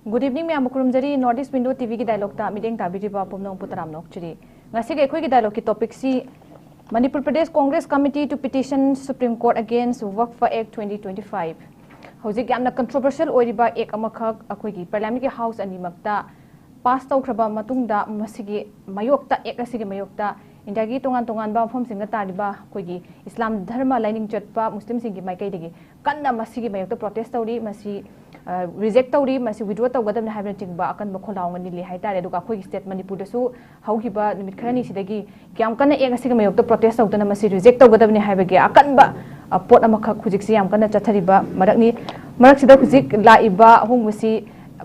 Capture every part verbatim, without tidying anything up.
Good evening ꯃꯌꯥꯝꯕꯨ ꯈꯨꯔꯨꯝꯖꯔꯤ꯫ North East Window ꯇꯤꯚꯤꯒꯤ ꯗꯥꯏꯂꯣꯛꯇ ꯃꯤꯠꯌꯦꯡ ꯇꯥꯕꯤꯔꯤꯕ ꯄꯨꯝꯅꯃꯛꯄꯨ ꯇꯔꯥꯝꯅ ꯑꯣꯛꯆꯔꯤ꯫ ꯉꯁꯤꯒꯤ ꯑꯩꯈꯣꯏꯒꯤ ꯗꯥꯏꯂꯣꯛꯀꯤ ꯇꯣꯄꯤꯛꯁꯤ Manipur Pradesh Congress Committee to petition Supreme Court against Waqf Act twenty twenty-five꯫ ꯍꯧꯖꯤꯛ ꯌꯥꯝꯅ ꯀꯟꯇ꯭ꯔꯣꯚꯔꯁꯤꯌꯦꯜ ꯑꯣꯏꯔꯤꯕ ꯑꯦꯛ ꯑꯃꯈꯛ ꯑꯩꯈꯣꯏꯒꯤ ꯄꯥꯔꯂꯤꯌꯥꯃꯦꯟꯒꯤ ꯍꯥꯎꯁ ꯑꯅꯤꯃꯛꯇ ꯄꯥꯁ ꯇꯧꯈ꯭ꯔꯕ ꯃꯇꯨꯡꯗ, ꯃꯁꯤꯒꯤ ꯃꯥꯌꯣꯛꯇ, ꯑꯦꯛ ꯑꯁꯤꯒꯤ ꯃꯥꯌꯣꯛꯇ ꯏꯟꯗꯤꯌꯥꯒꯤ ꯇꯣꯉꯥꯟ ꯇꯣꯉꯥꯟꯕ ꯃꯐꯝꯁꯤꯡꯗ ꯇꯥꯔꯤꯕ ꯑꯩꯈꯣꯏꯒꯤ ꯏꯁꯂꯥꯝ ꯙꯔꯃ ꯂꯥꯏꯅꯤꯡ ꯆꯠꯄ ꯃꯨꯁꯂꯤꯝꯁꯤꯡꯒꯤ ꯃꯥꯏꯀꯩꯗꯒꯤ ꯀꯟꯅ ꯃꯁꯤꯒꯤ ꯃꯥꯌꯣꯛꯇ ꯄ꯭ꯔꯣꯇꯦꯁ ꯇꯧꯔꯤ꯫ ꯃꯁꯤ ꯔꯤꯖꯦꯛ ꯇꯧꯔꯤ, ꯃꯁꯤ ꯋꯤꯗ꯭ꯔꯣ ꯇꯧꯒꯗꯕꯅꯤ ꯍꯥꯏꯕꯅꯆꯤꯡꯕ ꯑꯀꯟꯕ ꯈꯣꯜꯂꯥꯎ ꯑꯃ ꯅꯤꯜꯂꯤ ꯍꯥꯏꯇꯥꯔꯦ꯫ ꯑꯗꯨꯒ ꯑꯩꯈꯣꯏꯒꯤ ꯁ꯭ꯇꯦꯠ ꯃꯅꯤꯄꯨꯔꯗꯁꯨ ꯍꯧꯈꯤꯕ ꯅꯨꯃꯤꯠ ꯈꯔꯅꯤꯁꯤꯗꯒꯤ ꯌꯥꯝ ꯀꯟꯅ ꯑꯦꯛ ꯑꯁꯤꯒꯤ ꯃꯥꯌꯣꯛꯇ ꯄ꯭ꯔꯣꯇꯦꯁ ꯇꯧꯗꯨꯅ ꯃꯁꯤ ꯔꯤꯖꯦꯛ ꯇꯧꯒꯗꯕꯅꯤ ꯍꯥꯏꯕꯒꯤ ꯑꯀꯟꯕ, ꯑ, ꯄꯣꯠ ꯑꯃꯈꯛ ꯍꯧꯖꯤꯛꯁꯤ ꯌꯥꯝ ꯀꯟꯅ ꯆꯠꯊꯔꯤꯕ ꯃꯔꯛꯅꯤ꯫ ꯃꯔꯛꯁꯤꯗ ꯍꯧꯖꯤꯛ ꯂꯥꯛꯏꯕ ꯑꯍꯣꯡꯕꯁꯤ,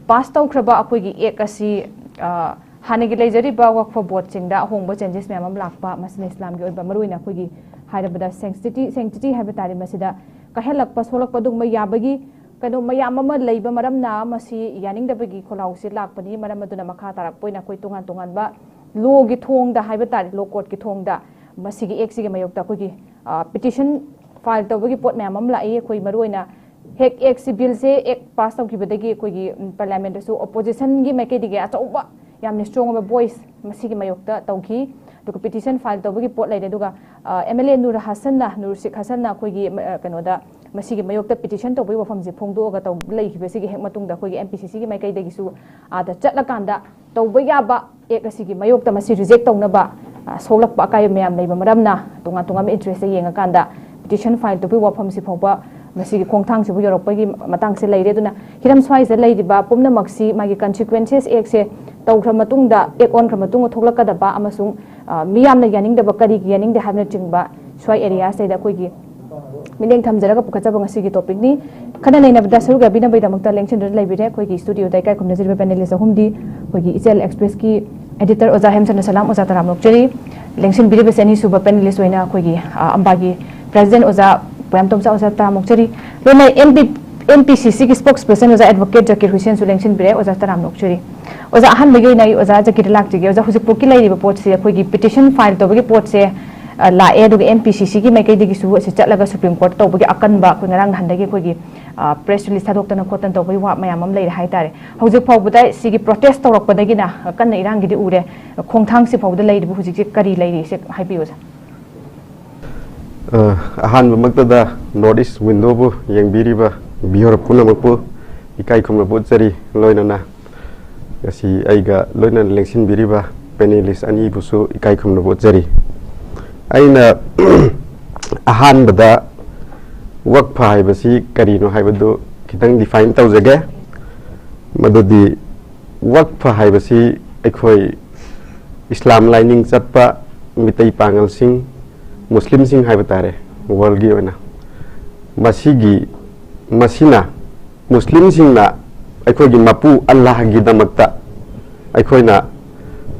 ꯄꯥꯁ ꯇꯧꯈ꯭ꯔꯕ ꯑꯩꯈꯣꯏꯒꯤ ꯑꯦꯛ ꯑꯁꯤ, ꯑ, ꯍꯥꯟꯅꯒꯤ ꯂꯩꯖꯔꯤꯕ ꯋꯛꯐ ꯕꯣꯔꯗꯁꯤꯡꯗ ꯑꯍꯣꯡꯕ ꯆꯦꯟꯖꯦꯁ ꯃꯌꯥꯝ ꯑꯃ ꯂꯥꯛꯄ, ꯃꯁꯤꯅ ꯏꯁꯂꯥꯝꯒꯤ ꯑꯣꯏꯕ, ꯃꯔꯨꯑꯣꯏꯅ ꯑꯩꯈꯣꯏꯒꯤ ꯍꯥꯏꯔꯕꯗ sanctity, sanctity ꯍꯥꯏꯕ ꯇꯥꯔꯦ, ꯃꯁꯤꯗ ꯀꯥꯏꯍꯜꯂꯛꯄ, ꯁꯣꯛꯂꯛꯄ ꯑꯗꯨꯒꯨꯝꯕ ꯌꯥꯕꯒꯤ ꯀꯩꯅꯣ ꯃꯌꯥꯝ ꯑꯃ ꯂꯩꯕ ꯃꯔꯝꯅ ꯃꯁꯤ ꯌꯥꯅꯤꯡꯗꯕꯒꯤ ꯈꯣꯜꯂꯥꯎꯁꯤ ꯂꯥꯛꯄꯅꯤ꯫ ꯃꯔꯝ ꯑꯗꯨꯅ ꯃꯈꯥ ꯇꯥꯔꯛꯄ ꯑꯣꯏꯅ ꯑꯩꯈꯣꯏ ꯇꯣꯉꯥꯟ ꯇꯣꯉꯥꯟꯕ ꯂꯣꯒꯤ ꯊꯣꯡꯗ ꯍꯥꯏꯕ ꯇꯥꯔꯦ, ꯂꯣ ꯀꯣꯔꯠꯀꯤ ꯊꯣꯡꯗ ꯃꯁꯤꯒꯤ ꯑꯦꯛꯁꯤꯒꯤ ꯃꯥꯌꯣꯛꯇ ꯑꯩꯈꯣꯏꯒꯤ, ꯑ, ꯄꯤꯇꯤꯁꯟ ꯐꯥꯏꯜ ꯇꯧꯕꯒꯤ ꯄꯣꯠ ꯃꯌꯥꯝ ꯑꯃ ꯂꯥꯛꯏ꯫ ꯑꯩꯈꯣꯏ ꯃꯔꯨꯑꯣꯏꯅ ꯍꯦꯛ ꯑꯦꯛꯁꯤ, ꯕꯤꯜꯁꯦ, ꯑꯦꯛ ꯄꯥꯁ ꯇꯧꯈꯤꯕꯗꯒꯤ ꯑꯩꯈꯣꯏꯒꯤ, ꯎꯝ, ꯄꯥꯔꯂꯤꯌꯥꯃꯦꯟꯗꯁꯨ ꯑꯣꯄꯣꯖꯤꯁꯟꯒꯤ ꯃꯥꯏꯀꯩꯗꯒꯤ ꯑꯆꯧꯕ, ꯌꯥꯝꯅ ꯁ꯭ꯇꯔꯣꯡ ꯑꯣꯏꯕ ꯚꯣꯏꯁ ꯃꯁꯤꯒꯤ ꯃꯥꯌꯣꯛꯇ ꯇꯧꯈꯤ꯫ ꯑꯗꯨꯒ ꯄꯤꯇꯤꯁꯟ ꯐꯥꯏꯜ ꯇꯧꯕꯒꯤ ꯄꯣꯠ ꯂꯩꯔꯦ꯫ ꯑꯗꯨꯒ, ꯑ, ꯑꯦꯝ ꯑꯦꯜ ꯑꯦ ꯅꯨꯔ ꯍꯁꯟꯅ, ꯅꯨꯔ ꯁꯤꯛ ꯍꯁꯟꯅ ꯑꯩꯈꯣꯏꯒꯤ, ꯑ, ꯀꯩꯅꯣꯗ ꯃꯁꯤꯒꯤ ꯃꯥꯌꯣꯛꯇ ꯄꯤꯇꯤꯁꯟ ꯇꯧꯕꯒꯤ ꯋꯥꯐꯝꯁꯦ ꯐꯣꯡꯗꯣꯛꯑꯒ ꯇꯧ-, ꯂꯩꯈꯤꯕꯁꯤꯒꯤ ꯍꯦꯛ ꯃꯇꯨꯡꯗ ꯑꯩꯈꯣꯏꯒꯤ ꯑꯦꯝ ꯄꯤ ꯁꯤ ꯁꯤꯒꯤ ꯃꯥꯏꯀꯩꯗꯒꯤꯁꯨ ꯑꯥꯗ ꯆꯠꯂꯀꯥꯟꯗ ꯇꯧꯕ ꯌꯥꯕ ꯑꯦꯛ ꯑꯁꯤꯒꯤ ꯃꯥꯌꯣꯛꯇ ꯃꯁꯤ ꯔꯤꯖꯦꯛ ꯇꯧꯅꯕ, ꯑ, ꯁꯣꯛꯂꯛꯄ ꯑꯀꯥꯏꯕ ꯃꯌꯥꯝ ꯂꯩꯕ ꯃꯔꯝꯅ ꯇꯣꯉꯥꯟ ꯇꯣꯉꯥꯟꯕ ꯏꯟꯇꯔꯦꯁꯇ ꯌꯦꯡꯉꯀꯥꯟꯗ ꯄꯤꯇꯤꯁꯟ ꯐꯥꯏꯜ ꯇꯧꯕꯒꯤ ꯋꯥꯐꯝꯁꯤ ꯐꯥꯎꯕ ꯃꯁꯤꯒꯤ ꯈꯣꯡꯊꯥꯡꯁꯤꯕꯨ ꯌꯧꯔꯛꯄꯒꯤ ꯃꯇꯥꯡꯁꯦ ꯂꯩꯔꯦ꯫ ꯑꯗꯨꯅ ꯍꯤꯔꯝ ꯁ꯭ꯋꯥꯏꯁꯤꯗ ꯂꯩꯔꯤꯕ ꯄꯨꯝꯅꯃꯛꯁꯤ ꯃꯥꯒꯤ ꯀꯟꯁꯤꯀ꯭ꯋꯦꯟꯁꯦꯁ, ꯑꯦꯛꯁꯦ ꯇꯧꯈ꯭ꯔ ꯃꯇꯨꯡꯗ, ꯑꯦꯛ ꯑꯣꯟꯈ꯭ꯔ ꯃꯇꯨꯡꯗ ꯊꯣꯛꯂꯛꯀꯗꯕ ꯑꯃꯁꯨꯡ, ꯑ, ꯃꯤꯌꯥꯝꯅ ꯌꯥꯅꯤꯡꯗꯕ, ꯀꯔꯤꯒꯤ ꯌꯥꯅꯤꯡꯗꯦ ꯍꯥꯏꯕꯅꯆꯤꯡꯕ ꯁ꯭ꯋꯥꯏ ꯑꯦꯔꯤꯌꯥꯁꯤꯗꯩꯗ ꯑꯩꯈꯣꯏꯒꯤ ꯃꯤꯠꯌꯦꯡ ꯊꯝꯖꯔꯒ ꯄꯨꯈꯠꯆꯕ ꯉꯁꯤꯒꯤ ꯇꯣꯄꯤꯛꯅꯤ꯫ ꯈꯟꯅ ꯅꯩꯅꯕꯗ ꯁꯔꯨꯛ ꯌꯥꯕꯤꯅꯕꯒꯤꯗꯃꯛꯇ ꯂꯦꯡꯁꯤꯟꯗꯨꯅ ꯂꯩꯕꯤꯔꯦ ꯑꯩꯈꯣꯏꯒꯤ ꯁ꯭ꯇꯨꯗꯤꯑꯣꯗ ꯏꯀꯥꯏ ꯈꯨꯝꯅꯖꯔꯤꯕ ꯄꯦꯅꯦꯂꯤꯁ ꯑꯍꯨꯝꯗꯤ ꯑꯩꯈꯣꯏꯒꯤ ꯏꯆꯦꯜ ꯑꯦꯛꯁꯄ꯭ꯔꯦꯁꯀꯤ ꯑꯦꯗꯤꯇꯔ ꯑꯣꯖꯥ ꯍꯦꯝꯆꯟꯗ꯭ꯔ ꯁꯂꯥꯝ, ꯑꯣꯖꯥ ꯇꯔꯥꯝ ꯑꯣꯛꯆꯔꯤ꯫ ꯂꯦꯡꯁꯤꯟꯕꯤꯔꯤꯕꯁꯤ ꯑꯅꯤꯁꯨꯕ ꯄꯦꯅꯦꯂꯤꯁ ꯑꯣꯏꯅ ꯑꯩꯈꯣꯏꯒꯤ, ꯑ, ꯑꯝꯕꯥꯒꯤ ꯄ꯭ꯔꯦꯁꯤꯗꯦꯟꯠ ꯑꯣꯖꯥ ꯄꯣꯌꯥꯝꯇꯣꯝꯆꯥ, ꯑꯣꯖꯥ ꯇꯔꯥꯝ ꯑꯣꯛꯆꯔꯤ꯫ ꯂꯣꯏꯅ ꯑꯦꯝ ꯄꯤ, ꯑꯦꯝ ꯄꯤ ꯁꯤ ꯁꯤꯒꯤ ꯁ꯭ꯄꯣꯛꯁ ꯄꯔꯁꯟ ꯑꯣꯖꯥ ꯑꯦꯗꯚꯣꯀꯦꯠ ꯖꯀꯤꯔ ꯍꯨꯏꯁꯦꯟꯁꯨ ꯂꯦꯡꯁꯤꯟꯕꯤꯔꯦ, ꯑꯣꯖꯥ ꯇꯔꯥꯝ ꯑꯣꯛꯆꯔꯤ꯫ ꯑꯣꯖꯥ, ꯑꯍꯥꯟꯕꯒꯤ ꯑꯣꯏꯅ ꯑꯩ ꯑꯣꯖꯥ ꯖꯀꯤꯔꯗ ꯂꯥꯛꯆꯒꯦ꯫ ꯑꯣꯖꯥ, ꯍꯧꯖꯤꯛꯐꯥꯎꯒꯤ ꯂꯩꯔꯤꯕ ꯄꯣꯠꯁꯤ ꯑꯩꯈꯣꯏꯒꯤ ꯄꯤꯇꯤꯁꯟ ꯐꯥꯏꯜ ꯇꯧꯕꯒꯤ ꯄꯣꯠꯁꯦ, ꯑ, ꯂꯥꯛꯑꯦ, ꯑꯗꯨꯒ ꯑꯦꯝ ꯄꯤ ꯁꯤ ꯁꯤꯒꯤ ꯃꯥꯏꯀꯩꯗꯒꯤꯁꯨ ꯑꯁꯤ ꯆꯠꯂꯒ ꯁꯨꯄ꯭ꯔꯤꯝ ꯀꯣꯔꯠ ꯇꯧꯕꯒꯤ ꯑꯀꯟꯕ ꯑꯩꯈꯣꯏ ꯉꯔꯥꯡ ꯅꯍꯥꯟꯗꯒꯤ ꯑꯩꯈꯣꯏꯒꯤ ꯄ꯭ꯔꯦꯁ ꯔꯤꯂꯤꯁ ꯊꯥꯗꯣꯛꯇꯅ ꯈꯣꯠꯇꯅ ꯇꯧꯕꯒꯤ ꯋꯥ ꯃꯌꯥꯝ ꯑꯃ ꯂꯩꯔꯦ ꯍꯥꯏꯇꯥꯔꯦ꯫ ꯍꯧꯖꯤꯛ ꯐꯥꯎꯕꯗ ꯁꯤꯒꯤ ꯄ꯭ꯔꯣꯇꯦꯁ ꯇꯧꯔꯛꯄꯗꯒꯤꯅ ꯀꯟꯅ ꯏꯔꯥꯡꯒꯤꯗꯤ ꯎꯔꯦ, ꯈꯣꯡꯊꯥꯡꯁꯤ ꯐꯥꯎꯗ ꯂꯩꯔꯤꯕ ꯍꯧꯖꯤꯛꯁꯦ ꯀꯔꯤ ꯂꯩꯔꯤ, ꯁꯦ ꯍꯥꯏꯕꯤꯌꯨ, ꯁꯥꯔ꯫ ꯑ, ꯑꯍꯥꯟꯕꯃꯛꯇꯗ North East Window-ꯕꯨ ꯌꯦꯡꯕꯤꯔꯤꯕ viewer ꯄꯨꯝꯅꯃꯛꯄꯨ ꯏꯀꯥꯏ ꯈꯨꯝꯅꯕ ꯎꯠꯆꯔꯤ꯫ ꯂꯣꯏꯅꯅ ꯉꯁꯤ ꯑꯩꯒ ꯂꯣꯏꯅꯅ ꯂꯦꯡꯁꯤꯟꯕꯤꯔꯤꯕ panelist ꯑꯅꯤꯕꯨꯁꯨ ꯏꯀꯥꯏ ꯈꯨꯝꯅꯕ ꯎꯠꯆꯔꯤ꯫ ꯑꯩꯅ ꯑꯍꯥꯟꯕꯗ ꯋꯛꯐ ꯍꯥꯏꯕꯁꯤ ꯀꯔꯤꯅꯣ ꯍꯥꯏꯕꯗꯨ ꯈꯤꯇꯪ define ꯇꯧꯖꯒꯦ꯫ ꯃꯗꯨꯗꯤ ꯋꯛꯐ ꯍꯥꯏꯕꯁꯤ ꯑꯩꯈꯣꯏ ꯏꯁꯂꯥꯝ ꯂꯥꯏꯅꯤꯡ ꯆꯠꯄ ꯃꯤꯇꯩ ꯄꯥꯉꯜꯁꯤꯡ, ꯃꯨꯁꯂꯤꯝꯁꯤꯡ ꯍꯥꯏꯕ ꯇꯥꯔꯦ, world-ꯒꯤ ꯑꯣꯏꯅ, ꯃꯁꯤꯒꯤ, ꯃꯁꯤꯅ ꯃꯨꯁꯂꯤꯝꯁꯤꯡꯅ ꯑꯩꯈꯣꯏꯒꯤ ꯃꯄꯨ ꯑꯜꯂꯥꯍꯒꯤꯗꯃꯛꯇ ꯑꯩꯈꯣꯏꯅ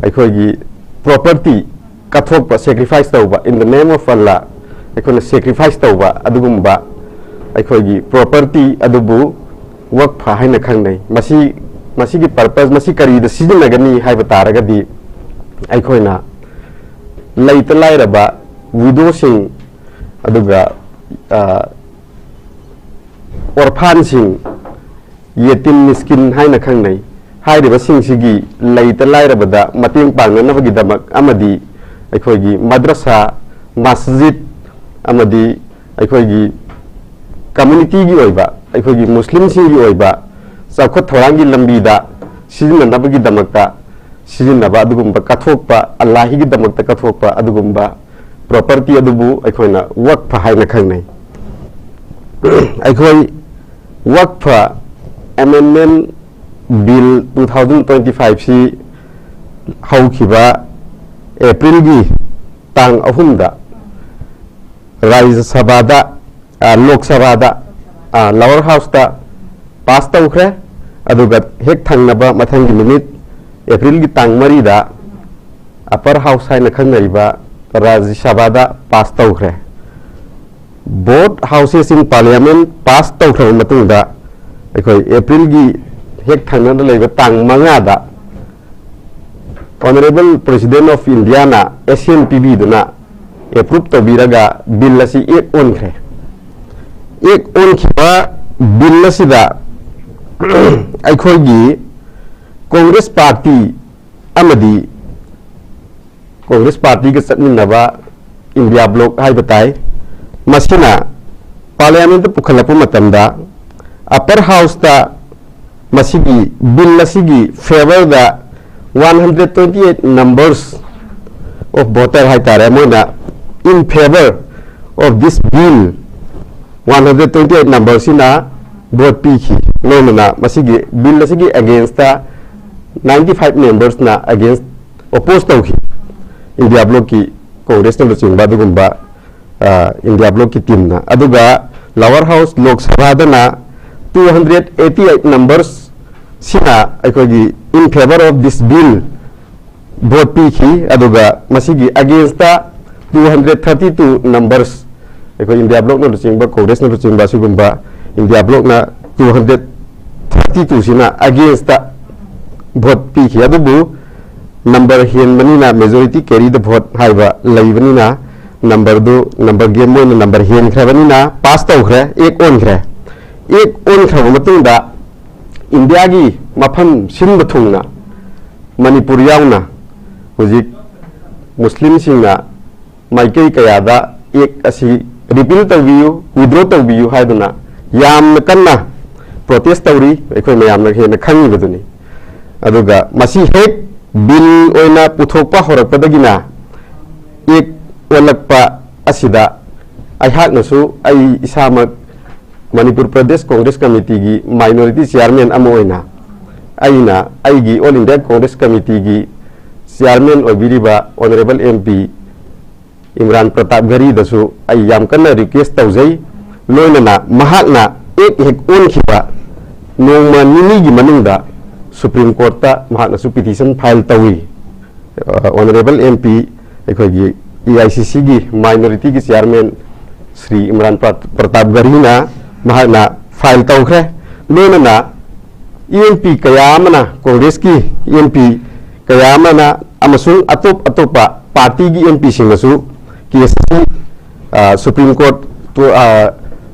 ꯑꯩꯈꯣꯏꯒꯤ property ꯀꯠꯊꯣꯛꯄ, sacrifice ꯇꯧꯕ, in the name of Allah ꯑꯩꯈꯣꯏꯅ sacrifice ꯇꯧꯕ, ꯑꯗꯨꯒꯨꯝꯕ ꯑꯩꯈꯣꯏꯒꯤ property ꯑꯗꯨꯕꯨ ꯋꯛꯐ ꯍꯥꯏꯅ ꯈꯪꯅꯩ꯫ ꯃꯁꯤ, ꯃꯁꯤꯒꯤ purpose, ꯃꯁꯤ ꯀꯔꯤꯗ ꯁꯤꯖꯤꯟꯅꯒꯅꯤ ꯍꯥꯏꯕ ꯇꯥꯔꯒꯗꯤ, ꯑꯩꯈꯣꯏꯅ ꯂꯩꯇ ꯂꯥꯏꯔꯕ, widow-ꯁꯤꯡ, ꯑꯗꯨꯒ, ꯑ, orphan-ꯁꯤꯡ, ꯌꯦꯇꯤꯝ ꯃꯤꯁꯀꯤꯟ ꯍꯥꯏꯅ ꯈꯪꯅꯩ, ꯍꯥꯏꯔꯤꯕꯁꯤꯡꯁꯤꯒꯤ ꯂꯩꯇ ꯂꯥꯏꯔꯕꯗ ꯃꯇꯦꯡ ꯄꯥꯡꯅꯅꯕꯒꯤꯗꯃꯛ ꯑꯃꯗꯤ ꯑꯩꯈꯣꯏꯒꯤ ꯃꯗ꯭ꯔꯁꯥ, ꯃꯁꯖꯤꯗ ꯑꯃꯗꯤ ꯑꯩꯈꯣꯏꯒꯤ community-ꯒꯤ ꯑꯣꯏꯕ, ꯑꯩꯈꯣꯏꯒꯤ ꯃꯨꯁꯂꯤꯝꯁꯤꯡꯒꯤ ꯑꯣꯏꯕ ꯆꯥꯎꯈꯠ ꯊꯧꯔꯥꯡꯒꯤ ꯂꯝꯕꯤꯗ ꯁꯤꯖꯤꯟꯅꯅꯕꯒꯤꯗꯃꯛꯇ ꯁꯤꯖꯤꯟꯅꯕ ꯑꯗꯨꯒꯨꯝꯕ ꯀꯠꯊꯣꯛꯄ, ꯑꯜꯂꯥꯍꯤꯒꯤꯗꯃꯛꯇ ꯀꯠꯊꯣꯛꯄ ꯑꯗꯨꯒꯨꯝꯕ property ꯑꯗꯨꯕꯨ ꯑꯩꯈꯣꯏꯅ ꯋꯛꯐ ꯍꯥꯏꯅ ꯈꯪꯅꯩ꯫ ꯑꯩꯈꯣꯏ ꯋꯛꯐ Amendment Bill two thousand twenty-five-ꯁꯤ ꯍꯧꯈꯤꯕ April-ꯒꯤ ꯇꯥꯡ ꯑꯍꯨꯝꯗ ꯔꯥꯖ꯭ꯌ ꯁꯚꯥꯗ, ꯑ, ꯂꯣꯛ ꯁꯚꯥꯗ, ꯑ, lower house-ꯇ pass ꯇꯧꯈ꯭ꯔꯦ꯫ ꯑꯗꯨꯒ ꯍꯦꯛ ꯊꯪꯅꯕ ꯃꯊꯪꯒꯤ ꯅꯨꯃꯤꯠ, April-ꯒꯤ ꯇꯥꯡ ꯃꯔꯤꯗ upper house ꯍꯥꯏꯅ ꯈꯪꯅꯔꯤꯕ ꯔꯥꯖ꯭ꯌ ꯁꯚꯥꯗ pass ꯇꯧꯈ꯭ꯔꯦ꯫ Both houses in parliament pass ꯇꯧꯈ꯭ꯔꯕ ꯃꯇꯨꯡꯗ, ꯑꯩꯈꯣꯏ April-ꯒꯤ ꯍꯦꯛ ꯊꯪꯅꯅ ꯂꯩꯕ ꯇꯥꯡ ꯃꯉꯥꯗ Honourable President of India-ꯅ assent ꯄꯤꯕꯤꯗꯨꯅ approve ꯇꯧꯕꯤꯔꯒ bill ꯑꯁꯤ act ꯑꯣꯟꯈ꯭ꯔꯦ꯫ Act ꯑꯣꯟꯈꯤꯕ ꯕꯤꯜ ꯑꯁꯤꯗ ꯑꯩꯈꯣꯏꯒꯤ ꯀꯣꯡꯒ꯭ꯔꯦꯁ ꯄꯥꯔꯇꯤ ꯑꯃꯗꯤ ꯀꯣꯡꯒ꯭ꯔꯦꯁ ꯄꯥꯔꯇꯤꯒ ꯆꯠꯃꯤꯟꯅꯕ ꯏꯟꯗꯤꯌꯥ ꯕ꯭ꯂꯣꯛ ꯍꯥꯏꯕ ꯇꯥꯏ, ꯃꯁꯤꯅ ꯄꯥꯔꯂꯤꯌꯥꯃꯦꯟꯠꯇ ꯄꯨꯈꯠꯂꯛꯄ ꯃꯇꯝꯗ ꯑꯄꯔ ꯍꯥꯎꯁꯇ ꯃꯁꯤꯒꯤ ꯕꯤꯜ ꯑꯁꯤꯒꯤ ꯐꯦꯚꯔꯗ one hundred twenty eight numbers of voter ꯍꯥꯏꯇꯥꯔꯦ, ꯃꯣꯏꯅ in favor of this bill one hundred twenty eight numberꯁꯤꯅ ꯚꯣꯠ ꯄꯤꯈꯤ꯫ ꯂꯣꯏꯅꯅ ꯃꯁꯤꯒꯤ ꯕꯤꯜ ꯑꯁꯤꯒꯤ ꯑꯦꯒꯦꯟꯁꯇ ninety five membersꯅ ꯑꯦꯒꯦꯟꯁ ꯑꯣꯄꯣꯖ ꯇꯧꯈꯤ, ꯏꯟꯗꯤꯌꯥ ꯕ꯭ꯂꯣꯛꯀꯤ ꯀꯣꯡꯒ꯭ꯔꯦꯁꯅ ꯂꯨꯆꯤꯡꯕ ꯑꯗꯨꯒꯨꯝꯕ ꯏꯟꯗꯤꯌꯥ ꯕ꯭ꯂꯣꯛꯀꯤ ꯇꯤꯝꯅ꯫ ꯑꯗꯨꯒ ꯂꯋꯔ ꯍꯥꯎꯁ ꯂꯣꯛ ꯁꯚꯥꯗꯅ two hundred eighty eight numbersꯁꯤꯅ ꯑꯩꯈꯣꯏꯒꯤ in favor of this bill vote ꯄꯤꯈꯤ꯫ ꯑꯗꯨꯒ ꯃꯁꯤꯒꯤ ꯑꯒꯦꯟꯁꯇ two hundred thirty two numbers, ꯑꯩꯈꯣꯏ ꯏꯟꯗꯤꯌꯥ ꯕ꯭ꯂꯣꯛꯅ ꯂꯨꯆꯤꯡꯕ, ꯀꯣꯡꯒ꯭ꯔꯦꯁꯅ ꯂꯨꯆꯤꯡꯕ ꯑꯁꯤꯒꯨꯝꯕ ꯏꯟꯗꯤꯌꯥ ꯕ꯭ꯂꯣꯛꯅ two hundred thirty twoꯁꯤꯅ ꯑꯒꯦꯟꯁꯇ ꯚꯣꯠ ꯄꯤꯈꯤ꯫ ꯑꯗꯨꯕꯨ ꯅꯝꯕꯔ ꯍꯦꯟꯕꯅꯤꯅ, majority carry the vote ꯍꯥꯏꯕ ꯂꯩꯕꯅꯤꯅ, ꯅꯝꯕꯔꯗꯨ, ꯅꯝꯕꯔ ꯒꯦꯝ ꯑꯣꯏꯅ ꯅꯝꯕꯔ ꯍꯦꯟꯈ꯭ꯔꯕꯅꯤꯅ ꯄꯥꯁ ꯇꯧꯈ꯭ꯔꯦ, ꯑꯦꯛ ꯑꯣꯟꯈ꯭ꯔꯦ꯫ ꯑꯦꯛ ꯑꯣꯟꯈ꯭ꯔꯕ ꯃꯇꯨꯡꯗ ꯏꯟꯗꯤꯌꯥꯒꯤ ꯃꯐꯝ ꯁꯤꯟꯕ ꯊꯨꯡꯅ ꯃꯅꯤꯄꯨꯔ ꯌꯥꯎꯅ ꯍꯧꯖꯤꯛ ꯃꯨꯁꯂꯤꯝꯁꯤꯡꯅ ꯃꯥꯏꯀꯩ ꯀꯌꯥꯗ ꯑꯦꯛ ꯑꯁꯤ ꯔꯤꯄꯤꯜ ꯇꯧꯕꯤꯌꯨ, ꯋꯤꯗ꯭ꯔꯣ ꯇꯧꯕꯤꯌꯨ ꯍꯥꯏꯗꯨꯅ ꯌꯥꯝꯅ ꯀꯟꯅ ꯄ꯭ꯔꯣꯇꯦꯁ ꯇꯧꯔꯤ, ꯑꯩꯈꯣꯏ ꯃꯌꯥꯝꯅ ꯍꯦꯟꯅ ꯈꯪꯉꯤꯕꯗꯨꯅꯤ꯫ ꯑꯗꯨꯒ ꯃꯁꯤ ꯍꯦꯛ ꯕꯤꯜ ꯑꯣꯏꯅ ꯄꯨꯊꯣꯛꯄ ꯍꯧꯔꯛꯄꯗꯒꯤꯅ ꯑꯦꯛ ꯑꯣꯜꯂꯛꯄ ꯑꯁꯤꯗ ꯑꯩꯍꯥꯛꯅꯁꯨ, ꯑꯩ ꯏꯁꯥꯃꯛ ꯃꯅꯤꯄꯨꯔ ꯄ꯭ꯔꯗꯦꯁ ꯀꯣꯡꯒ꯭ꯔꯦꯁ ꯀꯃꯤꯇꯤꯒꯤ ꯃꯥꯏꯅꯣꯔꯤꯇꯤ ꯆꯤꯌꯥꯔꯃꯦꯟ ꯑꯃ ꯑꯣꯏꯅ, ꯑꯩꯅ ꯑꯩꯒꯤ ꯑꯣꯜ ꯏꯟꯗꯤꯌꯥ ꯀꯣꯡꯒ꯭ꯔꯦꯁ ꯀꯃꯤꯇꯤꯒꯤ ꯆꯤꯌꯥꯔꯃꯦꯟ ꯑꯣꯏꯕꯤꯔꯤꯕ honourable M P Imran Pratap ꯘꯔꯤꯗꯁꯨ ꯑꯩ ꯌꯥꯝ ꯀꯟꯅ ꯔꯤꯀ꯭ꯋꯦꯁ ꯇꯧꯖꯩ꯫ ꯂꯣꯏꯅꯅ ꯃꯍꯥꯛꯅ ꯑꯦꯛ ꯍꯦꯛ ꯑꯣꯟꯈꯤꯕ ꯅꯣꯡꯃ ꯅꯤꯅꯤꯒꯤ ꯃꯅꯨꯡꯗ ꯁꯨꯄ꯭ꯔꯤꯝ ꯀꯣꯔꯠꯇ ꯃꯍꯥꯛꯅꯁꯨ ꯄꯤꯇꯤꯁꯟ ꯐꯥꯏꯜ ꯇꯧꯏ꯫ ꯑ, ꯑꯣꯅꯔꯦꯕꯜ ꯑꯦꯝ ꯄꯤ, ꯑꯩꯈꯣꯏꯒꯤ ꯑꯦ ꯑꯥꯏ ꯁꯤ ꯁꯤꯒꯤ ꯃꯥꯏꯅꯣꯔꯤꯇꯤꯒꯤ ꯆꯤꯌꯥꯔꯃꯦꯟ ꯁ꯭ꯔꯤ ꯏꯝꯔꯥꯟ ꯄ꯭ꯔ-, ꯄ꯭ꯔꯇꯥꯞ ꯘꯔꯤꯅ ꯃꯍꯥꯛꯅ ꯐꯥꯏꯜ ꯇꯧꯈ꯭ꯔꯦ꯫ ꯂꯣꯏꯅꯅ ꯏ ꯑꯦꯝ ꯄꯤ ꯀꯌꯥ ꯑꯃꯅ, ꯀꯣꯡꯒ꯭ꯔꯦꯁꯀꯤ ꯏ ꯑꯦꯝ ꯄꯤ ꯀꯌꯥ ꯑꯃꯅ ꯑꯃꯁꯨꯡ ꯑꯇꯣꯞ ꯑꯇꯣꯞꯄ ꯄꯥꯔꯇꯤꯒꯤ ꯑꯦꯝ ꯄꯤꯁꯤꯡꯅꯁꯨ ꯀꯦꯁ ꯑꯁꯤ, ꯑ, ꯁꯨꯄ꯭ꯔꯤꯝ ꯀꯣꯔꯠ ꯇꯨ-, ꯑ,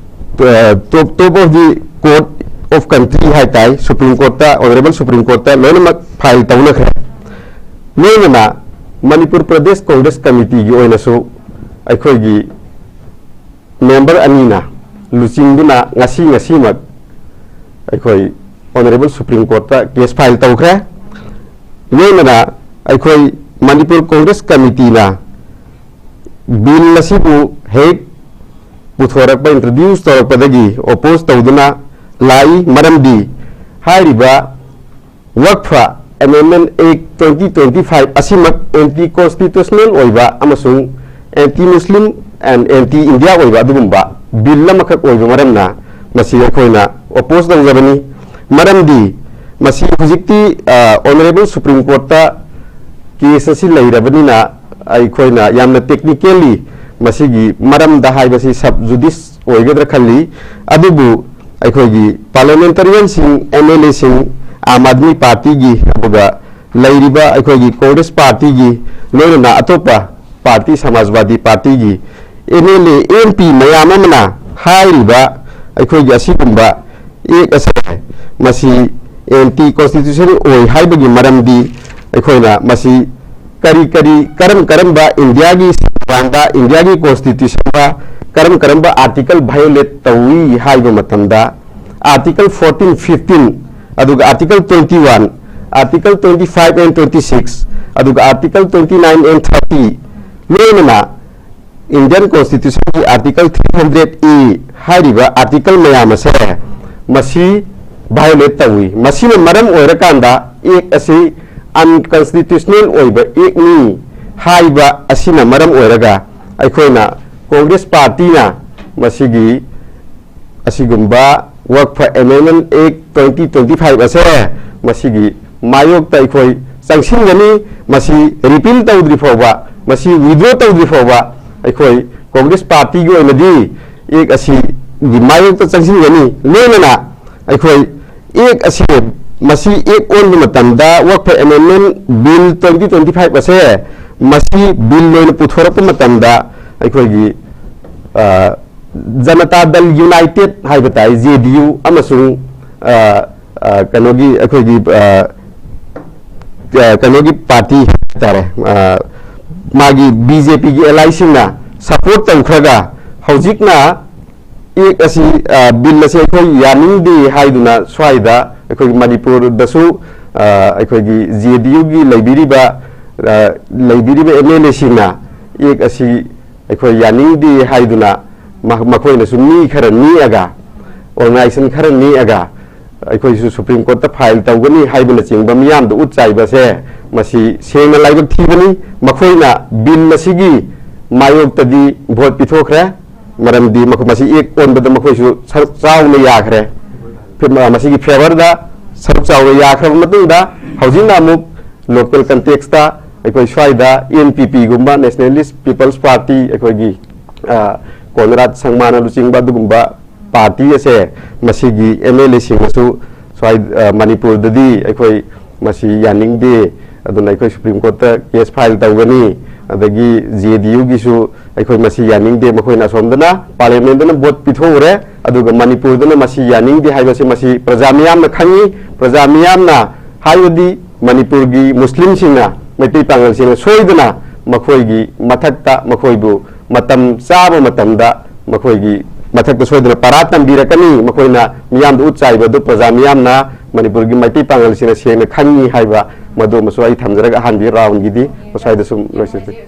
top top of the court of country ꯍꯥꯏ ꯇꯥꯏ, ꯁꯨꯄ꯭ꯔꯤꯝ ꯀꯣꯔꯠꯇ, ꯑꯣꯅꯔꯦꯕꯜ ꯁꯨꯄ꯭ꯔꯤꯝ ꯀꯣꯔꯠꯇ ꯂꯣꯏꯅꯃꯛ ꯐꯥꯏꯜ ꯇꯧꯅꯈ꯭ꯔꯦ꯫ ꯂꯣꯏꯅꯅ ꯃꯅꯤꯄꯨꯔ ꯄ꯭ꯔꯗꯦꯁ ꯀꯣꯡꯒ꯭ꯔꯦꯁ ꯀꯃꯤꯇꯤꯒꯤ ꯑꯣꯏꯅꯁꯨ ꯑꯩꯈꯣꯏꯒꯤ ꯃꯦꯝꯕꯔ ꯑꯅꯤꯅ ꯂꯨꯆꯤꯡꯗꯨꯅ ꯉꯁꯤ ꯉꯁꯤꯃꯛ ꯑꯩꯈꯣꯏ ꯑꯣꯅꯔꯦꯕꯜ ꯁꯨꯄ꯭ꯔꯤꯝ ꯀꯣꯔꯠꯇ ꯀꯦꯁ ꯐꯥꯏꯜ ꯇꯧꯈ꯭ꯔꯦ꯫ ꯂꯣꯏꯅꯅ ꯑꯩꯈꯣꯏ ꯃꯅꯤꯄꯨꯔ ꯀꯣꯡꯒ꯭ꯔꯦꯁ ꯀꯃꯤꯇꯤꯅ ꯕꯤꯜ ꯑꯁꯤꯕꯨ ꯍꯦꯛ ꯄꯨꯊꯣꯔꯛꯄ, ꯏꯟꯇ꯭ꯔꯣꯗ꯭ꯌꯨꯁ ꯇꯧꯔꯛꯄꯗꯒꯤ ꯑꯣꯄꯣꯖ ꯇꯧꯗꯨꯅ ꯂꯥꯛꯏ꯫ ꯃꯔꯝꯗꯤ ꯍꯥꯏꯔꯤꯕ Waqf amendment act twenty twenty five ꯑꯁꯤꯃꯛ ꯑꯦꯟꯇꯤ ꯀꯣꯟꯁꯇꯤꯇ꯭ꯌꯨꯁꯅꯦꯜ ꯑꯣꯏꯕ ꯑꯃꯁꯨꯡ anti Muslim and anti India ꯑꯣꯏꯕ ꯑꯗꯨꯒꯨꯝꯕ ꯕꯤꯜ ꯑꯃꯈꯛ ꯑꯣꯏꯕ ꯃꯔꯝꯅ ꯃꯁꯤ ꯑꯩꯈꯣꯏꯅ ꯑꯣꯄꯣꯖ ꯇꯧꯖꯕꯅꯤ꯫ ꯃꯔꯝꯗꯤ ꯃꯁꯤ ꯍꯧꯖꯤꯛꯇꯤ ꯑꯣꯅꯔꯦꯕꯜ ꯁꯨꯄ꯭ꯔꯤꯝ ꯀꯣꯔꯠꯇ ꯀꯦꯁ ꯑꯁꯤ ꯂꯩꯔꯕꯅꯤꯅ ꯑꯩꯈꯣꯏꯅ ꯌꯥꯝꯅ ꯇꯦꯛꯅꯤꯀꯦꯜꯂꯤ ꯃꯁꯤꯒꯤ ꯃꯔꯝꯗ ꯍꯥꯏꯕꯁꯤ ꯁꯕ ꯖꯨꯗꯤꯁ ꯑꯣꯏꯒꯗ꯭ꯔꯥ ꯈꯜꯂꯤ꯫ ꯑꯗꯨꯕꯨ ꯑꯩꯈꯣꯏꯒꯤ ꯄꯥꯔꯂꯤꯌꯥꯃꯦꯟꯇꯔꯤꯌꯟꯁꯤꯡ, ꯑꯦꯝ ꯑꯦꯜ ꯑꯦꯁꯤꯡ, ꯑꯥꯝ ꯑꯥꯗꯃꯤ ꯄꯥꯔꯇꯤꯒꯤ, ꯑꯗꯨꯒ ꯂꯩꯔꯤꯕ ꯑꯩꯈꯣꯏꯒꯤ ꯀꯣꯡꯒ꯭ꯔꯦꯁ ꯄꯥꯔꯇꯤꯒꯤ, ꯂꯣꯏꯅꯅ ꯑꯇꯣꯞꯄ ꯄꯥꯔꯇꯤ, ꯁꯃꯥꯖꯋꯥꯗꯤ ꯄꯥꯔꯇꯤꯒꯤ ꯑꯦꯝ ꯑꯦꯜ ꯑꯦ, ꯑꯦꯝ ꯄꯤ ꯃꯌꯥꯝ ꯑꯃꯅ ꯍꯥꯏꯔꯤꯕ ꯑꯩꯈꯣꯏꯒꯤ ꯑꯁꯤꯒꯨꯝꯕ ꯑꯦꯛ ꯑꯁꯦ ꯃꯁꯤ ꯑꯦꯟꯇꯤ ꯀꯣꯟꯁꯇꯤꯇ꯭ꯌꯨꯁꯟ ꯑꯣꯏ ꯍꯥꯏꯕꯒꯤ ꯃꯔꯝꯗꯤ ꯑꯩꯈꯣꯏꯅ ꯃꯁꯤ ꯀꯔꯤ ꯀꯔꯤ, ꯀꯔꯝ ꯀꯔꯝꯕ ꯏꯟꯗꯤꯌꯥꯒꯤ ꯁꯪꯕꯤꯙꯥꯟꯗ, ꯏꯟꯗꯤꯌꯥꯒꯤ ꯀꯣꯟꯁꯇꯤꯇ꯭ꯌꯨꯁꯟꯗ ꯀꯔꯝ ꯀꯔꯝꯕ ꯑꯥꯔꯇꯤꯀꯜ ꯚꯥꯏꯑꯣꯂꯦꯠ ꯇꯧꯏ ꯍꯥꯏꯕ ꯃꯇꯝꯗ, ꯑꯥꯔꯇꯤꯀꯜ ꯐꯣꯔꯇꯤꯟ, ꯐꯤꯐꯇꯤꯟ, ꯑꯗꯨꯒ article twenty one, article twenty five and twenty six, ꯑꯗꯨꯒ article twenty nine and thirty, ꯂꯣꯏꯅꯅ ꯏꯟꯗꯤꯌꯥꯟ ꯀꯣꯟꯁꯇꯤꯇ꯭ꯌꯨꯁꯟꯒꯤ ꯑꯥꯔꯇꯤꯀꯜ ꯊ꯭ꯔꯤ ꯍꯟꯗ꯭ꯔꯦꯠ ꯑꯦ ꯍꯥꯏꯔꯤꯕ ꯑꯥꯔꯇꯤꯀꯜ ꯃꯌꯥꯝ ꯑꯁꯦ ꯃꯁꯤ ꯚꯥꯏꯑꯣꯂꯦꯠ ꯇꯧꯏ꯫ ꯃꯁꯤꯅ ꯃꯔꯝ ꯑꯣꯏꯔꯀꯥꯟꯗ ꯑꯦꯛ ꯑꯁꯤ ꯑꯟꯀꯟꯁꯇꯤꯇ꯭ꯌꯨꯁꯅꯦꯜ ꯑꯣꯏꯕ ꯑꯦꯛꯅꯤ ꯍꯥꯏꯕ ꯑꯁꯤꯅ ꯃꯔꯝ ꯑꯣꯏꯔꯒ ꯑꯩꯈꯣꯏꯅ ꯀꯣꯡꯒ꯭ꯔꯦꯁ ꯄꯥꯔꯇꯤꯅ ꯃꯁꯤꯒꯤ ꯑꯁꯤꯒꯨꯝꯕ ꯋꯛꯐ amendment act twenty twenty five ꯑꯁꯦ ꯃꯁꯤꯒꯤ ꯃꯥꯌꯣꯛꯇ ꯑꯩꯈꯣꯏ ꯆꯪꯁꯤꯟꯒꯅꯤ꯫ ꯃꯁꯤ ꯔꯤꯄꯤꯜ ꯇꯧꯗ꯭ꯔꯤ ꯐꯥꯎꯕ, ꯃꯁꯤ ꯋꯤꯗ꯭ꯔꯣ ꯇꯧꯗ꯭ꯔꯤ ꯐꯥꯎꯕ ꯑꯩꯈꯣꯏ ꯀꯣꯡꯒ꯭ꯔꯦꯁ ꯄꯥꯔꯇꯤꯒꯤ ꯑꯣꯏꯅꯗꯤ ꯑꯦꯛ ꯑꯁꯤꯒꯤ ꯃꯥꯌꯣꯛꯇ ꯆꯪꯁꯤꯟꯒꯅꯤ꯫ ꯂꯣꯏꯅꯅ ꯑꯩꯈꯣꯏ ꯑꯦꯛ ꯑꯁꯤ, ꯃꯁꯤ ꯑꯦꯛ ꯑꯣꯟꯕ ꯃꯇꯝꯗ, ꯋꯛꯐ ꯑꯦꯃꯦꯟꯗꯃꯦꯟ ꯕꯤꯜ ꯇ꯭ꯋꯦꯟꯇꯤ ꯇ꯭ꯋꯦꯟꯇꯤ ꯐꯥꯏꯚ ꯑꯁꯦ ꯃꯁꯤ ꯕꯤꯜ ꯑꯣꯏꯅ ꯄꯨꯊꯣꯔꯛꯄ ꯃꯇꯝꯗ ꯑꯩꯈꯣꯏꯒꯤ, ꯑ, ꯖꯅꯇꯥ ꯗꯜ ꯌꯨꯅꯥꯏꯇꯦꯗ ꯍꯥꯏꯕ ꯇꯥꯏ, ꯖꯦ ꯗꯤ ꯌꯨ ꯑꯃꯁꯨꯡ, ꯑ, ꯑ, ꯀꯩꯅꯣꯒꯤ, ꯑꯩꯈꯣꯏꯒꯤ, ꯑ, ꯑ, ꯀꯩꯅꯣꯒꯤ ꯄꯥꯔꯇꯤ ꯍꯥꯏꯇꯥꯔꯦ, ꯑ, ꯃꯥꯒꯤ ꯕꯤ ꯖꯦ ꯄꯤꯒꯤ ꯑꯦꯂꯥꯏꯁꯤꯡꯅ ꯁꯄꯣꯔꯠ ꯇꯧꯈ꯭ꯔꯒ, ꯍꯧꯖꯤꯛꯅ ꯑꯦꯛ ꯑꯁꯤ, ꯑ, ꯕꯤꯜ ꯑꯁꯤ ꯑꯩꯈꯣꯏ ꯌꯥꯅꯤꯡꯗꯦ ꯍꯥꯏꯗꯨꯅ ꯁ꯭ꯋꯥꯏꯗ ꯑꯩꯈꯣꯏꯒꯤ ꯃꯅꯤꯄꯨꯔꯗꯁꯨ, ꯑ, ꯑꯩꯈꯣꯏꯒꯤ ꯖꯦ ꯗꯤ ꯌꯨꯒꯤ ꯂꯩꯕꯤꯔꯤꯕ, ꯑ, ꯂꯩꯕꯤꯔꯤꯕ ꯑꯦꯝ ꯑꯦꯜ ꯑꯦꯁꯤꯡꯅ ꯑꯦꯛ ꯑꯁꯤ ꯑꯩꯈꯣꯏ ꯌꯥꯅꯤꯡꯗꯦ ꯍꯥꯏꯗꯨꯅ ꯃ-, ꯃꯈꯣꯏꯅꯁꯨ ꯃꯤ ꯈꯔ ꯅꯦꯛꯑꯒ, ꯑꯣꯔꯒꯅꯥꯏꯖꯦꯁꯟ ꯈꯔ ꯅꯦꯛꯑꯒ ꯑꯩꯈꯣꯏꯁꯨ ꯁꯨꯄ꯭ꯔꯤꯝ ꯀꯣꯔꯠꯇ ꯐꯥꯏꯜ ꯇꯧꯒꯅꯤ ꯍꯥꯏꯕꯅꯆꯤꯡꯕ ꯃꯤꯌꯥꯝꯗ ꯎꯠ ꯆꯥꯏꯕꯁꯦ, ꯃꯁꯤ ꯁꯦꯡꯅ ꯂꯥꯏꯕꯛ ꯊꯤꯕꯅꯤ꯫ ꯃꯈꯣꯏꯅ ꯕꯤꯜ ꯑꯁꯤꯒꯤ ꯃꯥꯌꯣꯛꯇꯗꯤ ꯚꯣꯠ ꯄꯤꯊꯣꯛꯈ꯭ꯔꯦ, ꯃꯔꯝꯗꯤ ꯃꯈꯣꯏ, ꯃꯁꯤ ꯑꯦꯛ ꯑꯣꯟꯕꯗ ꯃꯈꯣꯏꯁꯨ ꯁꯔꯨꯛ ꯆꯥꯎꯅ ꯌꯥꯈ꯭ꯔꯦ꯫ ꯐꯦ-, ꯃꯁꯤꯒꯤ ꯐꯦꯚꯔꯗ ꯁꯔꯨꯛ ꯆꯥꯎꯅ ꯌꯥꯈ꯭ꯔꯕ ꯃꯇꯨꯡꯗ, ꯍꯧꯖꯤꯛꯅ ꯑꯃꯨꯛ ꯂꯣꯀꯦꯜ ꯀꯟꯇꯦꯛꯁꯇ ꯑꯩꯈꯣꯏ ꯁ꯭ꯋꯥꯏꯗ ꯑꯦꯟ ꯄꯤ ꯄꯤꯒꯨꯝꯕ, ꯅꯦꯁꯅꯦꯂꯤꯁ ꯄꯤꯄꯜꯁ ꯄꯥꯔꯇꯤ, ꯑꯩꯈꯣꯏꯒꯤ, ꯑ, ꯀꯣꯟꯔꯥꯠ ꯁꯪꯃꯥꯅ ꯂꯨꯆꯤꯡꯕ ꯑꯗꯨꯒꯨꯝꯕ ꯄꯥꯔꯇꯤ ꯑꯁꯦ, ꯃꯁꯤꯒꯤ ꯑꯦꯝ ꯑꯦꯜ ꯑꯦꯁꯤꯡꯅꯁꯨ ꯁ꯭ꯋꯥꯏ, ꯑ, ꯃꯅꯤꯄꯨꯔꯗꯗꯤ ꯑꯩꯈꯣꯏ ꯃꯁꯤ ꯌꯥꯅꯤꯡꯗꯦ, ꯑꯗꯨꯅ ꯑꯩꯈꯣꯏ ꯁꯨꯄ꯭ꯔꯤꯝ ꯀꯣꯔꯠꯇ ꯀꯦꯁ ꯐꯥꯏꯜ ꯇꯧꯒꯅꯤ, ꯑꯗꯒꯤ ꯖꯦ ꯗꯤ ꯌꯨꯒꯤꯁꯨ ꯑꯩꯈꯣꯏ ꯃꯁꯤ ꯌꯥꯅꯤꯡꯗꯦ, ꯃꯈꯣꯏꯅ ꯑꯁꯣꯝꯗꯅ ꯄꯥꯔꯂꯤꯌꯥꯃꯦꯟꯗꯅ ꯚꯣꯠ ꯄꯤꯊꯣꯛꯎꯔꯦ, ꯑꯗꯨꯒ ꯃꯅꯤꯄꯨꯔꯗꯅ ꯃꯁꯤ ꯌꯥꯅꯤꯡꯗꯦ ꯍꯥꯏꯕꯁꯤ ꯃꯁꯤ ꯄ꯭ꯔꯖꯥ ꯃꯤꯌꯥꯝꯅ ꯈꯪꯉꯤ꯫ ꯄ꯭ꯔꯖꯥ ꯃꯤꯌꯥꯝꯅ ꯍꯥꯏꯕꯗꯤ ꯃꯅꯤꯄꯨꯔꯒꯤ ꯃꯨꯁꯂꯤꯝꯁꯤꯡꯅ, ꯃꯩꯇꯩ ꯄꯥꯉꯜꯁꯤꯡꯅ ꯁꯣꯏꯗꯅ ꯃꯈꯣꯏꯒꯤ ꯃꯊꯛꯇ ꯃꯈꯣꯏꯕꯨ ꯃꯇꯝ ꯆꯥꯕ ꯃꯇꯝꯗ ꯃꯈꯣꯏꯒꯤ ꯃꯊꯛꯇ ꯁꯣꯏꯗꯅ ꯄꯔꯥ ꯇꯝꯕꯤꯔꯛꯀꯅꯤ꯫ ꯃꯈꯣꯏꯅ ꯃꯤꯌꯥꯝꯗ ꯎꯠ ꯆꯥꯏꯕ ꯑꯗꯨ ꯄ꯭ꯔꯖꯥ ꯃꯤꯌꯥꯝꯅ, ꯃꯅꯤꯄꯨꯔꯒꯤ ꯃꯩꯇꯩ ꯄꯥꯉꯜꯁꯤꯡꯅ ꯁꯦꯡꯅ ꯈꯪꯉꯤ ꯍꯥꯏꯕ ꯃꯗꯨ ꯑꯃꯁꯨ ꯑꯩ ꯊꯝꯖꯔꯒ ꯑꯍꯥꯟꯕꯒꯤ ꯔꯥꯎꯟꯒꯤꯗꯤ ꯃꯁ꯭ꯋꯥꯏꯗ ꯁꯨꯝ ꯂꯣꯏꯁꯤꯟꯖꯒꯦ꯫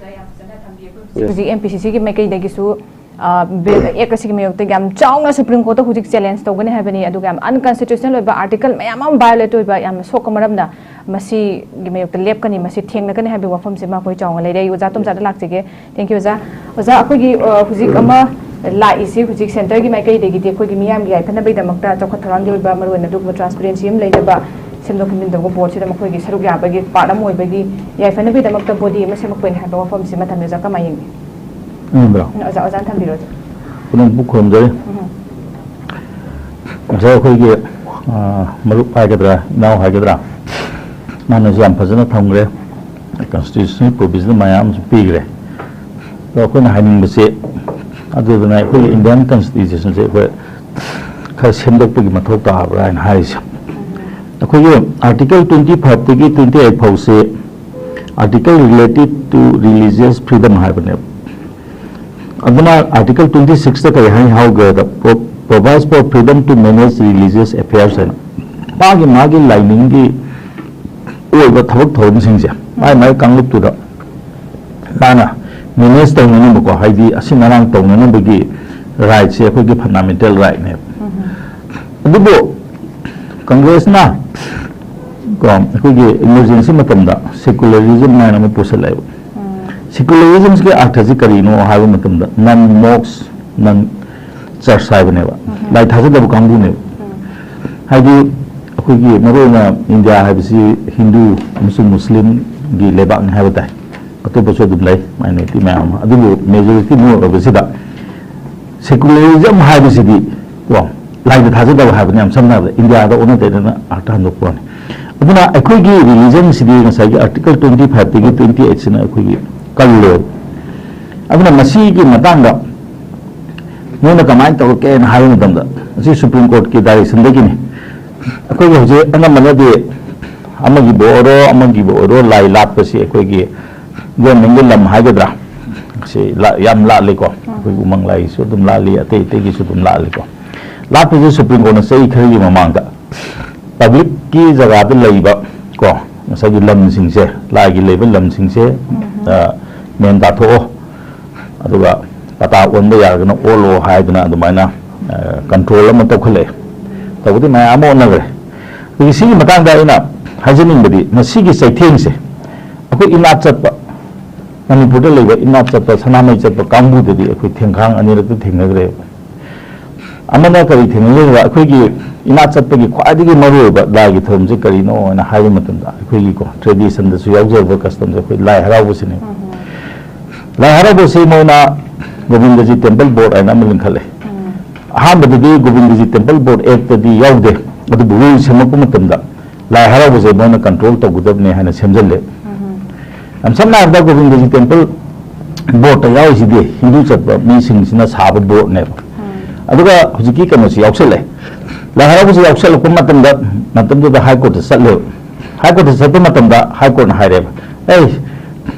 ꯍꯧꯖꯤꯛ ꯑꯦꯝ ꯄꯤ ꯁꯤ ꯁꯤꯒꯤ ꯃꯥꯏꯀꯩꯗꯒꯤꯁꯨ, ꯑ, ꯕꯤꯜ ꯑꯦꯛ ꯑꯁꯤꯒꯤ ꯃꯥꯌꯣꯛꯇ ꯌꯥꯝ ꯆꯥꯎꯅ ꯁꯨꯄ꯭ꯔꯤꯝ ꯀꯣꯔꯠꯇ ꯍꯧꯖꯤꯛ ꯆꯦꯂꯦꯟꯖ ꯇꯧꯒꯅꯤ ꯍꯥꯏꯕꯅꯤ, ꯑꯗꯨꯒ ꯌꯥꯝ ꯑꯟꯀꯟꯁꯇꯤꯇ꯭ꯌꯨꯁꯅꯦꯜ ꯑꯣꯏꯕ ꯑꯥꯔꯇꯤꯀꯜ ꯃꯌꯥꯝ ꯑꯃ ꯚꯥꯏꯑꯣꯂꯦꯠ ꯑꯣꯏꯕ ꯌꯥꯝꯅ ꯁꯣꯛꯄ ꯃꯔꯝꯅ ꯃꯁꯤꯒꯤ ꯃꯥꯌꯣꯛꯇ ꯂꯦꯞꯀꯅꯤ, ꯃꯁꯤ ꯊꯦꯡꯅꯒꯅꯤ ꯍꯥꯏꯕꯒꯤ ꯋꯥꯐꯝꯁꯤ ꯃꯈꯣꯏ ꯆꯥꯎꯅ ꯂꯩꯔꯦ꯫ ꯑꯩ ꯑꯣꯖꯥ ꯇꯣꯝꯆꯥꯗ ꯂꯥꯛꯆꯒꯦ꯫ Thank you, ꯑꯣꯖꯥ꯫ ꯑꯣꯖꯥ, ꯑꯩꯈꯣꯏꯒꯤ, ꯑ, ꯍꯧꯖꯤꯛ ꯑꯃ ꯂꯥꯛꯏꯁꯤ, ꯍꯧꯖꯤꯛ ꯁꯦꯟꯇꯔꯒꯤ ꯃꯥꯏꯀꯩꯗꯒꯤꯗꯤ ꯑꯩꯈꯣꯏꯒꯤ ꯃꯤꯌꯥꯝꯒꯤ ꯌꯥꯏꯐꯅꯕꯒꯤꯗꯃꯛꯇ, ꯆꯥꯎꯈꯠ ꯊꯧꯔꯥꯡꯒꯤ ꯑꯣꯏꯕ, ꯃꯔꯨꯑꯣꯏꯅ ꯑꯗꯨꯒꯨꯝꯕ ꯇ꯭ꯔꯥꯟꯁꯄꯦꯔꯦꯟꯁꯤ ꯑꯃ ꯂꯩꯅꯕ, ꯁꯦꯝꯗꯣꯛ ꯁꯦꯝꯖꯤꯟ ꯇꯧꯕ ꯕꯣꯔꯗꯁꯤꯗ ꯃꯈꯣꯏꯒꯤ ꯁꯔꯨꯛ ꯌꯥꯕꯒꯤ ꯄꯥꯔꯠ ꯑꯃ ꯑꯣꯏꯕꯒꯤ ꯌꯥꯏꯐꯅꯕꯒꯤꯗꯃꯛꯇ ꯕꯣꯗꯤ ꯑꯃ ꯁꯦꯝꯃꯛꯄꯅꯤ ꯍꯥꯏꯕ ꯋꯥꯐꯝꯁꯤ ꯃꯊꯪꯗ ꯑꯣꯖꯥ ꯀꯃꯥꯏꯅ ꯌꯦꯡꯕꯤ? ꯎꯝ, ꯕ꯭ꯔꯣ꯫ ꯎꯝ, ꯑꯣꯖꯥ, ꯑꯣꯖꯥꯅ ꯊꯝꯕꯤꯔꯣ, ꯑꯣꯖꯥ꯫ ꯎꯝ꯫ ꯉꯁꯥꯏ ꯑꯩꯈꯣꯏꯒꯤ, ꯑ, ꯃꯔꯨꯞ ꯍꯥꯏꯒꯗ꯭ꯔꯥ, ꯏꯅꯥꯎ ꯍꯥꯏꯒꯗ꯭ꯔꯥ, ꯃꯥꯅꯁꯨ ꯌꯥꯝ ꯐꯖꯅ ꯊꯝꯈ꯭ꯔꯦ꯫ ꯀꯟꯁꯇꯤꯇ꯭ꯌꯨꯁꯅꯦꯜ ꯄ꯭ꯔꯣꯚꯤꯖꯟ ꯃꯌꯥꯝ ꯑꯃꯁꯨ ꯄꯤꯈ꯭ꯔꯦ꯫ ꯑꯗꯣ ꯑꯩꯈꯣꯏꯅ ꯍꯥꯏꯅꯤꯡꯕꯁꯦ, ꯑꯗꯨꯗꯨꯅ ꯑꯩꯈꯣꯏꯒꯤ ꯏꯟꯗꯤꯌꯥꯟ ꯀꯟꯁꯇꯤꯇ꯭ꯌꯨꯁꯟꯁꯦ ꯑꯩꯈꯣꯏ ꯈꯔ ꯁꯦꯝꯗꯣꯛꯄꯒꯤ ꯃꯊꯧ ꯇꯥꯕ꯭ꯔꯥ ꯍꯥꯏꯅ ꯍꯥꯏꯔꯤꯁꯦ꯫ ꯑꯩꯈꯣꯏꯒꯤ ꯑꯥꯔꯇꯤꯀꯜ ꯇ꯭ꯋꯦꯟꯇꯤ ꯐꯥꯏꯚꯇꯒꯤ ꯇ꯭ꯋꯦꯟꯇꯤ ꯑꯩꯠ ꯐꯥꯎꯁꯦ article related to religious freedom ꯍꯥꯏꯕꯅꯦꯕ꯫ ꯑꯗꯨꯅ ꯑꯥꯔꯇꯤꯀꯜ ꯇ꯭ꯋꯦꯟꯇꯤ ꯁꯤꯛꯁꯇ ꯀꯔꯤ ꯍꯥꯏ ꯍꯥꯏꯒꯦꯗ, provides for freedom to manage religious affairs ꯍꯥꯏꯅ꯫ ꯃꯥꯒꯤ ꯃꯥꯒꯤ ꯂꯥꯏꯅꯤꯡꯒꯤ ꯑꯣꯏꯕ ꯊꯕꯛ ꯊꯧꯔꯝꯁꯤꯡꯁꯦ ꯃꯥꯏ ꯃꯥꯏ ꯀꯥꯡꯂꯨꯞꯇꯨꯗ ꯃꯥꯅ ꯃꯦꯅꯦꯖ ꯇꯧꯅꯅꯕꯀꯣ, ꯍꯥꯏꯗꯤ ꯑꯁꯤꯡ ꯑꯔꯥꯡ ꯇꯧꯅꯅꯕꯒꯤ ꯔꯥꯏꯠꯁꯦ ꯑꯩꯈꯣꯏꯒꯤ ꯐꯟꯗꯥꯃꯦꯟꯇꯦꯜ ꯔꯥꯏꯠꯅꯦꯕ꯫ ꯑꯗꯨꯕꯨ ꯀꯪꯒ꯭ꯔꯦꯁꯅ ꯀꯣ ꯑꯩꯈꯣꯏꯒꯤ ꯏꯃꯔꯖꯦꯟꯁꯤ ꯃꯇꯝꯗ ꯁꯦꯀꯨꯂꯔꯤꯖꯝ ꯍꯥꯏꯅ ꯑꯃ ꯄꯨꯁꯜꯂꯛꯑꯦꯕ꯫ ꯁꯦꯀꯨꯂꯔꯤꯖꯝꯁꯤꯒꯤ ꯑꯥꯔꯊꯁꯤ ꯀꯔꯤꯅꯣ ꯍꯥꯏꯕ ꯃꯇꯝꯗ ꯅꯟ ꯃꯣꯛꯁ, ꯅꯟ ꯆꯔꯆ ꯍꯥꯏꯕꯅꯦꯕ꯫ ꯂꯥꯏ ꯊꯥꯖꯗꯕ ꯀꯥꯡꯕꯨꯅꯦꯕ꯫ ꯍꯥꯏꯗꯤ ꯑꯩꯈꯣꯏꯒꯤ ꯃꯔꯨꯑꯣꯏꯅ ꯏꯟꯗꯤꯌꯥ ꯍꯥꯏꯕꯁꯤ ꯍꯤꯟꯗꯨ ꯑꯃꯁꯨꯡ ꯃꯨꯁꯂꯤꯝꯒꯤ ꯂꯩꯕꯥꯛꯅꯤ ꯍꯥꯏꯕ ꯇꯥꯏ꯫ ꯑꯇꯣꯞꯄꯁꯨ ꯑꯗꯨꯝ ꯂꯩ, ꯃꯥꯏꯅꯣꯔꯤꯇꯤ ꯃꯌꯥꯝ ꯑꯃ꯫ ꯑꯗꯨꯕꯨ ꯃꯦꯖꯣꯔꯤꯇꯤ ꯃꯣꯏ ꯑꯣꯏꯕꯁꯤꯗ ꯁꯦꯀꯨꯂꯔꯤꯖꯝ ꯍꯥꯏꯕꯁꯤꯗꯤ ꯀꯣ ꯂꯥꯏꯗ ꯊꯥꯖꯗꯕ ꯍꯥꯏꯕꯅꯤ꯫ ꯌꯥꯝ ꯁꯝꯅ ꯍꯥꯏꯔꯕꯗ ꯏꯟꯗꯤꯌꯥꯗ ꯑꯣꯟꯅ ꯇꯩꯅꯅ ꯑꯥꯔꯊ ꯍꯟꯗꯣꯛꯄ ꯋꯥꯅꯤ꯫ ꯑꯗꯨꯅ ꯑꯩꯈꯣꯏꯒꯤ ꯔꯤꯂꯤꯖꯟꯁꯤꯗꯤ ꯉꯁꯥꯏꯒꯤ ꯑꯥꯔꯇꯤꯀꯜ ꯇ꯭ꯋꯦꯟꯇꯤ ꯐꯥꯏꯚꯇꯒꯤ ꯇ꯭ꯋꯦꯟꯇꯤ ꯑꯩꯠꯁꯤꯅ ꯑꯩꯈꯣꯏꯒꯤ ꯀꯜꯂꯦꯕ꯫ ꯑꯗꯨꯅ ꯃꯁꯤꯒꯤ ꯃꯇꯥꯡꯗ ꯃꯣꯏꯅ ꯀꯃꯥꯏꯅ ꯇꯧꯔꯛꯀꯦꯅ ꯍꯥꯏꯕ ꯃꯇꯝꯗ, ꯃꯁꯤ ꯁꯨꯄ꯭ꯔꯤꯝ ꯀꯣꯔꯠꯀꯤ ꯗꯥꯏꯔꯦꯛꯁꯟꯗꯒꯤꯅꯤ꯫ ꯑꯩꯈꯣꯏꯒꯤ ꯍꯧꯖꯤꯛ ꯑꯅꯝꯕꯅꯗꯤ ꯑꯃꯒꯤꯕꯨ ꯑꯣꯏꯔꯣ ꯑꯃꯒꯤꯕꯨ ꯑꯣꯏꯔꯣ ꯂꯥꯏ ꯂꯥꯠꯄꯁꯤ ꯑꯩꯈꯣꯏꯒꯤ ꯒꯣꯔꯃꯦꯟꯒꯤ ꯂꯝ ꯍꯥꯏꯒꯗ꯭ꯔꯥ, ꯁꯤ ꯂꯥ- ꯌꯥꯝ ꯂꯥꯠꯂꯤꯀꯣ꯫ ꯑꯩꯈꯣꯏ ꯎꯃꯪ ꯂꯥꯏꯒꯤꯁꯨ ꯑꯗꯨꯝ ꯂꯥꯠꯂꯤ, ꯑꯇꯩ ꯑꯇꯩꯒꯤꯁꯨ ꯑꯗꯨꯝ ꯂꯥꯠꯂꯤꯀꯣ꯫ ꯂꯥꯠꯄꯁꯦ ꯁꯨꯄ꯭ꯔꯤꯝ ꯀꯣꯔꯠꯅ ꯆꯍꯤ ꯈꯔꯒꯤ ꯃꯃꯥꯡꯗ ꯄꯕ꯭ꯂꯤꯛꯀꯤ ꯖꯒꯥꯗ ꯂꯩꯕ ꯀꯣ ꯉꯁꯥꯏꯒꯤ ꯂꯝꯁꯤꯡꯁꯦ, ꯂꯥꯏꯒꯤ ꯂꯩꯕ ꯂꯝꯁꯤꯡꯁꯦ, ꯑ, ꯃꯦꯟ ꯇꯥꯊꯣꯛꯑꯣ, ꯑꯗꯨꯒ ꯄꯇꯥ ꯑꯣꯟꯕ ꯌꯥꯔꯒꯅ ꯑꯣꯜꯂꯣ ꯍꯥꯏꯗꯅ ꯑꯗꯨꯃꯥꯏꯅ ꯀꯟꯇ꯭ꯔꯣꯜ ꯑꯃ ꯇꯧꯈꯠꯂꯛꯑꯦ꯫ ꯇꯧꯕꯗꯤ ꯃꯌꯥꯝ ꯑꯃ ꯑꯣꯟꯅꯈ꯭ꯔꯦ꯫ ꯑꯗꯒꯤ ꯁꯤꯒꯤ ꯃꯇꯥꯡꯗ ꯑꯩꯅ ꯍꯥꯏꯖꯅꯤꯡꯕꯗꯤ, ꯃꯁꯤꯒꯤ ꯆꯩꯊꯦꯡꯁꯦ ꯑꯩꯈꯣꯏ ꯏꯅꯥꯠ ꯆꯠꯄ, ꯃꯅꯤꯄꯨꯔꯗ ꯂꯩꯕ ꯏꯅꯥꯠ ꯆꯠꯄ, ꯁꯅꯥꯃꯍꯤ ꯆꯠꯄ ꯀꯥꯡꯕꯨꯗꯗꯤ ꯑꯩꯈꯣꯏ ꯊꯦꯡꯈꯥꯡ ꯑꯅꯤꯔꯛꯇ ꯊꯦꯡꯅꯈ꯭ꯔꯦꯕ꯫ ꯑꯃꯅ ꯀꯔꯤ ꯊꯦꯡꯅꯒꯦ ꯍꯥꯏꯕ, ꯑꯩꯈꯣꯏꯒꯤ ꯏꯅꯥꯠ ꯆꯠꯄꯒꯤ ꯈ꯭ꯋꯥꯏꯗꯒꯤ ꯃꯔꯨꯑꯣꯏꯕ ꯂꯥꯏꯒꯤ ꯊꯧꯔꯝꯁꯦ ꯀꯔꯤꯅꯣ ꯍꯥꯏꯅ ꯍꯥꯏꯕ ꯃꯇꯝꯗ, ꯑꯩꯈꯣꯏꯒꯤꯀꯣ ꯇ꯭ꯔꯦꯗꯤꯁꯟꯗꯁꯨ ꯌꯥꯎꯖꯔꯕ ꯀꯁꯇꯝꯁꯦ ꯑꯩꯈꯣꯏ ꯂꯥꯏ ꯍꯔꯥꯎꯕꯁꯤꯅꯦꯕ꯫ ꯂꯥꯏ ꯍꯔꯥꯎꯕꯁꯤ ꯃꯣꯏꯅ ꯒꯣꯕꯤꯟꯗꯖꯤ ꯇꯦꯝꯄꯜ ꯕꯣꯔꯗ ꯍꯥꯏꯅ ꯑꯃ ꯂꯤꯡꯈꯠꯂꯦ꯫ ꯑꯍꯥꯟꯕꯗꯗꯤ ꯒꯣꯕꯤꯟꯗꯖꯤ ꯇꯦꯝꯄꯜ ꯕꯣꯔꯗ ꯑꯦꯛꯇꯗꯤ ꯌꯥꯎꯗꯦ, ꯑꯗꯨꯕꯨ ꯔꯨꯜ ꯁꯦꯝꯃꯛꯄ ꯃꯇꯝꯗ ꯂꯥꯏ ꯍꯔꯥꯎꯕꯁꯦ ꯃꯣꯏꯅ ꯀꯟꯇ꯭ꯔꯣꯜ ꯇꯧꯒꯗꯕꯅꯦ ꯍꯥꯏꯅ ꯁꯦꯝꯖꯤꯜꯂꯦ꯫ ꯌꯥꯝ ꯁꯝꯅ ꯍꯥꯏꯔꯕꯗ ꯒꯣꯕꯤꯟꯗꯖꯤ ꯇꯦꯝꯄꯜ ꯕꯣꯔꯠꯇ ꯌꯥꯎꯔꯤꯁꯤꯗꯤ ꯍꯤꯟꯗꯨ ꯆꯠꯄ ꯃꯤꯁꯤꯡꯁꯤꯅ ꯁꯥꯕ ꯕꯣꯔꯠꯅꯦꯕ꯫ ꯑꯗꯨꯒ ꯍꯧꯖꯤꯛꯀꯤ ꯀꯩꯅꯣꯁꯤ ꯌꯥꯎꯁꯜꯂꯦ꯫ ꯂꯥꯏ ꯍꯔꯥꯎꯕꯁꯤ ꯌꯥꯎꯁꯜꯂꯛꯄ ꯃꯇꯝꯗ, ꯃꯇꯝꯗꯨꯗ ꯍꯥꯏ ꯀꯣꯔꯠꯇ ꯆꯠꯂꯦꯕ꯫ ꯍꯥꯏ ꯀꯣꯔꯠꯇ ꯆꯠꯄ ꯃꯇꯝꯗ ꯍꯥꯏ ꯀꯣꯔꯠꯅ ꯍꯥꯏꯔꯦꯕ, "ꯑꯩ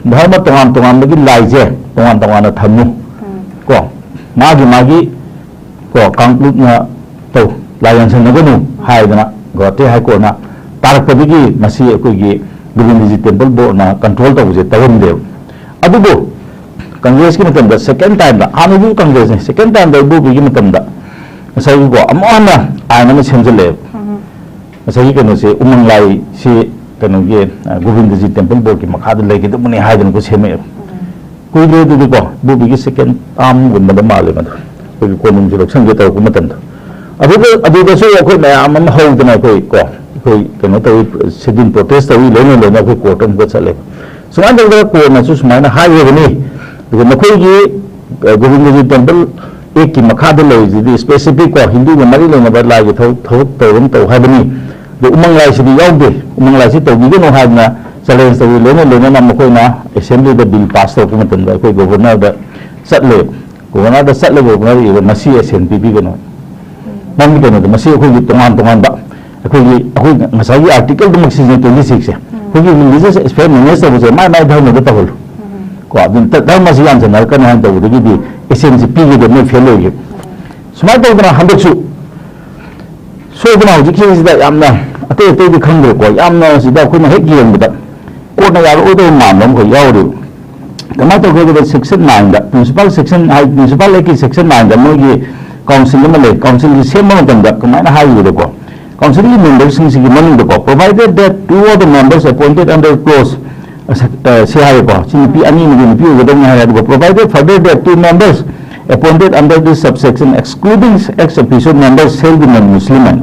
ꯙꯔꯃ ꯇꯣꯉꯥꯟ ꯇꯣꯉꯥꯟꯕꯒꯤ ꯂꯥꯏꯁꯦ ꯇꯣꯉꯥꯟ ꯇꯣꯉꯥꯟꯅ ꯊꯝꯃꯨ꯫ ꯀꯣ, ꯃꯥꯒꯤ ꯃꯥꯒꯤ ꯀꯣ ꯀꯥꯡꯂꯨꯞꯅ ꯇꯧ, ꯂꯥꯏ ꯌꯥꯟꯁꯟꯅꯒꯅꯨ" ꯍꯥꯏꯗꯅ ꯒꯨꯋꯥꯍꯥꯇꯤ ꯍꯥꯏ ꯀꯣꯔꯠꯅ ꯇꯥꯔꯛꯄꯗꯒꯤ ꯃꯁꯤ ꯑꯩꯈꯣꯏꯒꯤ ꯒꯣꯕꯤꯟꯗꯖꯤ ꯇꯦꯝꯄꯜ ꯕꯣꯔꯗꯅ ꯀꯟꯇ꯭ꯔꯣꯜ ꯇꯧꯕꯁꯦ ꯇꯧꯔꯝꯗꯦꯕ꯫ ꯑꯗꯨꯕꯨ ꯀꯪꯒ꯭ꯔꯦꯁꯀꯤ ꯃꯇꯝꯗ ꯁꯦꯀꯦꯟ ꯇꯥꯏꯝꯗ, ꯍꯥꯟꯅꯁꯨ ꯀꯪꯒ꯭ꯔꯦꯁꯅꯤ, ꯁꯦꯀꯦꯟ ꯇꯥꯏꯝꯗ ꯏꯕꯣꯕꯤꯒꯤ ꯃꯇꯝꯗ ꯉꯁꯥꯏꯒꯤꯀꯣ ꯑꯃꯨꯛ ꯍꯟꯅ ꯑꯥꯏꯟ ꯑꯃ ꯁꯦꯝꯖꯤꯜꯂꯛꯑꯦꯕ꯫ ꯉꯁꯥꯏꯒꯤ ꯀꯩꯅꯣꯁꯦ, ꯎꯃꯪ ꯂꯥꯏꯁꯤ ꯀꯩꯅꯣꯒꯤ, ꯑ, ꯒꯣꯕꯤꯟꯗꯖꯤ ꯇꯦꯝꯄꯜ ꯕꯣꯔꯗꯀꯤ ꯃꯈꯥꯗ ꯂꯩꯒꯗꯕꯅꯤ ꯍꯥꯏꯗꯅꯀꯣ ꯁꯦꯝꯃꯛꯑꯦꯕ꯫ ꯀꯨꯏꯗ꯭ꯔꯦ ꯑꯗꯨꯗꯤꯀꯣ, ꯏꯕꯣꯕꯤꯒꯤ ꯁꯦꯀꯦꯟ ꯇꯥꯔꯝꯒꯨꯝꯕꯗ ꯃꯥꯜꯂꯦ ꯃꯗꯨ꯫ ꯑꯩꯈꯣꯏꯒꯤ ꯀꯣꯅꯨꯡꯁꯦ ꯂꯧꯁꯟꯒꯦ ꯇꯧꯔꯛꯄ ꯃꯇꯝꯗ꯫ ꯑꯗꯨꯗ, ꯑꯗꯨꯗꯁꯨ ꯑꯩꯈꯣꯏ ꯃꯌꯥꯝ ꯑꯃ ꯍꯧꯗꯅ ꯑꯩꯈꯣꯏ ꯀꯣ, ꯑꯩꯈꯣꯏ ꯀꯩꯅꯣ ꯇꯧꯋꯤ, ꯁꯤꯠ ꯏꯟ ꯄ꯭ꯔꯣꯇꯦꯁ ꯇꯧꯋꯤ, ꯂꯣꯏꯅ ꯂꯣꯏꯅ ꯑꯩꯈꯣꯏ ꯀꯣꯔꯠꯇ ꯑꯃꯨꯛꯀ ꯆꯠꯂꯦ꯫ ꯁꯨꯃꯥꯏꯅ ꯇꯧꯗꯅ ꯀꯣꯔꯠꯅꯁꯨ ꯁꯨꯃꯥꯏꯅ ꯍꯥꯏꯈ꯭ꯔꯕꯅꯤ꯫ ꯑꯗꯨꯒ ꯅꯈꯣꯏꯒꯤ, ꯑ, ꯒꯣꯕꯤꯟꯗꯖꯤ ꯇꯦꯝꯄꯜ ꯑꯦꯛꯀꯤ ꯃꯈꯥꯗ ꯂꯩꯔꯤꯁꯤꯗꯤ ꯁ꯭ꯄꯦꯁꯤꯐꯤꯛ ꯀꯣ, ꯍꯤꯟꯗꯨꯒ ꯃꯔꯤ ꯂꯩꯅꯕ ꯂꯥꯏꯒꯤ ꯊꯕꯛ, ꯊꯕꯛ ꯇꯧꯔꯝ ꯇꯧ ꯍꯥꯏꯕꯅꯤ꯫ ꯑꯗꯣ ꯎꯃꯪ ꯂꯥꯏꯁꯤꯗꯤ ꯌꯥꯎꯗꯦ꯫ ꯎꯃꯪ ꯂꯥꯏꯁꯤ ꯇꯧꯕꯤꯒꯅꯨ ꯍꯥꯏꯗꯅ ꯆꯦꯂꯦꯟꯖ ꯇꯧꯏ꯫ ꯂꯣꯏꯅ ꯂꯣꯏꯅꯅ ꯃꯈꯣꯏꯅ ꯑꯦꯁꯦꯝꯕ꯭ꯂꯤꯗ ꯕꯤꯜ ꯄꯥꯁ ꯇꯧꯔꯛꯄ ꯃꯇꯝꯗ ꯑꯩꯈꯣꯏ ꯒꯣꯕꯔꯅꯔꯗ ꯆꯠꯂꯦ꯫ ꯒꯣꯕꯔꯅꯔꯗ ꯆꯠꯂꯒ ꯒꯣꯕꯔꯅꯔꯗ ꯏꯕ, "ꯃꯁꯤ ꯑꯦꯁꯦꯟ ꯄꯤꯕꯤꯒꯅꯨ"꯫ ꯃꯔꯝꯗꯤ ꯀꯩꯅꯣꯗ, ꯃꯁꯤ ꯑꯩꯈꯣꯏꯒꯤ ꯇꯣꯉꯥꯟ ꯇꯣꯉꯥꯟꯕ, ꯑꯩꯈꯣꯏꯒꯤ, ꯑꯩꯈꯣꯏ ꯉꯁꯥꯏꯒꯤ ꯑꯥꯔꯇꯤꯀꯜꯗꯨꯃꯛ ꯁꯤꯖꯤꯟꯅꯩ, ꯇ꯭ꯋꯦꯟꯇꯤ ꯁꯤꯛꯁꯁꯦ꯫ ꯑꯩꯈꯣꯏꯒꯤ ꯔꯤꯂꯤꯖꯤꯌꯁ ꯑꯦꯐꯦꯌꯔ ꯃꯦꯅꯦꯖ ꯇꯧꯕꯁꯦ ꯃꯥꯏ ꯃꯥꯏ ꯙꯔꯃꯗ ꯇꯧꯍꯜꯂꯨ꯫ ꯀꯣ, ꯑꯗꯨ ꯙꯔꯃꯁꯤ ꯌꯥꯟꯁꯟꯅꯔꯛꯀꯅꯤ ꯍꯥꯏꯅ ꯇꯧꯕꯗꯒꯤꯗꯤ ꯑꯦꯁꯦꯟꯁꯤ ꯄꯤꯈꯤꯗꯦ, ꯃꯣꯏ ꯐꯦꯜ ꯑꯣꯏꯈꯤ꯫ ꯁꯨꯃꯥꯏꯅ ꯇꯧꯗꯅ ꯍꯟꯗꯛꯁꯨ ꯁꯣꯏꯗꯅ ꯍꯧꯖꯤꯛꯀꯤꯁꯤꯗ ꯌꯥꯝꯅ, ꯑꯇꯩ ꯑꯇꯩꯗꯤ ꯈꯪꯗ꯭ꯔꯦꯀꯣ, ꯌꯥꯝꯅ ꯁꯤꯗ ꯑꯩꯈꯣꯏꯅ ꯍꯦꯛ ꯌꯦꯡꯕꯗ ꯀꯣꯔꯠꯅ ꯌꯥꯔꯛꯑꯣꯏꯗꯕ ꯃꯥꯟꯕ ꯑꯃꯈꯛ ꯌꯥꯎꯔꯤꯕ꯫ ꯀꯃꯥꯏꯅ ꯇꯧꯒꯦ ꯍꯥꯏꯕꯗ ꯁꯦꯛꯁꯟ ꯅꯥꯏꯟꯗ, ꯄ꯭ꯔꯤꯟꯁꯤꯄꯥꯜ ꯁꯦꯛꯁꯟ ꯍꯥꯏ, ꯄ꯭ꯔꯤꯟꯁꯤꯄꯥꯜ ꯑꯦꯛꯀꯤ ꯁꯦꯛꯁꯟ ꯅꯥꯏꯟꯗ ꯃꯣꯏꯒꯤ ꯀꯥꯎꯟꯁꯤꯜ ꯑꯃ ꯂꯩ꯫ ꯀꯥꯎꯟꯁꯤꯜꯁꯤ ꯁꯦꯝꯕ ꯃꯇꯝꯗ ꯀꯃꯥꯏꯅ ꯍꯥꯏꯈꯤꯕꯗꯀꯣ, ꯀꯥꯎꯟꯁꯤꯜꯒꯤ ꯃꯦꯝꯕꯔꯁꯤꯡꯁꯤꯒꯤ ꯃꯅꯨꯡꯗꯀꯣ, provided that two of the members appointed under clause, ꯑ, ꯁꯦ ꯍꯥꯏꯔꯦꯀꯣ, ꯁꯤ ꯅꯨꯄꯤ ꯑꯅꯤ ꯑꯃꯗꯤ ꯅꯨꯄꯤ ꯑꯣꯏꯒꯗꯕꯅꯤ ꯍꯥꯏꯔꯦ꯫ ꯑꯗꯨꯒ provided further that two members appointed under this subsection excluding ex officio members shall be non-Muslim ꯍꯥꯏꯅ꯫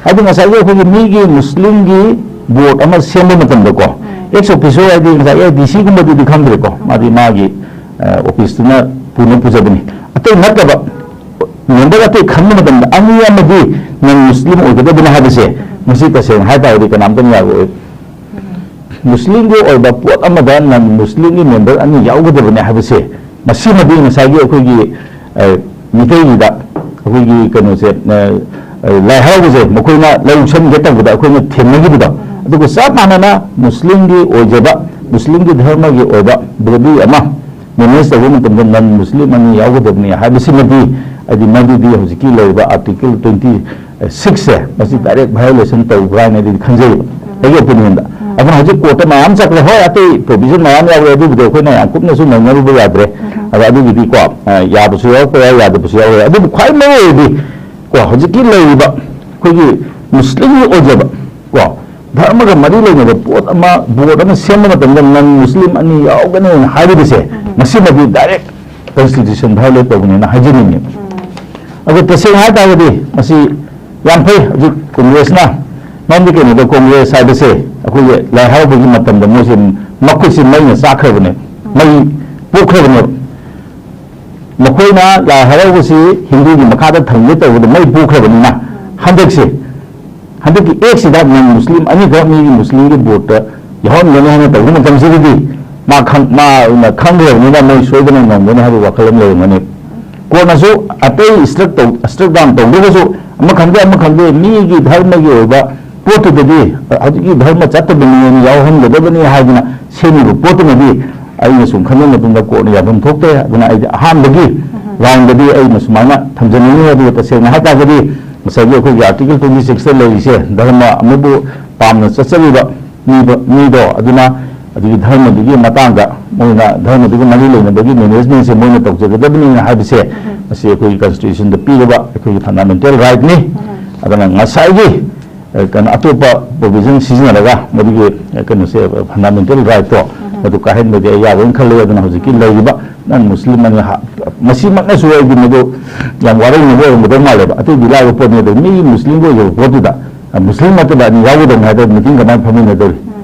ꯍꯥꯏꯗꯤ ꯉꯁꯥꯏꯒꯤ ꯑꯩꯈꯣꯏꯒꯤ ꯃꯤꯒꯤ ꯃꯨꯁꯂꯤꯝꯒꯤ ꯕꯣꯔꯗ ꯑꯃ ꯁꯦꯝꯕ ꯃꯇꯝꯗꯀꯣ, ꯑꯦꯛꯁ ꯑꯣꯐꯤꯁꯤꯌꯣ ꯍꯥꯏꯗꯤ ꯉꯁꯥꯏꯒꯤ ꯗꯤ ꯁꯤꯒꯨꯝꯕꯗꯨꯗꯤ ꯈꯪꯗ꯭ꯔꯦꯀꯣ, ꯃꯥꯗꯤ ꯃꯥꯒꯤ, ꯑ, ꯑꯣꯐꯤꯁꯇꯨꯅ ꯄꯨꯅ ꯄꯨꯖꯕꯅꯤ꯫ ꯑꯇꯩ ꯅꯠꯇꯕ ꯃꯦꯝꯕꯔ ꯑꯇꯩ ꯈꯟꯕ ꯃꯇꯝꯗ ꯑꯅꯤ ꯑꯃꯗꯤ ꯅꯟ ꯃꯨꯁꯂꯤꯝ ꯑꯣꯏꯒꯗꯕꯅꯤ ꯍꯥꯏꯕꯁꯦ ꯃꯁꯤ ꯇꯁꯦꯡꯅ ꯍꯥꯏ ꯇꯥꯔꯒꯗꯤ ꯀꯅꯥꯝꯇꯅ ꯌꯥꯔꯣꯏ꯫ ꯃꯨꯁꯂꯤꯝꯒꯤ ꯑꯣꯏꯕ ꯄꯣꯠ ꯑꯃꯗ ꯅꯟ ꯃꯨꯁꯂꯤꯝꯒꯤ ꯃꯦꯝꯕꯔ ꯑꯅꯤ ꯌꯥꯎꯒꯗꯕꯅꯤ ꯍꯥꯏꯕꯁꯦ, ꯃꯁꯤꯃꯗꯤ ꯉꯁꯥꯏꯒꯤ ꯑꯩꯈꯣꯏꯒꯤ, ꯑ, ꯃꯤꯇꯩꯒꯤꯗ ꯑꯩꯈꯣꯏꯒꯤ ꯀꯩꯅꯣꯁꯦ, ꯑ, ꯑ, ꯂꯥꯏ ꯍꯔꯥꯎꯕꯁꯦ ꯃꯈꯣꯏꯅ ꯂꯧꯁꯟꯒꯦ ꯇꯧꯕꯗ ꯑꯩꯈꯣꯏꯅ ꯊꯦꯡꯅꯈꯤꯕꯗꯣ, ꯑꯗꯨꯒ ꯆꯞ ꯃꯥꯟꯅꯅ ꯃꯨꯁꯂꯤꯝꯒꯤ ꯑꯣꯏꯖꯕ, ꯃꯨꯁꯂꯤꯝꯒꯤ ꯙꯔꯃꯒꯤ ꯑꯣꯏꯕ ꯕꯣꯗꯤ ꯑꯃ ꯃꯦꯅꯦꯖ ꯇꯧꯕ ꯃꯇꯝꯗ ꯅꯟ ꯃꯨꯁꯂꯤꯝ ꯑꯅꯤ ꯌꯥꯎꯒꯗꯕꯅꯤ ꯍꯥꯏꯕꯁꯤꯃꯗꯤ, ꯍꯥꯏꯗꯤ ꯃꯗꯨꯗꯤ ꯍꯧꯖꯤꯛꯀꯤ ꯂꯩꯔꯤꯕ ꯑꯥꯔꯇꯤꯀꯜ ꯇ꯭ꯋꯦꯟꯇꯤ ꯁꯤꯛꯁꯁꯦ, ꯃꯁꯤ ꯗꯥꯏꯔꯦꯛ ꯚꯥꯏꯑꯣꯂꯦꯁꯟ ꯇꯧꯕ꯭ꯔꯥ ꯍꯥꯏꯅ ꯑꯩꯗꯤ ꯈꯟꯖꯩꯕ, ꯑꯩꯒꯤ ꯑꯣꯄꯤꯅꯤꯌꯟꯗ꯫ ꯑꯗꯨꯅ ꯍꯧꯖꯤꯛ ꯀꯣꯔꯠꯇ ꯃꯌꯥꯝ ꯆꯠꯈ꯭ꯔꯦ꯫ ꯍꯣꯏ, ꯑꯇꯩ ꯄ꯭ꯔꯣꯚꯤꯖꯟ ꯃꯌꯥꯝ ꯌꯥꯎꯔꯦ, ꯑꯗꯨꯕꯨꯗꯤ ꯑꯩꯈꯣꯏꯅ ꯌꯥꯝ ꯀꯨꯞꯅꯁꯨ ꯅꯩꯅꯔꯨꯕ ꯌꯥꯗ꯭ꯔꯦ꯫ ꯑꯗꯣ ꯑꯗꯨꯒꯤꯗꯤꯀꯣ, ꯑ, ꯌꯥꯕꯁꯨ ꯌꯥꯎꯔꯛꯄ ꯌꯥꯏ, ꯌꯥꯗꯕꯁꯨ ꯌꯥꯎꯔꯦ꯫ ꯑꯗꯨꯕꯨ ꯈ꯭ꯋꯥꯏ ꯃꯔꯨ ꯑꯣꯏꯔꯤꯗꯤ ꯀꯣ, ꯍꯧꯖꯤꯛꯀꯤ ꯂꯩꯔꯤꯕ ꯑꯩꯈꯣꯏꯒꯤ ꯃꯨꯁꯂꯤꯝꯒꯤ ꯑꯣꯏꯖꯕ ꯀꯣ, ꯙꯔꯃꯒ ꯃꯔꯤ ꯂꯩꯅꯕ ꯄꯣꯠ ꯑꯃ, ꯕꯣꯔꯗ ꯑꯃ ꯁꯦꯝꯕ ꯃꯇꯝꯗ ꯅꯟ ꯃꯨꯁꯂꯤꯝ ꯑꯅꯤ ꯌꯥꯎꯒꯅꯤ ꯍꯥꯏꯔꯤꯕꯁꯦ, ꯃꯁꯤꯃꯗꯤ ꯗꯥꯏꯔꯦꯛ ꯀꯟꯁꯇꯤꯇ꯭ꯌꯨꯁꯟ ꯚꯥꯏꯑꯣꯂꯦꯠ ꯇꯧꯕꯅꯦꯅ ꯍꯥꯏꯖꯅꯤꯡꯉꯤ꯫ ꯑꯗꯣ ꯇꯁꯦꯡꯅ ꯍꯥꯏ ꯇꯥꯔꯒꯗꯤ ꯃꯁꯤ ꯌꯥꯝ ꯐꯩ꯫ ꯍꯧꯖꯤꯛ ꯀꯣꯡꯒ꯭ꯔꯦꯁꯅ, ꯃꯔꯝꯗꯤ ꯀꯩꯅꯣꯗ ꯀꯣꯡꯒ꯭ꯔꯦꯁ ꯍꯥꯏꯕꯁꯦ ꯑꯩꯈꯣꯏꯒꯤ ꯂꯥꯏ ꯍꯔꯥꯎꯕꯒꯤ ꯃꯇꯝꯗ ꯃꯣꯏꯁꯦ ꯃꯈꯨꯠꯁꯤ ꯃꯩꯅ ꯆꯥꯛꯈ꯭ꯔꯕꯅꯦ, ꯃꯩ ꯄꯣꯛꯈ꯭ꯔꯕꯅꯦꯕ꯫ ꯃꯈꯣꯏꯅ ꯂꯥꯏ ꯍꯔꯥꯎꯕꯁꯤ ꯍꯤꯟꯗꯨꯒꯤ ꯃꯈꯥꯗ ꯊꯝꯒꯦ ꯇꯧꯕꯗ ꯃꯩ ꯄꯣꯛꯈ꯭ꯔꯕꯅꯤꯅ, ꯍꯟꯗꯛꯁꯦ, ꯍꯟꯗꯛꯀꯤ ꯑꯦꯛꯁꯤꯗ ꯅꯟ ꯃꯨꯁꯂꯤꯝ ꯑꯅꯤꯈꯛ ꯃꯤꯒꯤ ꯃꯨꯁꯂꯤꯝꯒꯤ ꯕꯣꯠꯇ ꯌꯥꯎꯍꯟꯒꯅꯤ ꯍꯥꯏꯅ ꯇꯧꯕ ꯃꯇꯝꯁꯤꯗꯗꯤ ꯃꯥ ꯈꯪ-, ꯃꯥꯅ ꯈꯪꯈ꯭ꯔꯕꯅꯤꯅ ꯃꯣꯏ ꯁꯣꯏꯗꯅ ꯉꯝꯒꯅꯤ ꯍꯥꯏꯕꯒꯤ ꯋꯥꯈꯜ ꯑꯃ ꯂꯩꯔꯝꯒꯅꯤ꯫ ꯀꯣꯟꯅꯁꯨ ꯑꯇꯩ ꯏꯁꯇ꯭ꯔꯛ ꯇꯧ-, ꯏꯁꯇ꯭ꯔꯛ ꯗꯥꯎꯟ ꯇꯧꯗ꯭ꯔꯒꯁꯨ ꯑꯃ ꯈꯪꯗꯦ ꯑꯃ ꯈꯪꯗꯦ ꯃꯤꯒꯤ ꯙꯔꯃꯒꯤ ꯑꯣꯏꯕ ꯄꯣꯠꯇꯨꯗꯗꯤ ꯍꯧꯖꯤꯛꯀꯤ ꯙꯔꯃ ꯆꯠꯇꯕ ꯃꯤꯉꯣꯟꯗ ꯌꯥꯎꯍꯟꯒꯗꯕꯅꯤ ꯍꯥꯏꯗꯅ ꯁꯦꯝꯃꯤꯕ ꯄꯣꯠꯇꯨꯃꯗꯤ ꯑꯩꯅ ꯁꯨꯝ ꯈꯟꯕ ꯃꯇꯝꯗ ꯀꯣꯔꯠꯅ ꯌꯥꯐꯝ ꯊꯣꯛꯇꯦ꯫ ꯑꯗꯨꯅ ꯑꯩꯗꯤ ꯑꯍꯥꯟꯕꯒꯤ ꯔꯥꯎꯟꯗꯗꯤ ꯑꯩꯅ ꯁꯨꯃꯥꯏꯅ ꯊꯝꯖꯅꯤꯡꯉꯤ꯫ ꯑꯗꯨꯒ ꯇꯁꯦꯡꯅ ꯍꯥꯏ ꯇꯥꯔꯒꯗꯤ ꯉꯁꯥꯏꯒꯤ ꯑꯩꯈꯣꯏꯒꯤ ꯑꯥꯔꯇꯤꯀꯜ ꯇ꯭ꯋꯦꯟꯇꯤ ꯁꯤꯛꯁꯇ ꯂꯩꯔꯤꯁꯦ, ꯙꯔꯃ ꯑꯃꯕꯨ ꯄꯥꯝꯅ ꯆꯠꯆꯔꯤꯕ ꯃꯤꯗꯣ, ꯃꯤꯗꯣ ꯑꯗꯨꯅ ꯑꯗꯨꯒꯤ ꯙꯔꯃꯗꯨꯒꯤ ꯃꯇꯥꯡꯗ ꯃꯣꯏꯅ ꯙꯔꯃꯗꯨꯒ ꯃꯔꯤ ꯂꯩꯅꯕꯒꯤ ꯃꯦꯅꯦꯖꯃꯦꯟꯁꯦ ꯃꯣꯏꯅ ꯇꯧꯖꯒꯗꯕꯅꯤꯅ ꯍꯥꯏꯕꯁꯦ, ꯃꯁꯤ ꯑꯩꯈꯣꯏꯒꯤ ꯀꯟꯁꯇꯤꯇ꯭ꯌꯨꯁꯟꯗ ꯄꯤꯔꯕ ꯑꯩꯈꯣꯏꯒꯤ ꯐꯟꯗꯥꯃꯦꯟꯇꯦꯜ ꯔꯥꯏꯠꯅꯤ꯫ ꯑꯗꯨꯅ ꯉꯁꯥꯏꯒꯤ ꯑ, ꯀꯩꯅꯣ, ꯑꯇꯣꯞꯄ ꯄ꯭ꯔꯣꯚꯤꯖꯟ ꯁꯤꯖꯤꯟꯅꯔꯒ ꯃꯗꯨꯒꯤ, ꯑ, ꯀꯩꯅꯣꯁꯦ, ꯐꯟꯗꯥꯃꯦꯟꯇꯦꯜ ꯔꯥꯏꯠꯇꯣ ꯃꯗꯨ ꯀꯥꯏꯍꯟꯕꯗꯤ ꯑꯩ ꯌꯥꯔꯣꯏꯅ ꯈꯜꯂꯦ꯫ ꯑꯗꯨꯅ ꯍꯧꯖꯤꯛꯀꯤ ꯂꯩꯔꯤꯕ ꯅꯟ ꯃꯨꯁꯂꯤꯝ ꯑꯅꯤ ꯍꯥ-, ꯃꯁꯤꯃꯛꯅꯁꯨ ꯑꯩꯗꯤ ꯃꯗꯨ ꯌꯥꯝ ꯋꯥꯔꯧꯅꯕ ꯑꯣꯏꯔꯝꯒꯗꯧ ꯃꯥꯜꯂꯦꯕ꯫ ꯑꯇꯩꯗꯤ ꯂꯥꯏꯕ ꯄꯣꯠꯅꯤ, ꯑꯗꯨ ꯃꯤꯒꯤ ꯃꯨꯁꯂꯤꯝꯒꯤ ꯑꯣꯏꯖꯕ ꯄꯣꯠꯇꯨꯗ, ꯑ, ꯃꯨꯁꯂꯤꯝ ꯅꯠꯇꯕ ꯑꯅꯤ ꯌꯥꯎꯒꯗꯧꯅꯤ ꯍꯥꯏꯗꯅ ꯃꯤꯇꯤꯡ ꯀꯃꯥꯏꯅ ꯐꯝꯃꯤꯟꯅꯗꯧꯔꯤ?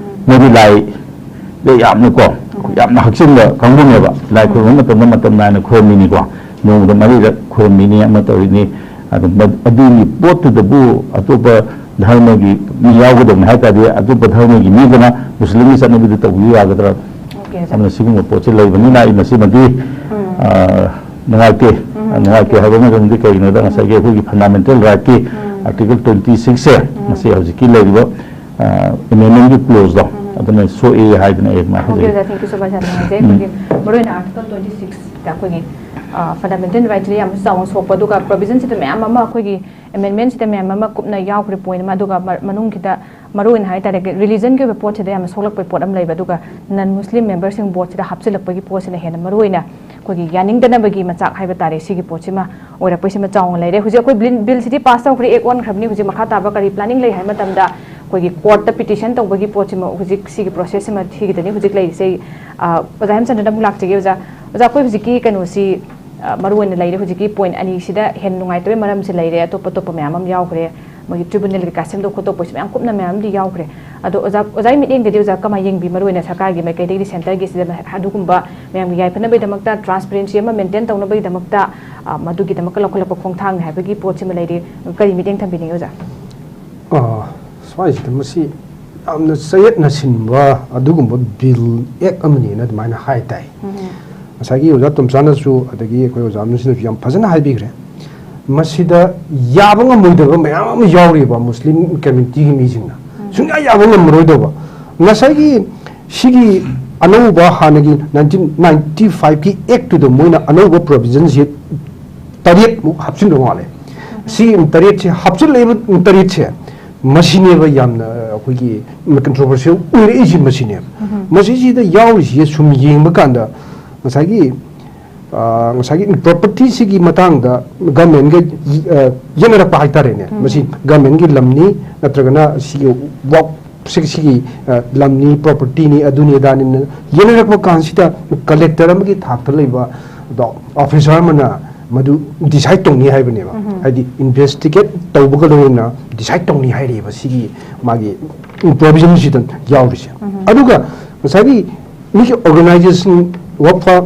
ꯃꯣꯏꯗꯤ ꯂꯥꯏꯗ ꯌꯥꯝꯅꯀꯣ, ꯌꯥꯝꯅ ꯍꯛꯆꯤꯟꯕ ꯀꯥꯡꯕꯨꯅꯦꯕ꯫ ꯂꯥꯏ ꯈꯨꯔꯨꯝꯕ ꯃꯇꯝꯗ ꯃꯇꯝ ꯅꯥꯏꯅ ꯈꯨꯔꯨꯝꯃꯤꯅꯤꯀꯣ, ꯅꯣꯡꯃꯗ ꯃꯔꯤꯔꯛ ꯈꯨꯔꯨꯝꯃꯤꯅꯤ, ꯑꯃ ꯇꯧꯔꯤꯅꯤ꯫ ꯑꯗꯨ ꯃ-, ꯑꯗꯨꯒꯤ ꯄꯣꯠꯇꯨꯗꯕꯨ ꯑꯇꯣꯞꯄ ꯙꯔꯃꯒꯤ ꯃꯤ ꯌꯥꯎꯒꯗꯕꯅꯤ ꯍꯥꯏ ꯇꯥꯔꯗꯤ, ꯑꯇꯣꯞꯄ ꯙꯔꯃꯒꯤ ꯃꯤꯗꯨꯅ ꯃꯨꯁꯂꯤꯝꯒꯤ ꯆꯠꯅꯕꯤꯗꯨ ꯇꯧꯕꯤꯌꯨ ꯌꯥꯒꯗ꯭ꯔꯥ? Okay, sir. ꯑꯗꯨꯅ ꯁꯤꯒꯨꯝꯕ ꯄꯣꯠꯁꯦ ꯂꯩꯕꯅꯤꯅ ꯑꯩ ꯃꯁꯤꯃꯗꯤ, ꯑ, ꯅꯨꯡꯉꯥꯏꯇꯦ꯫ ꯅꯨꯡꯉꯥꯏꯇꯦ ꯍꯥꯏꯕ ꯑꯃꯔꯣꯝꯗꯤ ꯀꯩꯒꯤꯅꯣꯗ ꯉꯁꯥꯏꯒꯤ ꯑꯩꯈꯣꯏꯒꯤ fundamental rightꯀꯤ article twenty sixꯁꯦ, ꯉꯁꯤ ꯍꯧꯖꯤꯛꯀꯤ ꯂꯩꯔꯤꯕ, ꯑ, amendmentꯀꯤ clauseꯗꯣ, ꯑꯗꯨꯅ ꯁꯣꯛꯑꯦ ꯍꯥꯏꯗꯅ ꯑꯩ ꯑꯗꯨꯃꯥꯏꯅ Okay, ꯍꯥꯏꯖꯒꯦ꯫ sir, thank you so much, sir. ꯅꯨꯡꯉꯥꯏꯖꯩ꯫ ꯑꯩꯈꯣꯏꯒꯤ ꯃꯔꯨꯑꯣꯏꯅ article twenty sixꯇ ꯑꯩꯈꯣꯏꯒꯤ, ꯑ, fundamental rightꯁꯤꯗ ꯌꯥꯝ ꯆꯥꯎꯅ ꯁꯣꯛꯄ, ꯑꯗꯨꯒ provisionꯁꯤꯗ ꯃꯌꯥꯝ ꯑꯃ, ꯑꯩꯈꯣꯏꯒꯤ amendmentꯁꯤꯗ ꯃꯌꯥꯝ ꯑꯃ ꯀꯨꯞꯅ ꯌꯥꯎꯈ꯭ꯔꯦ point ꯑꯃ, ꯑꯗꯨꯒ ꯃ-, ꯃꯅꯨꯡꯒꯤꯗ ꯃꯔꯨꯑꯣꯏꯅ ꯍꯥꯏ ꯇꯥꯔꯦ, religionꯒꯤ ꯑꯣꯏꯕ ꯄꯣꯠꯁꯤꯗ ꯌꯥꯝꯅ ꯁꯣꯛꯂꯛꯄ ꯄꯣꯠ ꯑꯃ ꯂꯩꯕ, ꯑꯗꯨꯒ non Muslim memberꯁꯤꯡ boardꯁꯤꯗ ꯍꯥꯞꯆꯤꯜꯂꯛꯄꯒꯤ ꯄꯣꯠꯁꯤꯅ ꯍꯦꯟꯅ ꯃꯔꯨꯑꯣꯏꯅ ꯑꯩꯈꯣꯏꯒꯤ ꯌꯥꯅꯤꯡꯗꯅꯕꯒꯤ ꯃꯆꯥꯛ ꯍꯥꯏꯕ ꯇꯥꯔꯦ, ꯁꯤꯒꯤ ꯄꯣꯠꯁꯤꯃ ꯑꯣꯏꯔꯛꯄꯁꯤꯃ ꯆꯥꯎꯅ ꯂꯩꯔꯦ꯫ ꯍꯧꯖꯤꯛ ꯑꯩꯈꯣꯏ ꯕꯤꯜ, ꯕꯤꯜꯁꯤꯗꯤ pass ꯇꯧꯈ꯭ꯔꯦ, act ꯑꯣꯟꯈ꯭ꯔꯕꯅꯤ꯫ ꯍꯧꯖꯤꯛ ꯃꯈꯥ ꯇꯥꯕ ꯀꯔꯤ planning ꯂꯩ ꯍꯥꯏꯕ ꯃꯇꯝꯗ, ꯑꯩꯈꯣꯏꯒꯤ courtꯇ petition ꯇꯧꯕꯒꯤ ꯄꯣꯠꯁꯤꯃ, ꯍꯧꯖꯤꯛ ꯁꯤꯒꯤ processꯁꯤꯃ ꯁꯤꯒꯤꯗꯅꯤ ꯍꯧꯖꯤꯛ ꯂꯩꯔꯤꯁꯦ꯫ ꯑꯩ, ꯑ, ꯑꯣꯖꯥ ꯍꯦꯝꯆꯟꯗ꯭ꯔꯗ ꯑꯃꯨꯛ ꯂꯥꯛꯆꯒꯦ, ꯑꯣꯖꯥ꯫ ꯑꯣꯖꯥ, ꯑꯩꯈꯣꯏ ꯍꯧꯖꯤꯛꯀꯤ ꯀꯩꯅꯣꯁꯤ, ꯑ, ꯃꯔꯨꯑꯣꯏꯅ ꯂꯩꯔꯦ꯫ ꯍꯧꯖꯤꯛꯀꯤ point ꯑꯅꯤꯁꯤꯗ ꯍꯦꯟꯅ ꯅꯨꯡꯉꯥꯏꯇꯕꯒꯤ ꯃꯔꯝꯁꯦ ꯂꯩꯔꯦ, ꯑꯇꯣꯞ ꯑꯇꯣꯞꯄ ꯃꯌꯥꯝ ꯑꯃ ꯌꯥꯎꯈ꯭ꯔꯦ, ꯃꯣꯏꯒꯤ tribunal ꯀꯩꯀꯥ ꯁꯦꯝꯗꯣꯛ ꯈꯣꯠꯇꯣꯛꯄꯁꯨ ꯃꯌꯥꯝ ꯀꯨꯞꯅ ꯃꯌꯥꯝ ꯑꯃꯗꯤ ꯌꯥꯎꯈ꯭ꯔꯦ꯫ ꯑꯗꯣ ꯑꯣꯖꯥ, ꯑꯣꯖꯥꯒꯤ ꯃꯤꯠꯌꯦꯡꯗꯗꯤ ꯑꯣꯖꯥ ꯀꯃꯥꯏꯅ ꯌꯦꯡꯕꯤ? ꯃꯔꯨꯑꯣꯏꯅ ꯁꯔꯀꯥꯔꯒꯤ ꯃꯥꯏꯀꯩꯗꯒꯤꯗꯤ, centreꯒꯤ ꯁꯤꯗ ꯑꯗꯨꯒꯨꯝꯕ ꯃꯌꯥꯝꯒꯤ ꯌꯥꯏꯐꯅꯕꯒꯤꯗꯃꯛꯇ, transparency ꯑꯃ maintain ꯇꯧꯅꯕꯒꯤꯗꯃꯛꯇ, ꯑ, ꯃꯗꯨꯒꯤꯗꯃꯛꯇ ꯂꯧꯈꯠꯂꯛꯄ ꯈꯣꯡꯊꯥꯡꯅꯤ ꯍꯥꯏꯕꯒꯤ ꯄꯣꯠꯁꯤꯃ ꯂꯩꯔꯤ꯫ ꯀꯔꯤ ꯃꯤꯠꯌꯦꯡ ꯊꯝꯕꯤꯅꯤꯡꯉꯤ ꯑꯣꯖꯥ? ꯑ, ꯁ꯭ꯋꯥꯏꯁꯤꯗ ꯃꯁꯤ ꯌꯥꯝꯅ ꯆꯌꯦꯠꯅ ꯁꯤꯟꯕ ꯑꯗꯨꯒꯨꯝꯕ ꯕꯤꯜ, ꯑꯦꯛ ꯑꯃꯅꯤꯅ ꯑꯗꯨꯃꯥꯏꯅ ꯍꯥꯏ ꯇꯥꯏ꯫ ꯉꯁꯥꯏꯒꯤ ꯑꯣꯖꯥ ꯇꯣꯝꯆꯥꯅꯁꯨ, ꯑꯗꯒꯤ ꯑꯩꯈꯣꯏ ꯑꯣꯖꯥ ꯑꯃꯅꯁꯨ ꯌꯥꯝ ꯐꯖꯅ ꯍꯥꯏꯕꯤꯈ꯭ꯔꯦ꯫ ꯃꯁꯤꯗ ꯌꯥꯕ ꯉꯝꯃꯣꯏꯗꯕ ꯃꯌꯥꯝ ꯑꯃ ꯌꯥꯎꯔꯤꯕ ꯃꯨꯁꯂꯤꯝ communityꯒꯤ ꯃꯤꯁꯤꯡꯅ꯫ ꯁꯨꯡꯌꯥ ꯌꯥꯕ ꯉꯝꯃꯔꯣꯏꯗꯕ꯫ ꯉꯁꯥꯏꯒꯤ ꯁꯤꯒꯤ ꯑꯅꯧꯕ, ꯍꯥꯟꯅꯒꯤ nineteen ninety fiveꯀꯤ actꯇꯨꯗ ꯃꯣꯏꯅ ꯑꯅꯧꯕ provisionꯁꯦ ꯇꯔꯦꯠꯃꯨꯛ ꯍꯥꯞꯆꯤꯟꯕ ꯃꯥꯜꯂꯦ꯫ ꯁꯤ ꯇꯔꯦꯠꯁꯦ, ꯍꯥꯞꯆꯤꯜꯂꯛꯏꯕ ꯇꯔꯦꯠꯁꯦ, ꯃꯁꯤꯅꯦꯕ ꯌꯥꯝꯅ ꯑꯩꯈꯣꯏꯒꯤ controversial ꯑꯣꯏꯔꯛꯏꯁꯦ ꯃꯁꯤꯅꯦꯕ꯫ ꯃꯁꯤꯁꯤꯗ ꯌꯥꯎꯔꯤꯁꯦ ꯁꯨꯝ ꯌꯦꯡꯕ ꯀꯥꯟꯗ ꯉꯁꯥꯏꯒꯤ, ꯑ, ꯉꯁꯥꯏꯒꯤ propertyꯁꯤꯒꯤ ꯃꯇꯥꯡꯗ governmentꯒ, ꯑ, ꯌꯦꯠꯅꯔꯛꯄ ꯍꯥꯏꯇꯥꯔꯦꯅꯦ꯫ ꯃꯁꯤ governmentꯀꯤ ꯂꯝꯅꯤ ꯅꯠꯇ꯭ꯔꯒꯅ ꯁꯤꯒꯤ ꯋꯥꯛ ꯁꯤ-, ꯁꯤꯒꯤ, ꯑ, ꯂꯝꯅꯤ, propertyꯅꯤ, ꯑꯗꯨꯅꯤ ꯑꯗꯥꯅꯤꯅ ꯌꯦꯡꯅꯔꯛꯄ ꯀꯥꯟꯁꯤꯗ collector ꯑꯃꯒꯤ ꯊꯥꯛꯇ ꯂꯩꯕ ꯑꯗꯣ officer ꯑꯃꯅ ꯃꯗꯨ decide ꯇꯧꯅꯤ ꯍꯥꯏꯕꯅꯦꯕ꯫ ꯍꯥꯏꯗꯤ investigate ꯇꯧꯕꯒ ꯂꯣꯏꯅꯅ decide ꯇꯧꯅꯤ ꯍꯥꯏꯔꯤꯕ ꯁꯤꯒꯤ ꯃꯥꯒꯤ provisionꯁꯤꯗ ꯌꯥꯎꯔꯤꯁꯦ꯫ ꯑꯗꯨꯒ ꯉꯁꯥꯏꯒꯤ ꯃꯤꯒꯤ organization, ꯋꯥꯛꯐ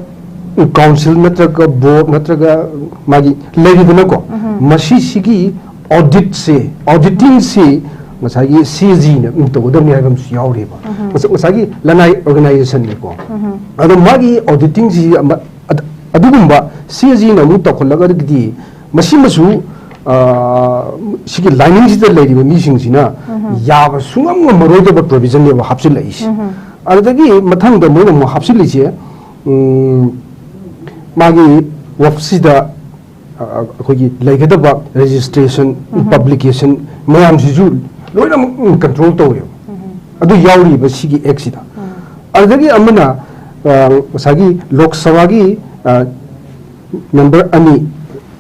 council ꯅꯠꯇ꯭ꯔꯒ board ꯅꯠꯇ꯭ꯔꯒ ꯃꯥꯒꯤ ꯂꯩꯔꯤꯗꯅꯀꯣ, ꯃꯁꯤꯁꯤꯒꯤ ꯑꯣꯗꯤꯠꯁꯤ, ꯑꯣꯗꯤꯇꯤꯡꯁꯤ ꯉꯁꯥꯏꯒꯤ ꯁꯤ ꯑꯦ ꯖꯤꯅ ꯇꯧꯒꯗꯕꯅꯤ ꯍꯥꯏꯕ ꯑꯃꯁꯨ ꯌꯥꯎꯔꯤꯕ꯫ ꯉꯁ-, ꯉꯁꯥꯏꯒꯤ ꯂꯅꯥꯏ ꯑꯣꯔꯒꯅꯥꯏꯖꯦꯁꯟꯅꯤꯀꯣ꯫ ꯑꯗꯣ ꯃꯥꯒꯤ ꯑꯣꯗꯤꯇꯤꯡꯁꯤ ꯑꯃ-, ꯑꯗ-, ꯑꯗꯨꯒꯨꯝꯕ ꯁꯤ ꯑꯦ ꯖꯤꯅ ꯑꯃꯨꯛ ꯇꯧꯈꯠꯂꯒꯗꯤ ꯃꯁꯤꯃꯁꯨ, ꯑ, ꯁꯤꯒꯤ ꯂꯥꯏꯅꯤꯡꯁꯤꯗ ꯂꯩꯔꯤꯕ ꯃꯤꯁꯤꯡꯁꯤꯅ ꯌꯥꯕ ꯁꯨꯡꯉꯝ ꯉꯝꯃꯔꯣꯏꯗꯕ ꯄ꯭ꯔꯣꯕꯤꯖꯟꯅꯦꯕ ꯍꯥꯞꯆꯤꯜꯂꯛꯏꯁꯦ꯫ ꯑꯗꯨꯗꯒꯤ ꯃꯊꯪꯗ ꯃꯣꯏꯅ ꯑꯃꯨꯛ ꯍꯥꯞꯆꯤꯜꯂꯤꯁꯦ, ꯎꯝ, ꯃꯥꯒꯤ ꯋꯛꯐꯁꯤꯗ ꯑ, ꯑꯩꯈꯣꯏꯒꯤ ꯂꯩꯒꯗꯕ ꯔꯦꯖꯤꯁꯇ꯭ꯔꯦꯁꯟ, ꯄꯕ꯭ꯂꯤꯀꯦꯁꯟ ꯃꯌꯥꯝꯁꯤꯁꯨ ꯂꯣꯏꯅꯃꯛ ꯀꯟꯇ꯭ꯔꯣꯜ ꯇꯧꯋꯦꯕ꯫ ꯑꯗꯨ ꯌꯥꯎꯔꯤꯕ ꯁꯤꯒꯤ ꯑꯦꯛꯁꯤꯗ꯫ ꯑꯗꯨꯗꯒꯤ ꯑꯃꯅ, ꯑ, ꯉꯁꯥꯏꯒꯤ ꯂꯣꯛ ꯁꯚꯥꯒꯤ, ꯑ, ꯃꯦꯝꯕꯔ ꯑꯅꯤ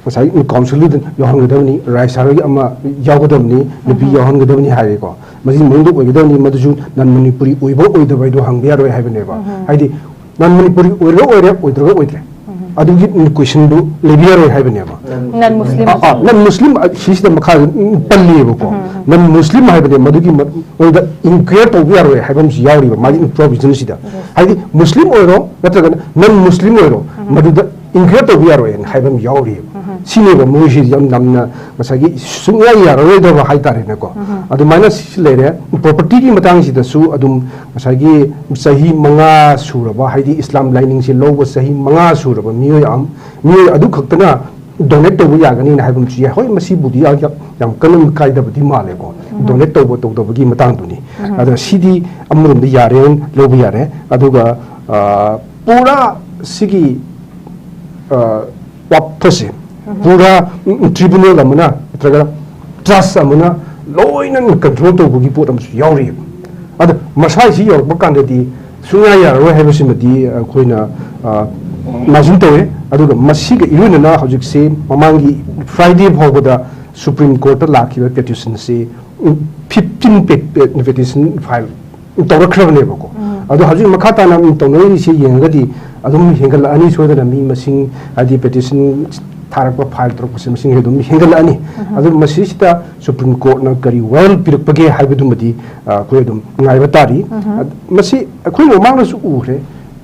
ꯉꯁꯥꯏꯒꯤ ꯀꯥꯎꯟꯁꯤꯜꯗꯨꯗ ꯌꯥꯎꯍꯟꯒꯗꯕꯅꯤ, ꯔꯥꯖ꯭ꯌ ꯁꯚꯥꯒꯤ ꯑꯃ ꯌꯥꯎꯒꯗꯕꯅꯤ, ꯅꯨꯄꯤ ꯌꯥꯎꯍꯟꯒꯗꯕꯅꯤ ꯍꯥꯏꯔꯦꯀꯣ꯫ ꯃꯁꯤ ꯃꯅꯨꯡꯗ ꯑꯣꯏꯒꯗꯕꯅꯤ, ꯃꯗꯨꯁꯨ ꯅꯟ ꯃꯅꯤꯄꯨꯔꯤ ꯑꯣꯏꯕ ꯑꯣꯏꯗꯕ ꯍꯥꯏꯗꯣ ꯍꯪꯕ ꯌꯥꯔꯣꯏ ꯍꯥꯏꯕꯅꯦꯕ꯫ ꯍꯥꯏꯗꯤ ꯅꯟ ꯃꯅꯤꯄꯨꯔꯤ ꯑꯣꯏꯔꯒ ꯑꯣꯏꯔꯦ, ꯑꯣꯏꯗ꯭ꯔꯒ ꯑꯣꯏꯗ꯭ꯔꯦ꯫ ꯑꯗꯨꯒꯤ ꯀꯣꯏꯁꯟꯗꯨ ꯂꯩꯕ ꯌꯥꯔꯣꯏ ꯍꯥꯏꯕꯅꯦꯕ꯫ ꯅꯟ ꯃꯨꯁꯂꯤꯝ꯫ ꯑꯥ, ꯑꯥ, ꯅꯟ ꯃꯨꯁꯂꯤꯝ, ꯑ, ꯁꯤꯁꯤꯗ ꯃꯈꯥꯗ, ꯎꯝ, ꯄꯜꯂꯤꯕꯀꯣ꯫ ꯅꯟ ꯃꯨꯁꯂꯤꯝ ꯍꯥꯏꯕꯅꯦ, ꯃꯗꯨꯒꯤ ꯃ-, ꯃꯣꯏꯗ ꯏꯟꯀ꯭ꯋꯦꯔ ꯇꯧꯕ ꯌꯥꯔꯣꯏ ꯍꯥꯏꯕ ꯑꯃꯁꯨ ꯌꯥꯎꯔꯤꯕ ꯃꯥꯒꯤ ꯄ꯭ꯔꯣꯕꯤꯖꯟꯁꯤꯗ꯫ ꯍꯥꯏꯗꯤ ꯃꯨꯁꯂꯤꯝ ꯑꯣꯏꯔꯣ ꯅꯠꯇ꯭ꯔꯒꯅ ꯅꯟ ꯃꯨꯁꯂꯤꯝ ꯑꯣꯏꯔꯣ, ꯃꯗꯨꯗ ꯏꯟꯀ꯭ꯋꯦꯔ ꯇꯧꯕ ꯌꯥꯔꯣꯏꯅ ꯍꯥꯏꯕ ꯑꯃ ꯌꯥꯎꯔꯤꯕ꯫ ꯁꯤꯅꯦꯕ ꯃꯣꯏꯁꯤ ꯌꯥꯝ ꯅꯝꯅ ꯉꯁꯥꯏꯒꯤ ꯁꯨꯡꯌꯥ ꯌꯥꯔꯔꯣꯏꯗꯕ ꯍꯥꯏꯇꯥꯔꯦꯅꯦꯀꯣ꯫ ꯑꯗꯨꯃꯥꯏꯅ ꯁꯤ ꯂꯩꯔꯦ꯫ ꯄ꯭ꯔꯣꯄꯔꯇꯤꯒꯤ ꯃꯇꯥꯡꯁꯤꯗꯁꯨ ꯑꯗꯨꯝ ꯉꯁꯥꯏꯒꯤ ꯆꯍꯤ ꯃꯉꯥ ꯁꯨꯔꯕ, ꯍꯥꯏꯗꯤ ꯏꯁꯂꯥꯝ ꯂꯥꯏꯅꯤꯡꯁꯦ ꯂꯧꯕ ꯆꯍꯤ ꯃꯉꯥ ꯁꯨꯔꯕ ꯃꯤꯑꯣꯏ ꯑꯝ-, ꯃꯤꯑꯣꯏ ꯑꯗꯨ ꯈꯛꯇꯅ ꯗꯣꯅꯦꯠ ꯇꯧꯕ ꯌꯥꯒꯅꯤꯅ ꯍꯥꯏꯕ ꯑꯃꯁꯨ ꯌꯥꯏ꯫ ꯍꯣꯏ, ꯃꯁꯤꯕꯨꯗꯤ ꯌꯥꯝ, ꯌꯥꯝ, ꯌꯥꯝ ꯀꯟꯅ ꯀꯥꯏꯗꯕꯗꯤ ꯃꯥꯜꯂꯦꯀꯣ, ꯗꯣꯅꯦꯠ ꯇꯧꯕ ꯇꯧꯗꯕꯒꯤ ꯃꯇꯥꯡꯗꯨꯅꯤ꯫ ꯑꯗꯨꯅ ꯁꯤꯗꯤ ꯑꯃꯔꯣꯝꯗ ꯌꯥꯔꯦ, ꯂꯧꯕ ꯌꯥꯔꯦ꯫ ꯑꯗꯨꯒ, ꯑ, ꯄꯨꯔꯥ ꯁꯤꯒꯤ, ꯑ, ꯋꯥꯐꯝꯁꯦ ꯄꯨꯔꯥ, ꯎꯝ, ꯇ꯭ꯔꯤꯕꯨꯅꯦꯜ ꯑꯃꯅ ꯅꯠꯇ꯭ꯔꯒ ꯇ꯭ꯔꯁ ꯑꯃꯅ ꯂꯣꯏꯅ ꯀꯟꯇ꯭ꯔꯣꯜ ꯇꯧꯕꯒꯤ ꯄꯣꯠ ꯑꯃꯁꯨ ꯌꯥꯎꯔꯤꯑꯕ꯫ ꯑꯗ ꯃꯁꯥꯏꯁꯤ ꯌꯧꯔꯛꯄ ꯀꯥꯟꯗꯗꯤ ꯁꯨꯡꯌꯥ ꯌꯥꯔꯔꯣꯏ ꯍꯥꯏꯕꯁꯤꯃꯗꯤ ꯑꯩꯈꯣꯏꯅ, ꯑ, ꯏꯃꯥꯖꯤꯟ ꯇꯧꯋꯦ꯫ ꯑꯗꯨꯒ ꯃꯁꯤꯒ ꯏꯔꯣꯏꯅꯅ ꯍꯧꯖꯤꯛꯁꯤ ꯃꯃꯥꯡꯒꯤ ꯐ꯭ꯔꯥꯏꯗꯦ ꯐꯥꯎꯕꯗ ꯁꯨꯄ꯭ꯔꯤꯝ ꯀꯣꯔꯠꯇ ꯂꯥꯛꯈꯤꯕ ꯄꯦꯇꯤꯁꯟꯁꯤ, ꯎꯝ, ꯐꯤꯐꯇꯤꯟ ꯄꯦ-, ꯄꯦ-, ꯄꯦꯇꯤꯁꯟ ꯐꯥꯏꯜ ꯇꯧꯔꯛꯈ꯭ꯔꯕꯅꯦꯕꯀꯣ꯫ ꯑꯗꯣ ꯍꯧꯖꯤꯛ ꯃꯈꯥ ꯇꯥꯅ ꯇꯧꯅꯔꯤꯁꯦ ꯌꯦꯡꯉꯒꯗꯤ ꯑꯗꯨꯝ ꯍꯦꯟꯒꯠꯂꯛꯑꯅꯤ, ꯁꯣꯏꯗꯅ ꯃꯤ ꯃꯁꯤꯡ, ꯍꯥꯏꯗꯤ ꯄꯦꯇꯤꯁꯟ ꯊꯥꯔꯛꯄ, ꯐꯥꯏꯜ ꯇꯧꯔꯛꯄꯁꯦ ꯃꯁꯤꯡ ꯑꯗꯨꯝ ꯍꯦꯟꯒꯠꯂꯛꯑꯅꯤ꯫ ꯑꯗꯨ ꯃꯁꯤꯁꯤꯗ ꯁꯨꯄ꯭ꯔꯤꯝ ꯀꯣꯔꯠꯅ ꯀꯔꯤ ꯋꯥꯌꯦꯜ ꯄꯤꯔꯛꯄꯒꯦ ꯍꯥꯏꯕꯗꯨꯃꯗꯤ, ꯑ, ꯑꯩꯈꯣꯏ ꯑꯗꯨꯝ ꯉꯥꯏꯕ ꯇꯥꯔꯤ꯫ ꯑꯗ-, ꯃꯁꯤ ꯑꯩꯈꯣꯏ ꯃꯃꯥꯡꯗꯁꯨ ꯎꯈ꯭ꯔꯦ꯫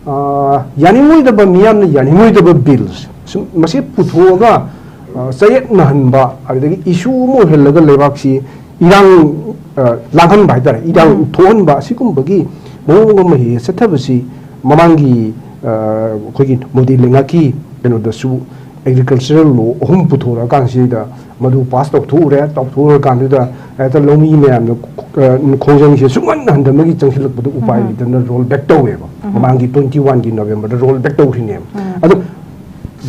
ꯑ, ꯌꯥꯅꯤꯡꯉꯣꯏꯗꯕ, ꯃꯤꯌꯥꯝꯅ ꯌꯥꯅꯤꯡꯉꯣꯏꯗꯕ ꯕꯤꯜꯁ ꯁꯨꯝ ꯃꯁꯤ ꯄꯨꯊꯣꯛꯑꯒ ꯑ, ꯆꯌꯦꯠꯅꯍꯟꯕ, ꯑꯗꯨꯗꯒꯤ issue ꯑꯃ ꯑꯣꯏꯍꯜꯂꯒ ꯂꯩꯕꯥꯛꯁꯤ ꯏꯔꯥꯡ, ꯑ, ꯂꯥꯡꯍꯟꯕ ꯍꯥꯏꯇꯥꯔꯦ, ꯏꯔꯥꯡ ꯎꯝ꯫ ꯊꯣꯛꯍꯟꯕ, ꯑꯁꯤꯒꯨꯝꯕꯒꯤ ꯃꯑꯣꯡ ꯑꯃ ꯍꯦꯛ ꯆꯠꯊꯕꯁꯤ ꯃꯃꯥꯡꯒꯤ, ꯑ, ꯑꯩꯈꯣꯏꯒꯤ ꯃꯣꯗꯤ ꯂꯩꯉꯥꯛꯀꯤ ꯀꯩꯅꯣꯗꯁꯨ agricultural law ꯑꯍꯨꯝ ꯄꯨꯊꯣꯔꯛꯑꯀꯥꯟꯁꯤꯗ ꯃꯗꯨ pass ꯇꯧꯊꯣꯛꯎꯔꯦ꯫ ꯇꯧꯊꯣꯛꯎꯔꯀꯥꯟꯗꯨꯗ ꯍꯦꯛꯇ ꯂꯧꯃꯤ ꯃꯌꯥꯝꯅ, ꯑ, ꯈꯣꯡꯖꯪꯁꯦ ꯁꯨꯡꯍꯟ ꯍꯟꯗꯅꯕꯒꯤ ꯆꯪꯁꯤꯜꯂꯛꯄꯗ ꯎꯄꯥꯏ ꯎꯝ꯫ ꯂꯩꯇꯗꯅ roll back ꯇꯧꯋꯦꯕ꯫ ꯎꯝ꯫ ꯃꯃꯥꯡꯒꯤ twenty one ꯒꯤ November ꯗ roll back ꯇꯧꯈ꯭ꯔꯤꯅꯦꯕ꯫ ꯎꯝ꯫ ꯑꯗꯣ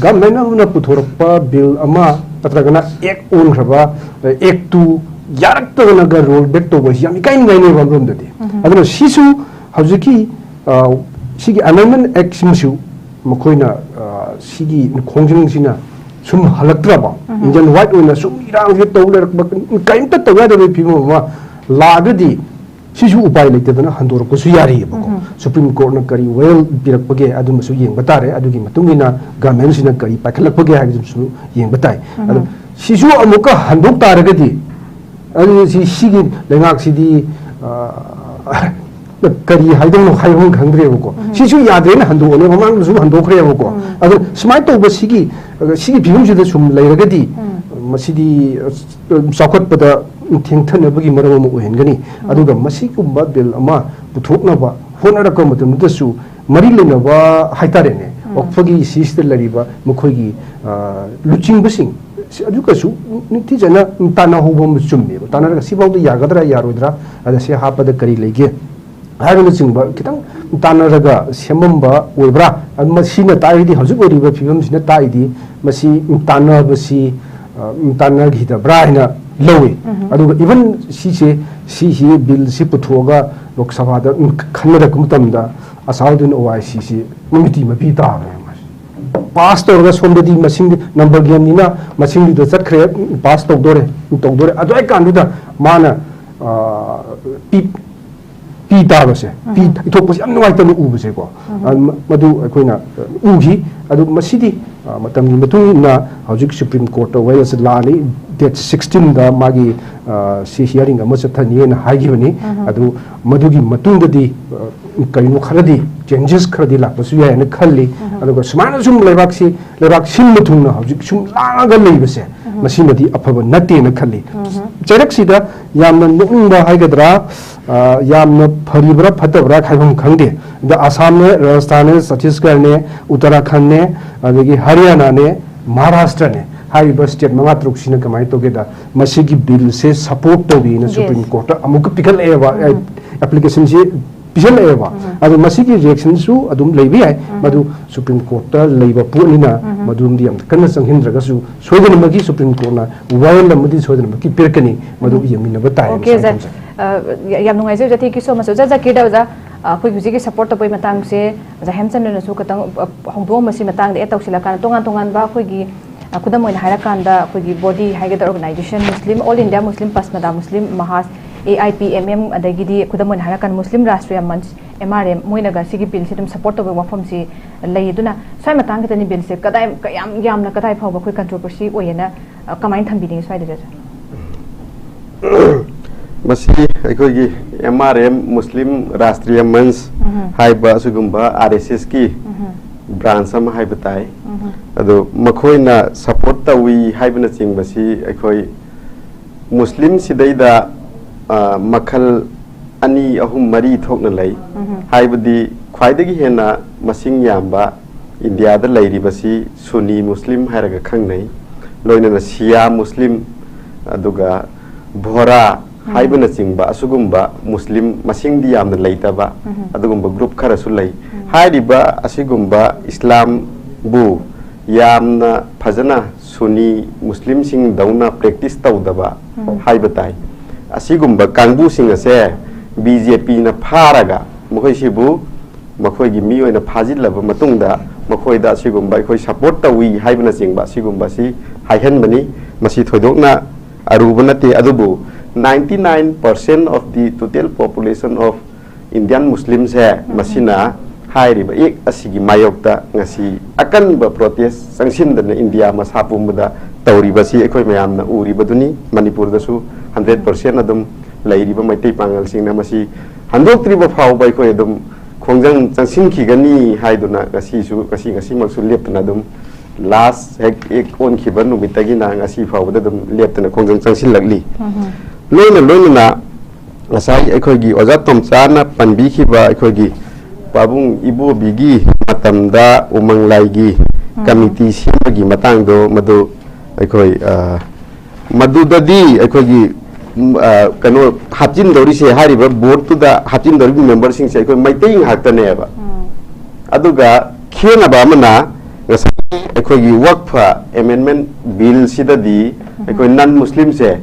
government ꯑꯃꯅ ꯄꯨꯊꯣꯔꯛꯄ bill ꯑꯃ ꯅꯠꯇ꯭ꯔꯒꯅ act ꯑꯣꯟꯈ꯭ꯔꯕ, ꯑ, act ꯇꯨ ꯌꯥꯔꯛꯇꯗꯅꯒ roll back ꯇꯧꯕ ꯍꯥꯏꯁꯤ ꯌꯥꯝ ꯏꯀꯥꯏ ꯅꯤꯡꯉꯥꯏꯅꯦꯕ ꯑꯃꯔꯣꯝꯗꯗꯤ꯫ ꯎꯝ꯫ ꯑꯗꯨꯅ ꯁꯤꯁꯨ ꯍꯧꯖꯤꯛꯀꯤ, ꯑ, ꯁꯤꯒꯤ Amendment Act ꯁꯤꯃꯁꯨ ꯃꯈꯣꯏꯅ, ꯑ, ꯁꯤꯒꯤ ꯈꯣꯡꯖꯪꯁꯤꯅ ꯁꯨꯝ ꯍꯜꯂꯛꯇ꯭ꯔꯕ, ꯎꯝ꯫ Indian wide ꯑꯣꯏꯅ ꯁꯨꯝ ꯏꯔꯥꯡꯁꯦ ꯇꯧ ꯂꯩꯔꯛꯄ, ꯀꯔꯤꯝꯇ ꯇꯧ ꯌꯥꯗꯕꯒꯤ ꯐꯤꯕꯝ ꯑꯃ ꯂꯥꯛꯑꯒꯗꯤ ꯁꯤꯁꯨ ꯎꯄꯥꯏ ꯂꯩꯇꯗꯅ ꯍꯟꯗꯣꯔꯛꯄꯁꯨ ꯌꯥꯔꯤꯑꯕꯀꯣ꯫ ꯎꯝ꯫ Supreme Court ꯅ ꯀꯔꯤ ꯋꯥꯌꯦꯜ ꯄꯤꯔꯛꯄꯒꯦ ꯑꯗꯨꯃꯁꯨ ꯌꯦꯡꯕ ꯇꯥꯔꯦ꯫ ꯑꯗꯨꯒꯤ ꯃꯇꯨꯡ ꯏꯟꯅ government ꯁꯤꯅ ꯀꯔꯤ ꯄꯥꯏꯈꯠꯂꯛꯄꯒꯦ ꯍꯥꯏꯕꯗꯨꯁꯨ ꯌꯦꯡꯕ ꯇꯥꯏ꯫ ꯎꯝ꯫ ꯑꯗꯣ ꯁꯤꯁꯨ ꯑꯃꯨꯛꯀ ꯍꯟꯗꯣꯛ ꯇꯥꯔꯒꯗꯤ ꯑꯗꯨ ꯁꯤ, ꯁꯤꯒꯤ ꯂꯩꯉꯥꯛꯁꯤꯗꯤ, ꯑ, ꯀꯔꯤ ꯍꯥꯏꯗꯣꯏꯅꯣ ꯍꯥꯏꯐꯝ ꯈꯪꯗ꯭ꯔꯦꯕꯀꯣ꯫ ꯎꯝ꯫ ꯁꯤꯁꯨ ꯌꯥꯗ꯭ꯔꯦꯅ ꯍꯟꯗꯣꯛꯑꯅꯤ, ꯃꯃꯥꯡꯗꯁꯨ ꯍꯟꯗꯣꯛꯈ꯭ꯔꯦꯕꯀꯣ꯫ ꯎꯝ꯫ ꯑꯗꯣ ꯁꯨꯃꯥꯏꯅ ꯇꯧꯕ ꯁꯤꯒꯤ, ꯁꯤꯒꯤ ꯐꯤꯕꯝꯁꯤꯗ ꯁꯨꯝ ꯂꯩꯔꯒꯗꯤ ꯎꯝ꯫ ꯃꯁꯤꯗꯤ, ꯑ, ꯆꯥꯎꯈꯠꯄꯗ ꯊꯦꯡꯊꯅꯕꯒꯤ ꯃꯔꯝ ꯑꯃ ꯑꯣꯏꯍꯟꯒꯅꯤ꯫ ꯎꯝ꯫ ꯑꯗꯨꯒ ꯃꯁꯤꯒꯨꯝꯕ bill ꯑꯃ ꯄꯨꯊꯣꯛꯅꯕ ꯍꯣꯠꯅꯔꯛꯄ ꯃꯇꯝꯗꯁꯨ ꯃꯔꯤ ꯂꯩꯅꯕ ꯍꯥꯏꯇꯥꯔꯦꯅꯦ, ꯎꯝ꯫ ꯋꯥꯛꯐꯒꯤ ꯁꯤꯁꯤꯗ ꯂꯩꯔꯤꯕ ꯃꯈꯣꯏꯒꯤ, ꯑ, ꯂꯨꯆꯤꯡꯕꯁꯤꯡ ꯁꯤ ꯑꯗꯨꯒꯁꯨ ꯅꯤꯡꯊꯤꯖꯅ ꯇꯥꯟꯅꯍꯧꯕ ꯑꯃ ꯆꯨꯝꯃꯦꯕ꯫ ꯇꯥꯟꯅꯔꯒ ꯁꯤꯐꯥꯎꯗ ꯌꯥꯒꯗ꯭ꯔꯥ ꯌꯥꯔꯣꯏꯗ꯭ꯔꯥ, ꯑꯗ ꯁꯤ ꯍꯥꯞꯄꯗ ꯀꯔꯤ ꯂꯩꯒꯦ ꯍꯥꯏꯕꯅꯆꯤꯡꯕ ꯈꯤꯇꯪ ꯇꯥꯟꯅꯔꯒ ꯁꯦꯝꯃꯝꯕ ꯑꯣꯏꯕ꯭ꯔꯥ? ꯑꯗꯨ ꯃꯁꯤꯅ ꯇꯥꯛꯏꯗꯤ, ꯍꯧꯖꯤꯛ ꯑꯣꯏꯔꯤꯕ ꯐꯤꯕꯝꯁꯤꯅ ꯇꯥꯛꯏꯗꯤ ꯃꯁꯤ ꯇꯥꯟꯅꯕꯁꯤ, ꯑ, ꯇꯥꯟꯅꯈꯤꯗꯕ꯭ꯔꯥ ꯍꯥꯏꯅ ꯂꯧꯏ꯫ ꯎꯝ꯫ ꯑꯗꯨꯒ even ꯁꯤꯁꯦ, ꯁꯤꯁꯤ bill ꯁꯤ ꯄꯨꯊꯣꯛꯑꯒ ꯂꯣꯛ ꯁꯚꯥꯗ ꯈꯟꯅꯔꯛꯄ ꯃꯇꯝꯗ ꯑꯁꯥꯎꯗꯤꯟ ꯑꯣꯋꯥꯏꯁꯤꯁꯤ ꯃꯃꯤꯇꯤ ꯃꯄꯤ ꯇꯥꯕꯅꯦ꯫ Pass ꯇꯧꯔꯒ ꯁꯣꯝꯗꯗꯤ ꯃꯁꯤꯡꯗꯤ number game ꯅꯤꯅ ꯃꯁꯤꯡꯗꯨꯗ ꯆꯠꯈ꯭ꯔꯦ, pass ꯇꯧꯗꯣꯔꯦ, ꯇꯧꯗꯣꯔꯦ꯫ ꯑꯗꯨꯋꯥꯏ ꯀꯥꯟꯗꯨꯗ ꯃꯥꯅ, ꯑ, ꯄꯤ-, ꯄꯤ ꯇꯥꯕꯁꯦ, ꯄꯤ ꯏꯊꯣꯛꯄꯁꯦ ꯌꯥꯝ ꯅꯨꯡꯉꯥꯏꯇꯅ ꯎꯕꯁꯦꯀꯣ꯫ ꯑ, ꯃ-, ꯃꯗꯨ ꯑꯩꯈꯣꯏꯅ, ꯑ, ꯎꯈꯤ꯫ ꯑꯗꯨ ꯃꯁꯤꯗꯤ, ꯑ, ꯃꯇꯝꯒꯤ ꯃꯇꯨꯡ ꯏꯟꯅ ꯍꯧꯖꯤꯛ Supreme Courtꯇ ꯋꯥꯌꯦꯜꯁꯦ ꯂꯥꯛꯑꯅꯤ꯫ Date sixteenꯗ ꯃꯥꯒꯤ, ꯑ, ꯁꯤ hearing ꯑꯃ ꯆꯠꯊꯅꯤꯅ ꯍꯥꯏꯈꯤꯕꯅꯤ꯫ ꯑꯗꯨ ꯃꯗꯨꯒꯤ ꯃꯇꯨꯡꯗꯗꯤ, ꯑ, ꯀꯔꯤꯅꯣ ꯈꯔꯗꯤ changes ꯈꯔꯗꯤ ꯂꯥꯛꯄꯁꯨ ꯌꯥꯏꯅ ꯈꯜꯂꯤ꯫ ꯑꯗꯨꯒ ꯁꯨꯃꯥꯏꯅ ꯁꯨꯝ ꯂꯩꯕꯥꯛꯁꯤ, ꯂꯩꯕꯥꯛ ꯁꯤꯟꯕ ꯊꯨꯡꯅ ꯍꯧꯖꯤꯛ ꯁꯨꯝ ꯂꯥꯡꯉꯒ ꯂꯩꯕꯁꯦ, ꯃꯁꯤꯃꯗꯤ ꯑꯐꯕ ꯅꯠꯇꯦꯅ ꯈꯜꯂꯤ꯫ ꯆꯩꯔꯛꯁꯤꯗ ꯌꯥꯝꯅ ꯅꯣꯛꯅꯤꯡꯕ ꯍꯥꯏꯒꯗ꯭ꯔꯥ, ꯑ, ꯌꯥꯝꯅ ꯐꯔꯤꯕ꯭ꯔꯥ ꯐꯠꯇꯕ꯭ꯔꯥ ꯍꯥꯏꯐꯝ ꯈꯪꯗꯦ꯫ ꯑꯗ ꯑꯁꯥꯝꯅꯦ, ꯔꯥꯖꯁꯊꯥꯟꯅꯦ, ꯆꯇꯤꯁꯒꯔꯅꯦ, ꯎꯠꯇꯔꯥꯈꯟꯅꯦ, ꯑꯗꯒꯤ ꯍꯔꯤꯌꯥꯅꯥꯅꯦ, ꯃꯍꯥꯔꯥꯁꯇ꯭ꯔꯅꯦ, ꯍꯥꯏꯔꯤꯕ state ꯃꯉꯥ ꯇꯔꯨꯛꯁꯤꯅ ꯀꯃꯥꯏꯅ ꯇꯧꯒꯦꯗ, ꯃꯁꯤꯒꯤ billꯁꯦ support ꯇꯧꯋꯤꯅ Supreme Courtꯇ ꯑꯃꯨꯛꯀ ꯄꯤꯈꯠꯂꯛꯑꯦꯕ, ꯑꯦ, applicationꯁꯦ ꯄꯤꯁꯜꯂꯛꯑꯦꯕ꯫ ꯑꯗꯣ ꯃꯁꯤꯒꯤ reactionꯁꯨ ꯑꯗꯨꯝ ꯂꯩꯕ ꯌꯥꯏ, ꯃꯗꯨ Supreme Courtꯇ ꯂꯩꯕ ꯄꯣꯠꯅꯤꯅ, ꯃꯗꯨꯝꯗꯤ ꯌꯥꯝ ꯀꯟꯅ ꯆꯪꯁꯤꯟꯗ꯭ꯔꯒꯁꯨ, ꯁꯣꯏꯗꯅꯃꯛꯀꯤ Supreme Courtꯅ ꯋꯥꯌꯦꯜ ꯑꯃꯗꯤ ꯁꯣꯏꯗꯅꯃꯛꯀꯤ ꯄꯤꯔꯛꯀꯅꯤ, ꯃꯗꯨ ꯌꯦꯡꯃꯤꯟꯅꯕ ꯇꯥꯏ꯫ Okay, ꯁꯨꯃꯥꯏꯅ sir꯫ ꯊꯝꯖꯒꯦ꯫ ꯑ, ꯌꯥ-, ꯌꯥꯝ ꯅꯨꯡꯉꯥꯏꯖꯩ, thank you so much꯫ ꯑꯣꯖꯥ ꯖꯀꯤꯔꯗ, ꯑꯣꯖꯥ, ꯑ, ꯑꯩꯈꯣꯏ ꯍꯧꯖꯤꯛꯀꯤ support ꯇꯧꯕꯒꯤ ꯃꯇꯥꯡꯁꯦ ꯑꯣꯖꯥ ꯍꯦꯝꯆꯟꯗ꯭ꯔꯅꯁꯨ ꯈꯤꯇꯪ, ꯑ, ꯍꯧꯗꯣꯛꯑꯝꯕꯁꯤ ꯃꯇꯥꯡꯗ add ꯇꯧꯁꯤꯜꯂꯀꯥꯟꯗ, ꯇꯣꯉꯥꯟ ꯇꯣꯉꯥꯟꯕ ꯑꯩꯈꯣꯏꯒꯤ, ꯑ, ꯈꯨꯗꯝ ꯑꯣꯏꯅ ꯍꯥꯏꯔꯀꯥꯟꯗ, ꯑꯩꯈꯣꯏꯒꯤ body ꯍꯥꯏꯒꯗ꯭ꯔꯥ, organization, Muslim, All India Muslim, ꯄꯁꯃꯗꯥ Muslim ꯃꯍꯥꯖ, A I P M M, ꯑꯗꯒꯤꯗꯤ ꯈꯨꯗꯝ ꯑꯣꯏꯅ ꯍꯥꯏꯔꯀꯥꯟꯗ ꯃꯨꯁꯂꯤꯝ ꯔꯥꯁꯇ꯭ꯔꯤꯌꯥ ꯃꯟꯆ, M R M, ꯃꯣꯏꯅꯒ ꯁꯤꯒꯤ billꯁꯤ ꯑꯗꯨꯝ support ꯇꯧꯕꯒꯤ ꯋꯥꯐꯝꯁꯤ ꯂꯩ꯫ ꯑꯗꯨꯅ ꯁ꯭ꯋꯥꯏ ꯃꯇꯥꯡꯁꯤꯗꯅꯤ billꯁꯦ ꯀꯗꯥꯏ, ꯀꯌꯥꯝ ꯌꯥꯝꯅ ꯀꯗꯥꯏ ꯐꯥꯎꯕ ꯑꯩꯈꯣꯏ controversy ꯑꯣꯏꯌꯦꯅ, ꯑ, ꯀꯃꯥꯏꯅ ꯊꯝꯕꯤꯅꯤꯡꯉꯤ ꯁ꯭ꯋꯥꯏꯗꯗꯤ, ꯁꯥꯔ? ꯃꯁꯤ ꯑꯩꯈꯣꯏꯒꯤ M R M, ꯃꯨꯁꯂꯤꯝ ꯔꯥꯁꯇ꯭ꯔꯤꯌꯥ ꯃꯟꯆ ꯎꯝꯍꯨꯝ꯫ ꯍꯥꯏꯕ ꯑꯁꯤꯒꯨꯝꯕ R S S ꯀꯤ ꯎꯝꯍꯨꯝ꯫ Branch ꯑꯃ ꯍꯥꯏꯕ ꯇꯥꯏ꯫ ꯎꯝꯍꯨꯝ꯫ ꯑꯗꯨ ꯃꯈꯣꯏꯅ support ꯇꯧꯏ ꯍꯥꯏꯕꯅꯆꯤꯡꯕꯁꯤ ꯑꯩꯈꯣꯏ ꯃꯨꯁꯂꯤꯝ ꯁꯤꯗꯩꯗ, ꯑ, ꯃꯈꯜ ꯑꯅꯤ, ꯑꯍꯨꯝ, ꯃꯔꯤ ꯊꯣꯛꯅ ꯂꯩ꯫ ꯎꯝꯍꯨꯝ꯫ ꯍꯥꯏꯕꯗꯤ ꯈ꯭ꯋꯥꯏꯗꯒꯤ ꯍꯦꯟꯅ ꯃꯁꯤꯡ ꯌꯥꯝꯕ ꯏꯟꯗꯤꯌꯥꯗ ꯂꯩꯔꯤꯕꯁꯤ ꯁꯨꯅꯤ ꯃꯨꯁꯂꯤꯝ ꯍꯥꯏꯔꯒ ꯈꯪꯅꯩ, ꯂꯣꯏꯅꯅ ꯁꯤꯌꯥ ꯃꯨꯁꯂꯤꯝ, ꯑꯗꯨꯒ ꯚꯣꯔꯥ ꯎꯝ꯫ ꯍꯥꯏꯕꯅꯆꯤꯡꯕ ꯑꯁꯤꯒꯨꯝꯕ ꯃꯨꯁꯂꯤꯝ ꯃꯁꯤꯡꯗꯤ ꯌꯥꯝꯅ ꯂꯩꯇꯕ ꯎꯝꯍꯨꯝ꯫ ꯑꯗꯨꯒꯨꯝꯕ group ꯈꯔꯁꯨ ꯂꯩ꯫ ꯎꯝ꯫ ꯍꯥꯏꯔꯤꯕ ꯑꯁꯤꯒꯨꯝꯕ ꯏꯁꯂꯥꯝꯕꯨ ꯌꯥꯝꯅ ꯐꯖꯅ ꯁꯨꯅꯤ ꯃꯨꯁꯂꯤꯝꯁꯤꯡꯗꯧꯅ practice ꯇꯧꯗꯕ ꯎꯝ꯫ ꯍꯥꯏꯕ ꯇꯥꯏ꯫ ꯑꯁꯤꯒꯨꯝꯕ ꯀꯥꯡꯕꯨꯁꯤꯡ ꯑꯁꯦ B J Pꯅ ꯐꯥꯔꯒ ꯃꯈꯣꯏꯁꯤꯕꯨ ꯃꯈꯣꯏꯒꯤ ꯃꯤ ꯑꯣꯏꯅ ꯐꯥꯖꯤꯜꯂꯕ ꯃꯇꯨꯡꯗ ꯃꯈꯣꯏꯗ ꯑꯁꯤꯒꯨꯝꯕ ꯑꯩꯈꯣꯏ support ꯇꯧꯏ ꯍꯥꯏꯕꯅꯆꯤꯡꯕ ꯑꯁꯤꯒꯨꯝꯕ ꯑꯁꯤ ꯍꯥꯏꯍꯟꯕꯅꯤ꯫ ꯃꯁꯤ ꯊꯣꯏꯗꯣꯛꯅ ꯑꯔꯨꯕ ꯅꯠꯇꯦ, ꯑꯗꯨꯕꯨ ninety nine percent of the total population of Indian Muslimꯁꯦ ꯃꯁꯤꯅ ꯍꯥꯏꯔꯤꯕ ꯑꯦꯛ ꯑꯁꯤꯒꯤ ꯃꯥꯌꯣꯛꯇ ꯉꯁꯤ ꯑꯀꯟꯕ protest ꯆꯪꯁꯤꯟꯗꯅ ꯏꯟꯗꯤꯌꯥ ꯃꯁꯥ ꯄꯨꯝꯕꯗ ꯇꯧꯔꯤꯕꯁꯤ ꯑꯩꯈꯣꯏ ꯃꯌꯥꯝꯅ ꯎꯔꯤꯕꯗꯨꯅꯤ꯫ ꯃꯅꯤꯄꯨꯔꯗꯁꯨ hundred percent ꯑꯗꯨꯝ ꯂꯩꯔꯤꯕ ꯃꯩꯇꯩ ꯄꯥꯉꯜꯁꯤꯡꯅ ꯃꯁꯤ ꯍꯟꯗꯣꯛꯇ꯭ꯔꯤꯕ ꯐꯥꯎꯕ ꯑꯩꯈꯣꯏ ꯑꯗꯨꯝ ꯈꯣꯡꯖꯪ ꯆꯪꯁꯤꯟꯈꯤꯒꯅꯤ ꯍꯥꯏꯗꯨꯅ ꯉꯁꯤꯁꯨ, ꯉꯁꯤ, ꯉꯁꯤꯃꯛꯁꯨ ꯂꯦꯞꯇꯅ ꯑꯗꯨꯝ last ꯍꯦꯛ ꯑꯦꯛ ꯑꯣꯟꯈꯤꯕ ꯅꯨꯃꯤꯠꯇꯒꯤꯅ ꯉꯁꯤ ꯐꯥꯎꯕꯗ ꯑꯗꯨꯝ ꯂꯦꯞꯇꯅ ꯈꯣꯡꯖꯪ ꯆꯪꯁꯤꯜꯂꯛꯂꯤ꯫ ꯂꯣꯏꯅ ꯂꯣꯏꯅꯅ ꯉꯁꯥꯏ ꯑꯩꯈꯣꯏꯒꯤ ꯑꯣꯖꯥ ꯇꯣꯝꯆꯥꯅ ꯄꯟꯕꯤꯈꯤꯕ ꯑꯩꯈꯣꯏꯒꯤ ꯄꯥꯕꯨꯡ ꯏꯕꯣꯕꯤꯒꯤ ꯃꯇꯝꯗ ꯎꯃꯪ ꯂꯥꯏꯒꯤ committee ꯁꯦꯝꯕꯒꯤ ꯃꯇꯥꯡꯗꯣ, ꯃꯗꯨ ꯑꯩꯈꯣꯏ, ꯑ, ꯃꯗꯨꯗꯗꯤ ꯑꯩꯈꯣꯏꯒꯤ, ꯎꯝ, ꯑ, ꯀꯩꯅꯣ ꯍꯥꯞꯆꯤꯟꯗꯧꯔꯤꯁꯦ, ꯍꯥꯏꯔꯤꯕ boardꯇꯨꯗ ꯍꯥꯞꯆꯤꯟꯗꯧꯔꯤꯕ memberꯁꯤꯡꯁꯦ ꯑꯩꯈꯣꯏ ꯃꯩꯇꯩ ꯉꯥꯛꯇꯅꯦꯕ꯫ ꯑꯗꯨꯒ ꯈꯦꯠꯅꯕ ꯑꯃꯅ, ꯉꯁꯥꯏꯒꯤ ꯑꯩꯈꯣꯏꯒꯤ ꯋꯛꯐ amendment billꯁꯤꯗꯗꯤ ꯑꯩꯈꯣꯏ non Muslimꯁꯦ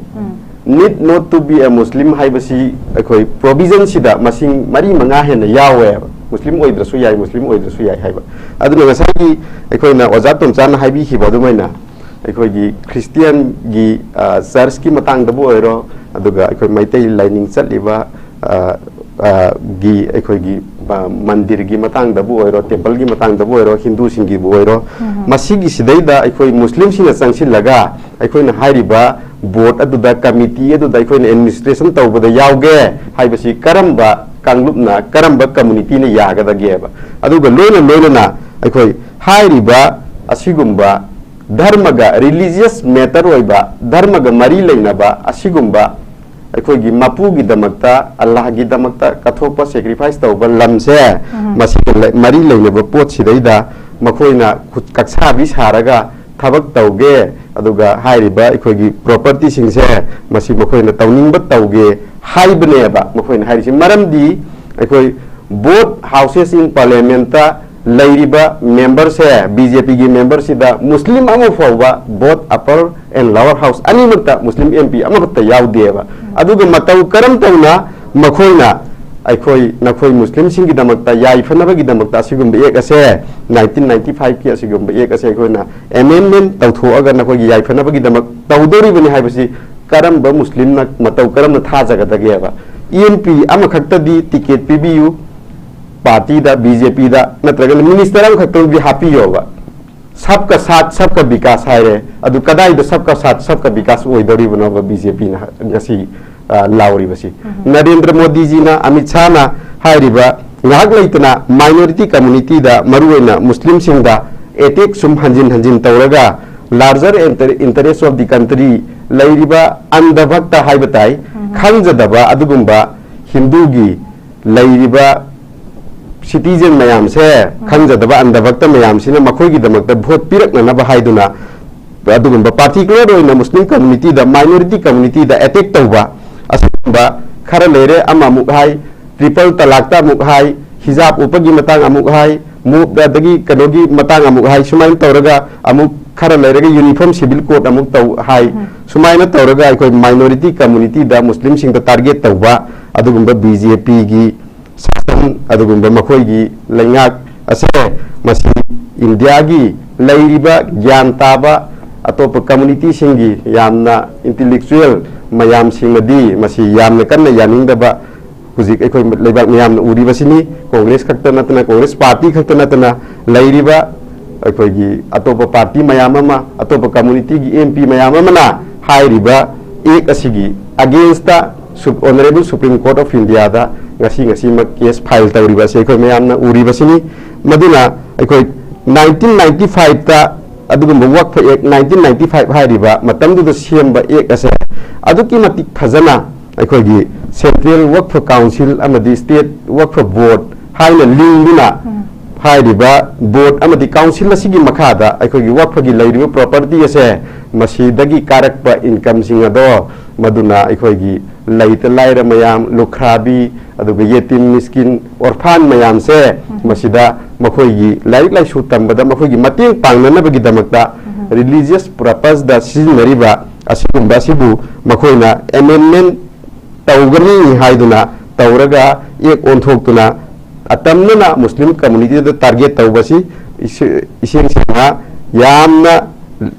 need not to be a Muslim ꯍꯥꯏꯕꯁꯤ ꯑꯩꯈꯣꯏ provisionꯁꯤꯗ ꯃꯁꯤꯡ ꯃꯔꯤ ꯃꯉꯥ ꯍꯦꯟꯅ ꯌꯥꯎꯋꯦꯕ꯫ ꯃꯨꯁꯂꯤꯝ ꯑꯣꯏꯗ꯭ꯔꯁꯨ ꯌꯥꯏ, ꯃꯨꯁꯂꯤꯝ ꯑꯣꯏꯗ꯭ꯔꯁꯨ ꯌꯥꯏ ꯍꯥꯏꯕ꯫ ꯑꯗꯨꯅ ꯉꯁꯥꯏꯒꯤ ꯑꯩꯈꯣꯏꯅ ꯑꯣꯖꯥ ꯇꯣꯝꯆꯥꯅ ꯍꯥꯏꯕꯤꯈꯤꯕ ꯑꯗꯨꯃꯥꯏꯅ ꯑꯩꯈꯣꯏꯒꯤ ꯈ꯭ꯔꯤꯁꯇꯤꯌꯥꯟꯒꯤ, ꯑ, ꯆꯔꯆꯀꯤ ꯃꯇꯥꯡꯗꯕꯨ ꯑꯣꯏꯔꯣ, ꯑꯗꯨꯒ ꯑꯩꯈꯣꯏ ꯃꯩꯇꯩ ꯂꯥꯏꯅꯤꯡ ꯆꯠꯂꯤꯕ, ꯑ, ꯑ, ꯒꯤ ꯑꯩꯈꯣꯏꯒꯤ, ꯑ, ꯃꯟꯗꯤꯔꯒꯤ ꯃꯇꯥꯡꯗꯕꯨ ꯑꯣꯏꯔꯣ, templeꯒꯤ ꯃꯇꯥꯡꯗꯕꯨ ꯑꯣꯏꯔꯣ, ꯍꯤꯟꯗꯨꯁꯤꯡꯒꯤꯕꯨ ꯑꯣꯏꯔꯣ, ꯃꯁꯤꯒꯤꯁꯤꯗꯩꯗ ꯑꯩꯈꯣꯏ ꯃꯨꯁꯂꯤꯝꯁꯤꯡꯅ ꯆꯪꯁꯤꯜꯂꯒ ꯑꯩꯈꯣꯏꯅ ꯍꯥꯏꯔꯤꯕ board ꯑꯗꯨꯗ, committee ꯑꯗꯨꯗ ꯑꯩꯈꯣꯏꯅ administration ꯇꯧꯕꯗ ꯌꯥꯎꯒꯦ ꯍꯥꯏꯕꯁꯤ ꯀꯔꯝꯕ ꯀꯥꯡꯂꯨꯞꯅ, ꯀꯔꯝꯕ communityꯅ ꯌꯥꯒꯗꯒꯦꯕ? ꯑꯗꯨꯒ ꯂꯣꯏꯅ ꯂꯣꯏꯅꯅ ꯑꯩꯈꯣꯏ ꯍꯥꯏꯔꯤꯕ ꯑꯁꯤꯒꯨꯝꯕ ꯙꯔꯃꯒ, religious matter ꯑꯣꯏꯕ, ꯙꯔꯃꯒ ꯃꯔꯤ ꯂꯩꯅꯕ ꯑꯁꯤꯒꯨꯝꯕ ꯑꯩꯈꯣꯏꯒꯤ ꯃꯄꯨꯒꯤꯗꯃꯛꯇ, ꯑꯜꯂꯥꯍꯒꯤꯗꯃꯛꯇ ꯀꯠꯊꯣꯛꯄ, sacrifice ꯇꯧꯕ ꯂꯝꯁꯦ, ꯃꯁꯤꯒ ꯂꯩ-, ꯃꯔꯤ ꯂꯩꯅꯕ ꯄꯣꯠꯁꯤꯗꯩꯗ ꯃꯈꯣꯏꯅ ꯈꯨꯠ ꯀꯛꯁꯥꯕꯤ ꯁꯥꯔꯒ ꯊꯕꯛ ꯇꯧꯒꯦ, ꯑꯗꯨꯒ ꯍꯥꯏꯔꯤꯕ ꯑꯩꯈꯣꯏꯒꯤ propertyꯁꯤꯡꯁꯦ ꯃꯁꯤ ꯃꯈꯣꯏꯅ ꯇꯧꯅꯤꯡꯕ ꯇꯧꯒꯦ ꯍꯥꯏꯕꯅꯦꯕ ꯃꯈꯣꯏꯅ ꯍꯥꯏꯔꯤꯁꯤ꯫ ꯃꯔꯝꯗꯤ ꯑꯩꯈꯣꯏ both houses in parliamentꯇ ꯂꯩꯔꯤꯕ memberꯁꯦ, BJPꯒꯤ memberꯁꯤꯗ ꯃꯨꯁꯂꯤꯝ ꯑꯃ ꯐꯥꯎꯕ, both upper and lower house ꯑꯅꯤꯃꯛꯇ ꯃꯨꯁꯂꯤꯝ MP ꯑꯃꯈꯛꯇ ꯌꯥꯎꯗꯦꯕ꯫ ꯑꯗꯨꯒ ꯃꯇꯧ ꯀꯔꯝ ꯇꯧꯅ ꯃꯈꯣꯏꯅ ꯑꯩꯈꯣꯏ, ꯅꯈꯣꯏ ꯃꯨꯁꯂꯤꯝꯁꯤꯡꯒꯤꯗꯃꯛꯇ ꯌꯥꯏꯐꯅꯕꯒꯤꯗꯃꯛꯇ ꯑꯁꯤꯒꯨꯝꯕ act ꯑꯁꯦ, nineteen ninety fiveꯀꯤ ꯑꯁꯤꯒꯨꯝꯕ act ꯑꯁꯦ ꯑꯩꯈꯣꯏꯅ amendment ꯇꯧꯊꯣꯛꯑꯒ ꯅꯈꯣꯏꯒꯤ ꯌꯥꯏꯐꯅꯕꯒꯤꯗꯃꯛ ꯇꯧꯗꯧꯔꯤꯕꯅꯤ ꯍꯥꯏꯕꯁꯤ ꯀꯔꯝꯕ ꯃꯨꯁꯂꯤꯝꯅ ꯃꯇꯧ ꯀꯔꯝꯅ ꯊꯥꯖꯒꯗꯒꯦꯕ? ꯏ ꯑꯦꯝ ꯄꯤ ꯑꯃꯈꯛꯇꯗꯤ ꯇꯤꯀꯦꯠ ꯄꯤꯕꯤꯌꯨ, ꯄꯥꯔꯇꯤꯗ, ꯕꯤ ꯖꯦ ꯄꯤꯗ, ꯅꯠꯇ꯭ꯔꯒꯅ ꯃꯤꯅꯤꯁꯇꯔ ꯑꯃꯈꯛꯇꯪꯗꯤ ꯍꯥꯞꯄꯤꯌꯣꯕ꯫ ꯁꯕꯀ ꯁꯥꯊ ꯁꯕꯀ ꯕꯤꯀꯥꯁ ꯍꯥꯏꯔꯦ, ꯑꯗꯨ ꯀꯗꯥꯏꯗ ꯁꯕꯀ ꯁꯥꯊ ꯁꯕꯀ ꯕꯤꯀꯥꯁ ꯑꯣꯏꯗꯧꯔꯤꯕꯅꯣꯕ ꯕꯤ ꯖꯦ ꯄꯤꯅ ꯉꯁꯤ, ꯑ, ꯂꯥꯎꯔꯤꯕꯁꯤ? ꯎꯝ꯫ ꯅꯔꯦꯟꯗ꯭ꯔ ꯃꯣꯗꯤꯖꯤꯅ, ꯑꯃꯤꯠ ꯁꯥꯍꯅ ꯍꯥꯏꯔꯤꯕ ꯉꯥꯏꯍꯥꯛ ꯂꯩꯇꯅ minority communityꯗ, ꯃꯔꯨꯑꯣꯏꯅ ꯃꯨꯁꯂꯤꯝꯁꯤꯡꯗ attack ꯁꯨꯝ ꯍꯟꯖꯤꯟ ꯍꯟꯖꯤꯟ ꯇꯧꯔꯒ larger inter-, interest of the country ꯂꯩꯔꯤꯕ ꯑꯟꯙ ꯚꯛꯇ ꯍꯥꯏꯕ ꯇꯥꯏ, ꯎꯝ꯫ ꯈꯪꯖꯗꯕ ꯑꯗꯨꯒꯨꯝꯕ ꯍꯤꯟꯗꯨꯒꯤ ꯂꯩꯔꯤꯕ citizen ꯃꯌꯥꯝꯁꯦ, ꯎꯝ꯫ ꯈꯪꯖꯗꯕ ꯑꯟꯙ ꯚꯛꯇ ꯃꯌꯥꯝꯁꯤꯅ ꯃꯈꯣꯏꯒꯤꯗꯃꯛꯇ vote ꯄꯤꯔꯛꯅꯅꯕ ꯍꯥꯏꯗꯨꯅ ꯑꯗꯨꯒꯨꯝꯕ particular ꯑꯣꯏꯅ ꯃꯨꯁꯂꯤꯝ communityꯗ, minority communityꯗ attack ꯇꯧꯕ ꯑꯁꯤꯒꯨꯝꯕ ꯈꯔ ꯂꯩꯔꯦ꯫ ꯑꯃ ꯑꯃꯨꯛ ꯍꯥꯏ, triple ꯇꯂꯥꯛꯇ ꯑꯃꯨꯛ ꯍꯥꯏ, ꯍꯤꯖꯥꯕ ꯎꯞꯄꯒꯤ ꯃꯇꯥꯡ ꯑꯃꯨꯛ ꯍꯥꯏ, ꯃꯨꯛ ꯑꯗꯒꯤ ꯀꯩꯅꯣꯒꯤ ꯃꯇꯥꯡ ꯑꯃꯨꯛ ꯍꯥꯏ, ꯁꯨꯃꯥꯏꯅ ꯇꯧꯔꯒ ꯑꯃꯨꯛ ꯈꯔ ꯂꯩꯔꯒ uniform civil code ꯑꯃꯨꯛ ꯇꯧ ꯍꯥꯏ꯫ ꯎꯝ꯫ ꯁꯨꯃꯥꯏꯅ ꯇꯧꯔꯒ ꯑꯩꯈꯣꯏ minority communityꯗ ꯃꯨꯁꯂꯤꯝꯁꯤꯡꯗ target ꯇꯧꯕ ꯑꯗꯨꯒꯨꯝꯕ ꯕꯤ ꯖꯦ ꯄꯤꯒꯤ ꯁꯥꯁꯟ, ꯑꯗꯨꯒꯨꯝꯕ ꯃꯈꯣꯏꯒꯤ ꯂꯩꯉꯥꯛ ꯑꯁꯦ ꯃꯁꯤ ꯏꯟꯗꯤꯌꯥꯒꯤ ꯂꯩꯔꯤꯕ ꯒ꯭ꯌꯥꯟ ꯇꯥꯕ ꯑꯇꯣꯞꯄ communityꯁꯤꯡꯒꯤ ꯌꯥꯝꯅ intellectual ꯃꯌꯥꯝꯁꯤꯡꯅꯗꯤ ꯃꯁꯤ ꯌꯥꯝꯅ ꯀꯟꯅ ꯌꯥꯅꯤꯡꯗꯕ ꯍꯧꯖꯤꯛ ꯑꯩꯈꯣꯏ ꯂꯩꯕꯥꯛ ꯃꯤꯌꯥꯝꯅ ꯎꯔꯤꯕꯁꯤꯅꯤ꯫ ꯀꯣꯡꯒ꯭ꯔꯦꯁ ꯈꯛꯇ ꯅꯠꯇꯅ, ꯀꯣꯡꯒ꯭ꯔꯦꯁ ꯄꯥꯔꯇꯤ ꯈꯛꯇ ꯅꯠꯇꯅ ꯂꯩꯔꯤꯕ ꯑꯩꯈꯣꯏꯒꯤ ꯑꯇꯣꯞꯄ ꯄꯥꯔꯇꯤ ꯃꯌꯥꯝ ꯑꯃ, ꯑꯇꯣꯞꯄ communityꯒꯤ ꯑꯦꯝ ꯄꯤ ꯃꯌꯥꯝ ꯑꯃꯅ ꯍꯥꯏꯔꯤꯕ act ꯑꯁꯤꯒꯤ againstꯇ ꯁꯨꯞ-, Honourable Supreme Court of Indiaꯗ ꯉꯁꯤ ꯉꯁꯤꯃꯛ case file ꯇꯧꯔꯤꯕ ꯑꯁꯤ ꯑꯩꯈꯣꯏ ꯃꯌꯥꯝꯅ ꯎꯔꯤꯕꯁꯤꯅꯤ꯫ ꯃꯗꯨꯅ ꯑꯩꯈꯣꯏ nineteen ninety fiveꯇ ꯑꯗꯨꯒꯨꯝꯕ Waqf Act nineteen ninety five ꯍꯥꯏꯔꯤꯕ ꯃꯇꯝꯗꯨꯗ ꯁꯦꯝꯕ act ꯑꯁꯦ ꯑꯗꯨꯛꯀꯤ ꯃꯇꯤꯛ ꯐꯖꯅ ꯑꯩꯈꯣꯏꯒꯤ Central Waqf Council ꯑꯃꯗꯤ State Waqf Board ꯍꯥꯏꯅ ꯂꯤꯡꯗꯨꯅ ꯎꯝ꯫ ꯍꯥꯏꯔꯤꯕ board ꯑꯃꯗꯤ council ꯑꯁꯤꯒꯤ ꯃꯈꯥꯗ ꯑꯩꯈꯣꯏꯒꯤ ꯋꯛꯐꯒꯤ ꯂꯩꯔꯤꯕ property ꯑꯁꯦ, ꯃꯁꯤꯗꯒꯤ ꯀꯥꯔꯛꯄ incomeꯁꯤꯡ ꯑꯗꯣ, ꯃꯗꯨꯅ ꯑꯩꯈꯣꯏꯒꯤ ꯂꯩꯇ ꯂꯥꯏꯔ ꯃꯌꯥꯝ, ꯂꯨꯈ꯭ꯔꯥꯕꯤ, ꯑꯗꯨꯒ ꯌꯦꯇꯤꯝ, ꯃꯤꯁꯀꯤꯟ, orphan ꯃꯌꯥꯝꯁꯦ, ꯎꯝ꯫ ꯃꯁꯤꯗ ꯃꯈꯣꯏꯒꯤ ꯂꯥꯏꯔꯤꯛ ꯂꯥꯏꯁꯨ ꯇꯝꯕꯗ ꯃꯈꯣꯏꯒꯤ ꯃꯇꯦꯡ ꯄꯥꯡꯅꯅꯕꯒꯤꯗꯃꯛꯇ ꯎꯝ꯫ Religious purposeꯗ ꯁꯤꯖꯤꯟꯅꯔꯤꯕ ꯑꯁꯤꯒꯨꯝꯕ ꯑꯁꯤꯕꯨ ꯃꯈꯣꯏꯅ amendment ꯇꯧꯒꯅꯤ ꯍꯥꯏꯗꯨꯅ ꯇꯧꯔꯒ act ꯑꯣꯟꯊꯣꯛꯇꯨꯅ ꯑꯇꯝꯅꯅ Muslim communityꯗ target ꯇꯧꯕꯁꯤ ꯏꯁ-, ꯏꯁꯦꯡ ꯁꯦꯡꯅ ꯌꯥꯝꯅ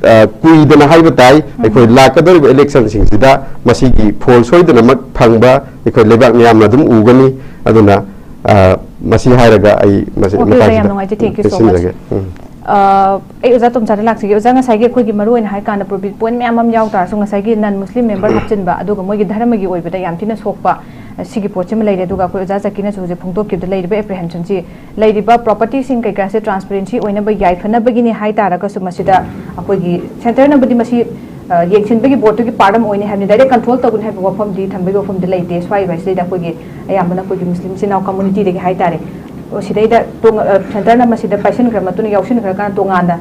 ꯑ, ꯀꯨꯏꯗꯅ ꯍꯥꯏꯕ ꯇꯥꯏ, ꯑꯩꯈꯣꯏ ꯂꯥꯛꯀꯗꯧꯔꯤꯕ ꯏꯂꯦꯛꯁꯟꯁꯤꯡꯁꯤꯗ ꯃꯁꯤꯒꯤ ꯐꯣꯜ ꯁꯣꯏꯗꯅꯃꯛ ꯐꯪꯕ ꯑꯩꯈꯣꯏ ꯂꯩꯕꯥꯛ ꯃꯤꯌꯥꯝꯅ ꯑꯗꯨꯝ ꯎꯒꯅꯤ꯫ ꯑꯗꯨꯅ, ꯑ, ꯃꯁꯤ ꯍꯥꯏꯔꯒ ꯑꯩ ꯃꯁꯤ ꯑꯣꯀꯦ, ꯑꯣꯖꯥ, ꯌꯥꯝ ꯃꯇꯥꯡꯁꯤꯗ ꯅꯨꯡꯉꯥꯏꯖꯩ꯫ Thank you so much. ꯂꯣꯏꯁꯤꯟꯖꯔꯒꯦ꯫ ꯎꯝ꯫ ꯑ, ꯑꯩ ꯑꯣꯖꯥ ꯇꯣꯝꯆꯥꯗ ꯂꯥꯛꯆꯒꯦ꯫ ꯑꯣꯖꯥ, ꯉꯁꯥꯏꯒꯤ ꯑꯩꯈꯣꯏꯒꯤ ꯃꯔꯨꯑꯣꯏꯅ ꯍꯥꯏ ꯀꯥꯟꯗ ꯄ꯭ꯔꯣꯕꯤꯠ ꯄꯣꯏꯟ ꯃꯌꯥꯝ ꯑꯃ ꯌꯥꯎ ꯇꯥꯔꯁꯨ, ꯉꯁꯥꯏꯒꯤ ꯅꯟ ꯃꯨꯁꯂꯤꯝ ꯃꯦꯝꯕꯔ ꯍꯥꯞꯆꯤꯟꯕ, ꯑꯗꯨꯒ ꯃꯣꯏꯒꯤ ꯙꯔꯃꯒꯤ ꯑꯣꯏꯕꯗ ꯌꯥꯝ ꯊꯤꯅ ꯁꯣꯛꯄ, ꯑ, ꯁꯤꯒꯤ ꯄꯣꯠꯁꯤꯃ ꯂꯩꯔꯦ꯫ ꯑꯗꯨꯒ ꯑꯩꯈꯣꯏ ꯑꯣꯖꯥ ꯖꯀꯤꯅꯁꯨ ꯍꯧꯖꯤꯛ ꯐꯣꯡꯗꯣꯛꯈꯤꯕꯗ ꯂꯩꯔꯤꯕ ꯑꯦꯄ꯭ꯔꯤꯍꯦꯟꯁꯟꯁꯤ, ꯂꯩꯔꯤꯕ ꯄ꯭ꯔꯣꯄꯔꯇꯤꯁꯤꯡ ꯀꯩꯀꯥꯁꯦ ꯇ꯭ꯔꯥꯟꯁꯄꯔꯦꯟꯁꯤ ꯑꯣꯏꯅꯕ ꯌꯥꯏꯐꯅꯕꯒꯤꯅꯤ ꯍꯥꯏ ꯇꯥꯔꯒꯁꯨ, ꯃꯁꯤꯗ ꯑꯩꯈꯣꯏꯒꯤ ꯁꯦꯟꯇꯔꯅꯕꯨꯗꯤ ꯃꯁꯤ, ꯑ, ꯌꯦꯡꯁꯤꯟꯕꯒꯤ ꯕꯣꯔꯗꯇꯨꯒꯤ ꯄꯥꯔꯠ ꯑꯃ ꯑꯣꯏꯅꯤ ꯍꯥꯏꯕꯅꯤ, ꯗꯥꯏꯔꯦꯛ ꯀꯟꯇ꯭ꯔꯣꯜ ꯇꯧꯒꯅꯤ ꯍꯥꯏꯕ ꯋꯥꯐꯝꯗꯤ ꯊꯝꯕꯒꯤ ꯋꯥꯐꯝꯗꯤ ꯂꯩꯇꯦ꯫ ꯁ꯭ꯋꯥꯏ ꯋꯥꯏꯁꯤꯗꯩꯗ ꯑꯩꯈꯣꯏꯒꯤ ꯑꯌꯥꯝꯕꯅ ꯑꯩꯈꯣꯏꯒꯤ ꯃꯨꯁꯂꯤꯝ ꯏꯆꯤꯟ ꯏꯅꯥꯎ ꯀꯝꯃꯨꯅꯤꯇꯤꯗꯒꯤ ꯍꯥꯏ ꯇꯥꯔꯦ, ꯑꯣ, ꯁꯤꯗꯩꯗ ꯇꯣꯉ-, ꯑ, ꯁꯦꯟꯇꯔꯅ ꯃꯁꯤꯗ ꯄꯥꯏꯁꯤꯟꯈ꯭ꯔ ꯃꯇꯨꯡꯗ, ꯌꯥꯎꯁꯤꯟꯈ꯭ꯔꯀꯥꯟꯗ ꯇꯣꯉꯥꯟꯅ,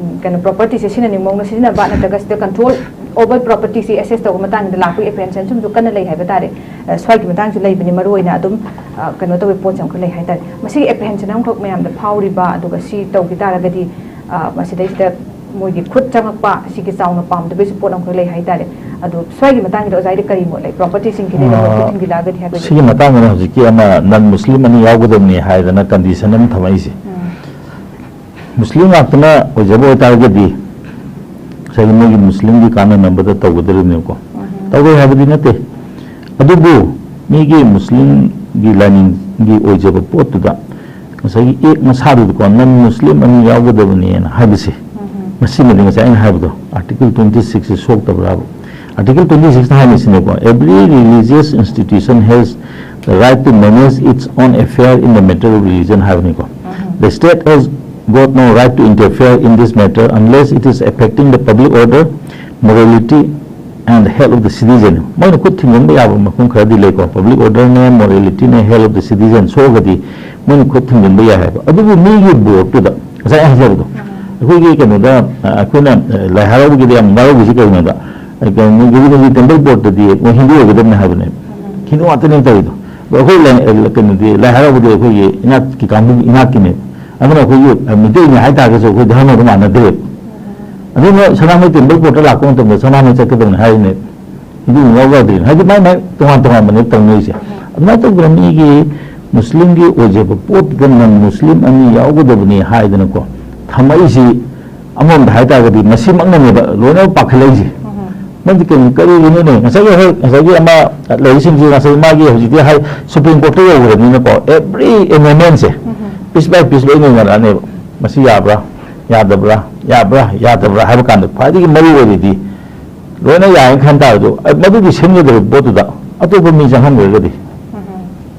ꯎꯝ, ꯀꯩꯅꯣ, ꯄ꯭ꯔꯣꯄꯔꯇꯤꯁꯦ ꯁꯤꯖꯤꯟꯅꯅꯤꯡꯕ ꯃꯑꯣꯡꯗ ꯁꯤꯖꯤꯟꯅꯕ, ꯅꯠꯇ꯭ꯔꯒ ꯁꯤꯗ ꯀꯟꯇ꯭ꯔꯣꯜ ꯑꯣꯚꯔ ꯄ꯭ꯔꯣꯄꯔꯇꯤꯁꯦ ꯑꯦꯁꯦꯁ ꯇꯧꯕ ꯃꯇꯥꯡꯗ ꯂꯥꯛꯄꯒꯤ ꯑꯦꯄ꯭ꯔꯤꯍꯦꯟꯁꯟꯁꯨ ꯑꯗꯨꯝ ꯀꯟꯅ ꯂꯩ ꯍꯥꯏꯕ ꯇꯥꯔꯦ꯫ ꯑ, ꯁ꯭ꯋꯥꯏꯒꯤ ꯃꯇꯥꯡꯁꯨ ꯂꯩꯕꯅꯤ, ꯃꯔꯨꯑꯣꯏꯅ ꯑꯗꯨꯝ, ꯑ, ꯀꯩꯅꯣ ꯇꯧꯕꯒꯤ ꯄꯣꯠꯁꯦ ꯑꯃꯈꯛ ꯂꯩ ꯍꯥꯏ ꯇꯥꯔꯦ꯫ ꯃꯁꯤꯒꯤ ꯑꯦꯄ꯭ꯔꯤꯍꯦꯟꯁꯟ ꯑꯃꯈꯛ ꯃꯌꯥꯝꯗ ꯐꯥꯎꯔꯤꯕ, ꯑꯗꯨꯒ ꯁꯤ ꯇꯧꯈꯤ ꯇꯥꯔꯒꯗꯤ, ꯑ, ꯃꯁꯤꯗꯩꯁꯤꯗ ꯃꯣꯏꯒꯤ ꯈꯨꯠ ꯆꯪꯉꯛꯄ, ꯁꯤꯒꯤ ꯆꯥꯎꯅ ꯄꯥꯝꯗꯕꯒꯤꯁꯨ ꯄꯣꯠ ꯑꯃꯈꯛ ꯂꯩ ꯍꯥꯏ ꯇꯥꯔꯦ꯫ ꯑꯗꯣ ꯁ꯭ꯋꯥꯏꯒꯤ ꯃꯇꯥꯡꯁꯤꯗ ꯑꯣꯖꯥꯒꯤꯗꯤ ꯀꯔꯤ ꯃꯣꯠ ꯂꯩ? ꯄ꯭ꯔꯣꯄꯔꯇꯤꯁꯤꯡꯒꯤ ꯂꯩꯕ ꯑ, ꯃꯈꯨꯠ ꯊꯤꯟꯖꯤꯜꯂꯛꯑꯒꯗꯤ ꯍꯥꯏꯕꯒꯤ? ꯁꯤꯒꯤ ꯃꯇꯥꯡꯗꯅ ꯍꯧꯖꯤꯛꯀꯤ ꯑꯃ ꯅꯟ ꯃꯨꯁꯂꯤꯝ ꯑꯅꯤ ꯌꯥꯎꯒꯗꯕꯅꯤ ꯍꯥꯏꯗꯅ ꯀꯟꯗꯤꯁꯟ ꯑꯃ ꯊꯝꯃꯛꯏꯁꯦ꯫ ꯎꯝ꯫ ꯃꯨꯁꯂꯤꯝ ꯉꯥꯛꯇꯅ ꯑꯣꯏꯖꯕ ꯑꯣꯏꯇꯥꯔꯒꯗꯤ ꯉꯁꯥꯏꯒꯤ ꯃꯣꯏꯒꯤ ꯃꯨꯁꯂꯤꯝꯒꯤ ꯀꯥꯟꯅꯅꯕꯗ ꯇꯧꯒꯗꯧꯔꯤꯕꯅꯦꯕꯀꯣ꯫ ꯎꯝ꯫ ꯇꯧꯔꯣꯏ ꯍꯥꯏꯕꯗꯤ ꯅꯠꯇꯦ꯫ ꯑꯗꯨꯕꯨ ꯃꯤꯒꯤ ꯃꯨꯁꯂꯤꯝꯒꯤ ꯂꯥꯏꯅꯤꯡꯒꯤ ꯑꯣꯏꯖꯕ ꯄꯣꯠꯇꯨꯗ ꯉꯁꯥꯏꯒꯤ ꯑꯦꯛ ꯃꯁꯥꯗꯨꯗꯀꯣ ꯅꯟ ꯃꯨꯁꯂꯤꯝ ꯑꯅꯤ ꯌꯥꯎꯒꯗꯕꯅꯦꯅ ꯍꯥꯏꯕꯁꯦ, ꯎꯝ꯫ ꯃꯁꯤꯃꯗꯤ ꯉꯁꯥꯏ ꯑꯩꯅ ꯍꯥꯏꯕꯗꯣ, Article twenty six ꯁꯤ ꯁꯣꯛꯇꯕ꯭ꯔꯥꯕ? Article twenty six ꯅ ꯍꯥꯏꯔꯤꯁꯤꯅꯀꯣ, "Every religious institution has the right to manage its own affair in the matter of religion" ꯍꯥꯏꯕꯅꯤꯀꯣ꯫ ꯎꯝ꯫ "The state has got no right to interfere in this matter unless it is affecting the public order, morality and health of the citizen." ꯃꯣꯏꯅ ꯈꯨꯠ ꯊꯤꯡꯖꯤꯟꯕ ꯌꯥꯕ ꯃꯐꯝ ꯈꯔꯗꯤ ꯂꯩꯀꯣ, public ꯑꯣꯔꯗꯔꯅꯦ, ꯃꯣꯔꯦꯂꯤꯇꯤꯅꯦ, health of the citizen ꯁꯣꯛꯑꯒꯗꯤ ꯃꯣꯏꯅ ꯈꯨꯠ ꯊꯤꯡꯖꯤꯟꯕ ꯌꯥꯏ ꯍꯥꯏꯕ꯫ ꯑꯗꯨꯕꯨ ꯃꯤꯒꯤ ꯕꯣꯠꯇꯨꯗ ꯉꯁꯥꯏ ꯑꯩ ꯍꯥꯏꯖꯕꯗꯣ, ꯑꯩꯈꯣꯏꯒꯤ ꯀꯩꯅꯣꯗ, ꯑ, ꯑꯩꯈꯣꯏꯅ, ꯑ, ꯂꯥꯏ ꯍꯔꯥꯎꯕꯒꯤꯗ ꯌꯥꯝ ꯉꯥꯎꯔꯧꯕꯁꯤ ꯀꯩꯅꯣꯗ, ꯑ, ꯀꯩꯅꯣ, ꯒꯣꯕꯤꯟꯗꯖꯤ ꯇꯦꯝꯄꯜ ꯕꯣꯔꯗꯇꯗꯤ ꯃꯣꯏ ꯍꯤꯟꯗꯨ ꯑꯣꯏꯒꯗꯕꯅꯤ ꯍꯥꯏꯕꯅꯦꯕ꯫ ꯍꯤꯟꯗꯨ ꯉꯥꯛꯇꯅꯦ ꯇꯧꯔꯤꯗꯣ꯫ ꯑꯗꯣ ꯑꯩꯈꯣꯏ ꯂꯥꯏ-, ꯑ, ꯀꯩꯅꯣꯗꯤ, ꯂꯥꯏ ꯍꯔꯥꯎꯕꯗꯤ ꯑꯩꯈꯣꯏꯒꯤ ꯏꯅꯥꯠꯀꯤ ꯀꯥꯡꯕꯨ, ꯏꯅꯥꯠꯀꯤꯅꯦꯕ꯫ ꯑꯗꯨꯅ ꯑꯩꯈꯣꯏꯒꯤ, ꯑ, ꯃꯤꯇꯩꯅꯤ ꯍꯥꯏ ꯇꯥꯔꯒꯁꯨ ꯑꯩꯈꯣꯏ ꯙꯔꯃꯗꯣ ꯃꯥꯟꯅꯗ꯭ꯔꯦꯕ꯫ ꯑꯗꯨꯅ ꯁꯅꯥꯃꯍꯤ ꯇꯦꯝꯄꯜ ꯕꯣꯔꯗꯇ ꯂꯥꯛꯄ ꯃꯇꯝꯗ ꯁꯅꯥꯃꯍꯤ ꯆꯠꯀꯗꯕꯅꯤ ꯍꯥꯏꯔꯤꯅꯦ꯫ ꯍꯤꯟꯗꯨ ꯑꯃꯨꯛ ꯌꯥꯎꯕ ꯌꯥꯗ꯭ꯔꯤꯅꯦ꯫ ꯍꯥꯏꯗꯤ ꯃꯥꯏ ꯃꯥꯏ ꯇꯣꯉꯥꯟ ꯇꯣꯉꯥꯟꯕꯅꯦ ꯇꯧꯅꯔꯤꯁꯦ꯫ ꯑꯗꯨꯃꯥꯏꯅ ꯇꯧꯗꯅ ꯃꯤꯒꯤ ꯃꯨꯁꯂꯤꯝꯒꯤ ꯑꯣꯏꯖꯕ ꯄꯣꯠꯇꯨꯗ ꯅꯟ ꯃꯨꯁꯂꯤꯝ ꯑꯅꯤ ꯌꯥꯎꯒꯗꯕꯅꯤ ꯍꯥꯏꯗꯅꯀꯣ ꯊꯝꯃꯛꯏꯁꯤ ꯑꯃꯔꯣꯝꯗ ꯍꯥꯏꯇꯥꯔꯒꯗꯤ ꯃꯁꯤꯃꯛꯅꯅꯦꯕ ꯂꯣꯏꯅꯃꯛ ꯄꯥꯈꯠꯂꯛꯏꯁꯦ꯫ ꯃꯔꯝꯗꯤ ꯀꯩꯅꯣ, ꯀꯔꯤꯒꯤꯅꯣꯅꯦ? ꯉꯁꯥꯏꯒꯤ ꯍꯣꯏ, ꯉꯁꯥꯏꯒꯤ ꯑꯃ ꯂꯩꯔꯤꯁꯤꯡꯁꯤ ꯉꯁꯥꯏ ꯃꯥꯒꯤ ꯍꯧꯖꯤꯛꯇꯤ ꯍꯥꯏ ꯁꯨꯄ꯭ꯔꯤꯝ ꯀꯣꯔꯠꯇ ꯌꯧꯈ꯭ꯔꯕꯅꯤꯅꯀꯣ, every amendmentꯁꯦ piece by piece ꯂꯣꯏ ꯅꯩꯅꯔꯛꯑꯅꯦꯕ꯫ ꯃꯁꯤ ꯌꯥꯕ꯭ꯔꯥ, ꯌꯥꯗꯕ꯭ꯔꯥ, ꯌꯥꯕ꯭ꯔꯥ, ꯌꯥꯗꯕ꯭ꯔꯥ ꯍꯥꯏꯕ ꯀꯥꯟꯗ ꯈ꯭ꯋꯥꯏꯗꯒꯤ ꯃꯔꯨ ꯑꯣꯏꯔꯤꯗꯤ ꯂꯣꯏꯅ ꯌꯥꯏꯅ ꯈꯟ ꯇꯥꯔꯁꯨ, ꯑ, ꯃꯗꯨꯒꯤ ꯁꯦꯝꯒꯗꯧꯔꯤꯕ ꯄꯣꯠꯇꯨꯗ ꯑꯇꯣꯞꯄ ꯃꯤ ꯆꯪꯍꯟꯈ꯭ꯔꯒꯗꯤ,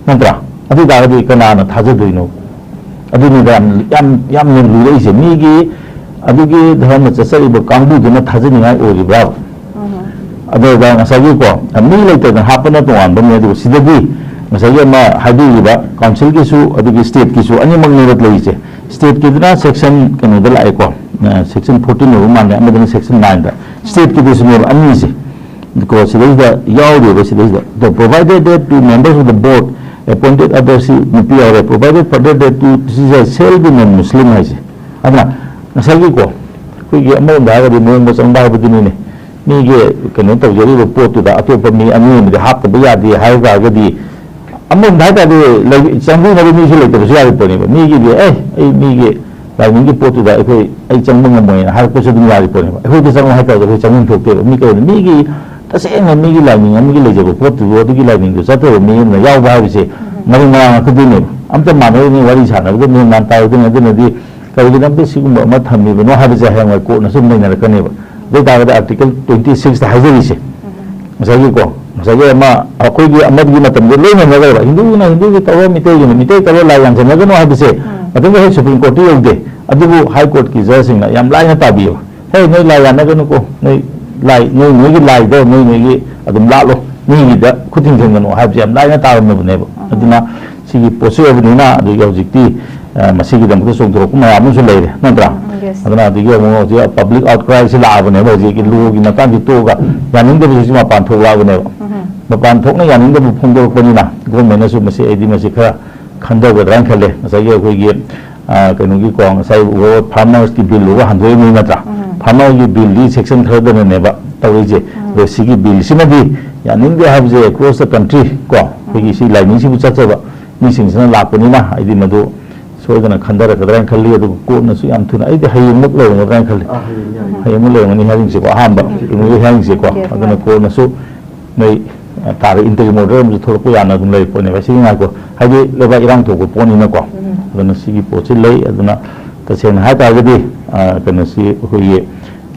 ꯅꯠꯇ꯭ꯔꯥ? ꯑꯗꯨ ꯑꯣꯏ ꯇꯥꯔꯒꯗꯤ ꯀꯅꯥꯅ ꯊꯥꯖꯗꯣꯏꯅꯣ? ꯑꯗꯨꯅꯤꯗ ꯌꯥꯝ, ꯌꯥꯝ, ꯌꯥꯝꯅ ꯂꯨꯔꯛꯏꯁꯦ꯫ ꯃꯤꯒꯤ ꯑꯗꯨꯒꯤ ꯙꯔꯃ ꯆꯠꯆꯔꯤꯕ ꯀꯥꯡꯕꯨꯗꯨꯅ ꯊꯥꯖꯅꯤꯡꯉꯥꯏ ꯑꯣꯏꯔꯤꯕ꯭ꯔꯥ? ꯑꯗꯨꯒ ꯉꯁꯥꯏꯒꯤꯀꯣ, ꯃꯤ ꯂꯩꯇꯗꯅ ꯍꯥꯞꯄꯅ ꯇꯣꯉꯥꯟꯕ ꯑꯃꯅꯦ, ꯑꯗꯨꯒ ꯁꯤꯗꯗꯤ ꯉꯁꯥꯏꯒꯤ ꯑꯃ ꯍꯥꯏꯕꯤꯔꯤꯕ councilꯒꯤꯁꯨ ꯑꯗꯨꯒꯤ stateꯀꯤꯁꯨ ꯑꯅꯤꯃꯛꯅꯦꯕ ꯂꯩꯔꯤꯁꯦ꯫ Stateꯀꯤꯗꯨꯅ section ꯀꯩꯅꯣꯗ ꯂꯥꯛꯑꯦꯀꯣ, section fourteen ꯑꯣꯏꯕ ꯃꯥꯜꯂꯦ, ꯑꯃꯗꯨꯅ section nineꯗ꯫ Stateꯀꯤꯗꯨꯁꯨꯅꯦꯕ ꯑꯅꯤꯁꯦ꯫ ꯀꯣ ꯁꯤꯗꯩꯁꯤꯗ ꯌꯥꯎꯔꯤꯕ ꯁꯤꯗꯩꯁꯤꯗ, "The provided that two members of the board appointed other," ꯁꯤ ꯅꯨꯄꯤ ꯌꯥꯎꯔꯦ, "provided further that two," ꯁꯤꯁꯦ shall be non-Muslim ꯍꯥꯏꯁꯦ꯫ ꯑꯗꯨꯅ ꯉꯁꯥꯏꯒꯤꯀꯣ, ꯑꯩꯈꯣꯏꯒꯤ ꯑꯃꯔꯣꯝꯗ ꯍꯥꯏꯔꯒꯗꯤ ꯃꯑꯣꯡ ꯃꯆꯪꯕ ꯍꯥꯏꯕꯗꯨꯅꯤꯅꯦ꯫ ꯃꯤꯒꯤ ꯀꯩꯅꯣ ꯇꯧꯖꯔꯤꯕ ꯄꯣꯠꯇꯨꯗ ꯑꯇꯣꯞꯄ ꯃꯤ ꯑꯅꯤ ꯑꯃꯗꯤ ꯍꯥꯞꯇꯕ ꯌꯥꯗꯦ ꯍꯥꯏ ꯇꯥꯔꯒꯗꯤ, ꯑꯃꯔꯣꯝꯗ ꯍꯥꯏ ꯇꯥꯔꯗꯤ ꯂꯩ-, ꯆꯪꯕꯤꯅꯕ ꯃꯤꯁꯨ ꯂꯩꯇꯕꯁꯨ ꯌꯥꯔꯤ ꯄꯣꯠꯅꯦꯕ꯫ ꯃꯤꯒꯤꯗꯤ, "ꯑꯦ, ꯑꯩ ꯃꯤꯒꯤ ꯂꯥꯏꯅꯤꯡꯒꯤ ꯄꯣꯠꯇꯨꯗ ꯑꯩꯈꯣꯏ, ꯑꯩ ꯆꯪꯕ ꯉꯝꯃꯣꯏꯅ" ꯍꯥꯏꯔꯛꯄꯁꯨ ꯑꯗꯨꯝ ꯌꯥꯔꯤ ꯄꯣꯠꯅꯦꯕ꯫ ꯑꯩꯈꯣꯏꯗ ꯆꯪꯉꯣ ꯍꯥꯏ ꯇꯥꯔꯒꯗꯤ ꯑꯩꯈꯣꯏ ꯆꯪꯐꯝ ꯊꯣꯛꯇꯦꯕ꯫ ꯃꯤ ꯀꯩꯅꯣ, ꯃꯤꯒꯤ ꯇꯁꯦꯡꯅ ꯃꯤꯒꯤ ꯂꯥꯏꯅꯤꯡ ꯑꯃꯒꯤ ꯂꯩꯖꯕ ꯄꯣꯠꯇꯨꯕꯨ ꯑꯗꯨꯒꯤ ꯂꯥꯏꯅꯤꯡꯗꯨ ꯆꯠꯇꯕ ꯃꯤ ꯑꯃꯅ ꯌꯥꯎꯕ ꯍꯥꯏꯕꯁꯦ ꯃꯔꯤ ꯃꯔꯥꯡ ꯉꯥꯛꯀꯗꯣꯏꯅꯦꯕ꯫ ꯑꯝꯇ ꯃꯥꯟꯅꯔꯣꯏꯅꯦ, ꯋꯥꯔꯤ ꯁꯥꯟꯅꯕꯗ ꯃꯦꯟ ꯃꯥꯟ ꯇꯥꯔꯣꯏꯗꯣꯏꯅꯦ꯫ ꯑꯗꯨꯅꯗꯤ ꯀꯔꯤꯒꯤꯗꯃꯛꯇ ꯁꯤꯒꯨꯝꯕ ꯑꯃ ꯊꯝꯃꯤꯕꯅꯣ ꯍꯥꯏꯕꯁꯦ ꯍꯌꯦꯡꯋꯥꯏ ꯀꯣꯔꯠꯅꯁꯨ ꯅꯩꯅꯔꯛꯀꯅꯦꯕ꯫ ꯑꯗꯨ ꯑꯣꯏ ꯇꯥꯔꯒꯗꯤ Article twenty sixꯇ ꯍꯥꯏꯖꯔꯤꯁꯦ, ꯉꯁꯥꯏꯒꯤꯀꯣ, ꯉꯁꯥꯏꯒꯤ ꯑꯃ ꯑꯩꯈꯣꯏꯒꯤ ꯑꯃꯒꯤ ꯃꯇꯝꯗ ꯂꯣꯏ ꯃꯥꯟꯅꯈ꯭ꯔꯦꯕ꯫ ꯍꯤꯟꯗꯨꯅ ꯍꯤꯟꯗꯨꯒꯤ ꯇꯧꯔꯣ, ꯃꯤꯇꯩꯒꯤꯅ ꯃꯤꯇꯩ ꯇꯧꯔꯣ, ꯂꯥꯏ ꯌꯥꯟꯁꯤꯟꯅꯒꯅꯣ ꯍꯥꯏꯕꯁꯦ ꯃꯊꯪꯗ ꯍꯦꯛ ꯁꯨꯄ꯭ꯔꯤꯝ ꯀꯣꯔꯠꯇ ꯌꯧꯗꯦ꯫ ꯑꯗꯨꯕꯨ ꯍꯥꯏ ꯀꯣꯔꯠꯀꯤ ꯖꯖꯁꯤꯡꯅ ꯌꯥꯝ ꯂꯥꯏꯅ ꯇꯥꯕꯤꯌꯦꯕ꯫ "ꯍꯦ, ꯅꯣꯏ ꯂꯥꯏ ꯌꯥꯟꯅꯒꯅꯨꯀꯣ, ꯅꯣꯏ ꯂꯥꯏ, ꯅꯣꯏ ꯅꯣꯏꯒꯤ ꯂꯥꯏꯗꯣ ꯅꯣꯏ ꯅꯣꯏꯒꯤ ꯑꯗꯨꯝ ꯂꯥꯠꯂꯣ, ꯃꯤꯒꯤꯗ ꯈꯨꯠ ꯊꯤꯡꯖꯤꯟꯒꯅꯨ" ꯍꯥꯏꯕꯁꯦ ꯌꯥꯝ ꯂꯥꯏꯅ ꯇꯥꯔꯝꯃꯕꯅꯦꯕ꯫ ꯑꯗꯨꯅ ꯁꯤꯒꯤ ꯄꯣꯠꯁꯤ ꯑꯣꯏꯕꯅꯤꯅ, ꯑꯗꯒꯤ ꯍꯧꯖꯤꯛꯇꯤ, ꯑ, ꯃꯁꯤꯒꯤꯗꯃꯛꯇ ꯆꯣꯡꯊꯣꯔꯛꯄ ꯃꯌꯥꯝ ꯑꯃꯁꯨ ꯂꯩꯔꯦ, ꯅꯠꯇ꯭ꯔꯥ? ꯑꯗꯨꯅ ꯑꯗꯒꯤ ꯑꯃꯨꯛ ꯍꯧꯖꯤꯛ public outcryꯁꯤ ꯂꯥꯛꯑꯕꯅꯦꯕ, ꯍꯧꯖꯤꯛꯀꯤ ꯂꯣꯒꯤ ꯃꯇꯥꯡꯁꯤ ꯇꯣꯛꯑꯒ ꯌꯥꯅꯤꯡꯗꯕꯁꯤꯁꯨ ꯃꯄꯥꯟ ꯊꯣꯛꯂꯛꯑꯕꯅꯦꯕ꯫ ꯃꯄꯥꯟ ꯊꯣꯛꯅ ꯌꯥꯅꯤꯡꯗꯕ ꯐꯣꯡꯗꯣꯔꯛꯄꯅꯤꯅ ꯒꯣꯔꯃꯦꯟꯅꯁꯨ ꯃꯁꯤ, ꯑꯩꯗꯤ ꯃꯁꯤ ꯈꯔ ꯈꯟꯊꯒꯗ꯭ꯔꯥꯅ ꯈꯜꯂꯦ꯫ ꯉꯁꯥꯏꯒꯤ ꯑꯩꯈꯣꯏꯒꯤ, ꯑ, ꯀꯩꯅꯣꯒꯤꯀꯣ, ꯉꯁꯥꯏ farmersꯀꯤ billꯗꯨꯒ ꯍꯟꯗꯣꯛꯏꯕꯅꯤ, ꯅꯠꯇ꯭ꯔꯥ? Farmerꯒꯤ billꯗꯤ section ꯈꯔꯗꯅꯅꯦꯕ ꯇꯧꯔꯤꯁꯦ꯫ ꯑꯗꯣ ꯁꯤꯒꯤ billꯁꯤꯃꯗꯤ ꯌꯥꯅꯤꯡꯗꯦ ꯍꯥꯏꯕꯁꯦ across the country ꯀꯣ, ꯑꯩꯈꯣꯏꯒꯤ ꯁꯤ ꯂꯥꯏꯅꯤꯡꯁꯤꯕꯨ ꯆꯠꯆꯕ ꯃꯤꯁꯤꯡꯁꯤꯅ ꯂꯥꯛꯄꯅꯤꯅ, ꯑꯩꯗꯤ ꯃꯗꯨ ꯁꯣꯏꯗꯅ ꯈꯟꯊꯔꯛꯀꯗ꯭ꯔꯥ ꯍꯥꯏꯅ ꯈꯜꯂꯤ꯫ ꯑꯗꯨꯕꯨ ꯀꯣꯔꯠꯅꯁꯨ ꯌꯥꯝ ꯊꯨꯅ, ꯑꯩꯗꯤ ꯍꯌꯦꯡꯃꯛ ꯂꯩꯔꯝꯒꯗ꯭ꯔꯥ ꯍꯥꯏꯅ ꯈꯜꯂꯤ꯫ ꯑꯥ, ꯍꯌꯦꯡ ꯌꯥꯔꯦ꯫ ꯍꯌꯦꯡꯃꯛ ꯂꯩꯔꯝꯒꯅꯤ ꯍꯥꯏꯍꯟꯁꯤꯀꯣ, ꯑꯍꯥꯟꯕ ꯎꯝ. ꯏꯃꯣꯏ ꯍꯥꯏꯍꯟꯁꯤꯀꯣ꯫ Yes, ꯑꯗꯨꯅ ma'am. ꯀꯣꯔꯠꯅꯁꯨ ꯅꯣꯏ ꯇꯥꯔ ꯏꯟꯇꯔꯤꯝ ꯑꯣꯔꯗꯔ ꯑꯃꯁꯨ ꯊꯣꯛꯂꯛꯄ ꯌꯥꯅ ꯑꯗꯨꯝ ꯂꯩ ꯄꯣꯠꯅꯦꯕ꯫ ꯁꯤꯗꯤ ꯉꯥꯏꯈꯣ, ꯍꯥꯏꯗꯤ ꯂꯩꯕꯥꯛ ꯏꯔꯥꯡ ꯊꯣꯛꯄ ꯄꯣꯠꯅꯤꯅꯀꯣ꯫ ꯎꯝ. ꯑꯗꯨꯅ ꯁꯤꯒꯤ ꯄꯣꯠꯁꯤ ꯂꯩ꯫ ꯑꯗꯨꯅ ꯇꯁꯦꯡꯅ ꯍꯥꯏ ꯇꯥꯔꯒꯗꯤ, ꯑ, ꯀꯩꯅꯣꯁꯤ ꯑꯩꯈꯣꯏꯒꯤ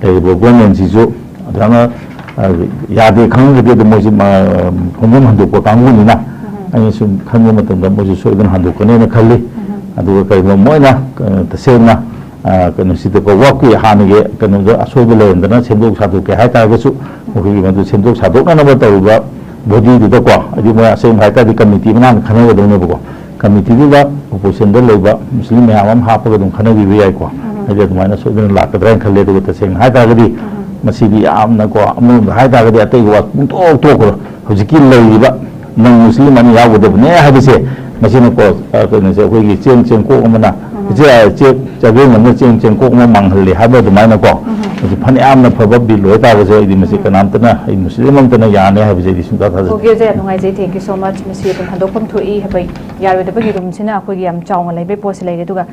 ꯂꯩꯔꯤꯕ ꯒꯣꯔꯃꯦꯟꯁꯤꯁꯨ ꯑꯗꯨꯃꯥꯏꯅ, ꯑ, ꯌꯥꯗꯦ ꯈꯪꯉꯒꯗꯤ ꯑꯗꯨꯝ ꯃꯣꯏꯁꯤ ꯃ-, ꯈꯣꯡꯖꯪ ꯍꯟꯗꯣꯛꯄ ꯀꯥꯡꯕꯨꯅꯤꯅ ꯑꯩꯅ ꯁꯨꯝ ꯈꯟꯕ ꯃꯇꯝꯗ ꯃꯣꯏꯁꯨ ꯁꯣꯏꯗꯅ ꯍꯟꯗꯣꯛꯀꯅꯦꯅ ꯈꯜꯂꯤ꯫ ꯑꯗꯨꯒ ꯀꯔꯤꯒꯨꯝꯕ ꯃꯣꯏꯅ, ꯑ, ꯇꯁꯦꯡꯅ, ꯑ, ꯀꯩꯅꯣꯁꯤꯗꯀꯣ, ꯋꯥꯛꯀꯤ ꯍꯥꯟꯅꯒꯤ ꯀꯩꯅꯣꯗ ꯑꯁꯣꯏꯕ ꯂꯩꯔꯝꯗꯅ ꯁꯦꯝꯗꯣꯛ ꯁꯥꯗꯣꯛꯀꯦ ꯍꯥꯏ ꯇꯥꯔꯒꯁꯨ ꯃꯈꯣꯏꯒꯤ ꯃꯗꯨ ꯁꯦꯝꯗꯣꯛ ꯁꯥꯗꯣꯛꯅꯅꯕ ꯇꯧꯔꯤꯕ ꯕꯣꯗꯤꯗꯨꯗꯀꯣ, ꯍꯥꯏꯗꯤ ꯃꯣꯏ ꯑꯁꯦꯡꯕ ꯍꯥꯏ ꯇꯥꯔꯗꯤ ꯀꯃꯤꯇꯤ ꯑꯃ ꯈꯟꯅꯒꯗꯧꯅꯦꯕꯀꯣ꯫ ꯀꯃꯤꯇꯤꯗꯨꯗ ꯑꯣꯄꯣꯖꯤꯁꯟꯗ ꯂꯩꯕ ꯃꯨꯁꯂꯤꯝ ꯃꯌꯥꯝ ꯑꯃ ꯍꯥꯞꯄꯒ ꯑꯗꯨꯝ ꯈꯟꯅꯕꯤꯕ ꯌꯥꯏꯀꯣ꯫ ꯍꯥꯏꯗꯤ ꯑꯗꯨꯃꯥꯏꯅ ꯁꯣꯏꯗꯅ ꯂꯥꯛꯀꯗ꯭ꯔꯥ ꯍꯥꯏꯅ ꯈꯜꯂꯦ꯫ ꯑꯗꯨꯒ ꯇꯁꯦꯡꯅ ꯍꯥꯏ ꯇꯥꯔꯒꯗꯤ ꯃꯁꯤꯗꯤ ꯌꯥꯝꯅꯀꯣ, ꯑꯃꯔꯣꯝꯗ ꯍꯥꯏ ꯇꯥꯔꯒꯗꯤ ꯑꯇꯩꯒꯤ ꯋꯥ ꯄꯨꯡꯇꯣꯛ ꯇꯣꯛꯈ꯭ꯔꯣ꯫ ꯍꯧꯖꯤꯛꯀꯤ ꯂꯩꯔꯤꯕ ꯅꯟ ꯃꯨꯁꯂꯤꯝ ꯑꯅꯤ ꯌꯥꯎꯒꯗꯕꯅꯦ ꯍꯥꯏꯕꯁꯦ, ꯃꯁꯤꯅꯀꯣ, ꯑ, ꯀꯩꯅꯣꯁꯦ, ꯑꯩꯈꯣꯏꯒꯤ ꯆꯦꯡ ꯆꯦꯡꯀꯣꯛ ꯑꯃꯅ, ꯏꯆꯦ, ꯆꯦ-, ꯆꯒꯦꯝ ꯑꯃꯅ ꯆꯦꯡ ꯆꯦꯡꯀꯣꯛ ꯑꯃ ꯃꯥꯡꯍꯜꯂꯦ ꯍꯥꯏꯕ ꯑꯗꯨꯃꯥꯏꯅꯀꯣ꯫ ꯃꯁꯤ ꯐꯅꯌꯥꯝꯅ ꯐꯕ ꯕꯤꯜ ꯑꯣꯏꯇꯥꯔꯒꯁꯨ, ꯑꯩꯗꯤ ꯃꯁꯤ ꯀꯅꯥꯝꯇꯅ, ꯑꯩ ꯃꯨꯁꯂꯤꯝ ꯑꯃꯇꯅ ꯌꯥꯅꯤ ꯍꯥꯏꯕꯁꯦ ꯑꯩꯗꯤ ꯁꯨꯡꯊꯥ ꯊꯥꯖꯗꯦ꯫ Okay, ꯑꯣꯖꯥ, ꯌꯥꯝ ꯅꯨꯡꯉꯥꯏꯖꯩ꯫ Thank you so much. ꯃꯁꯤ ꯑꯗꯨꯝ ꯍꯟꯗꯣꯛꯐꯝ ꯊꯣꯛꯏ ꯍꯥꯏꯕ ꯌꯥꯔꯣꯏꯗꯕꯒꯤ ꯔꯨꯝꯁꯤꯅ ꯑꯩꯈꯣꯏꯒꯤ ꯌꯥꯝ ꯆꯥꯎꯅ ꯂꯩꯕꯒꯤ ꯄꯣꯠꯁꯤ ꯂꯩꯔꯦ꯫ ꯑꯗꯨꯒ,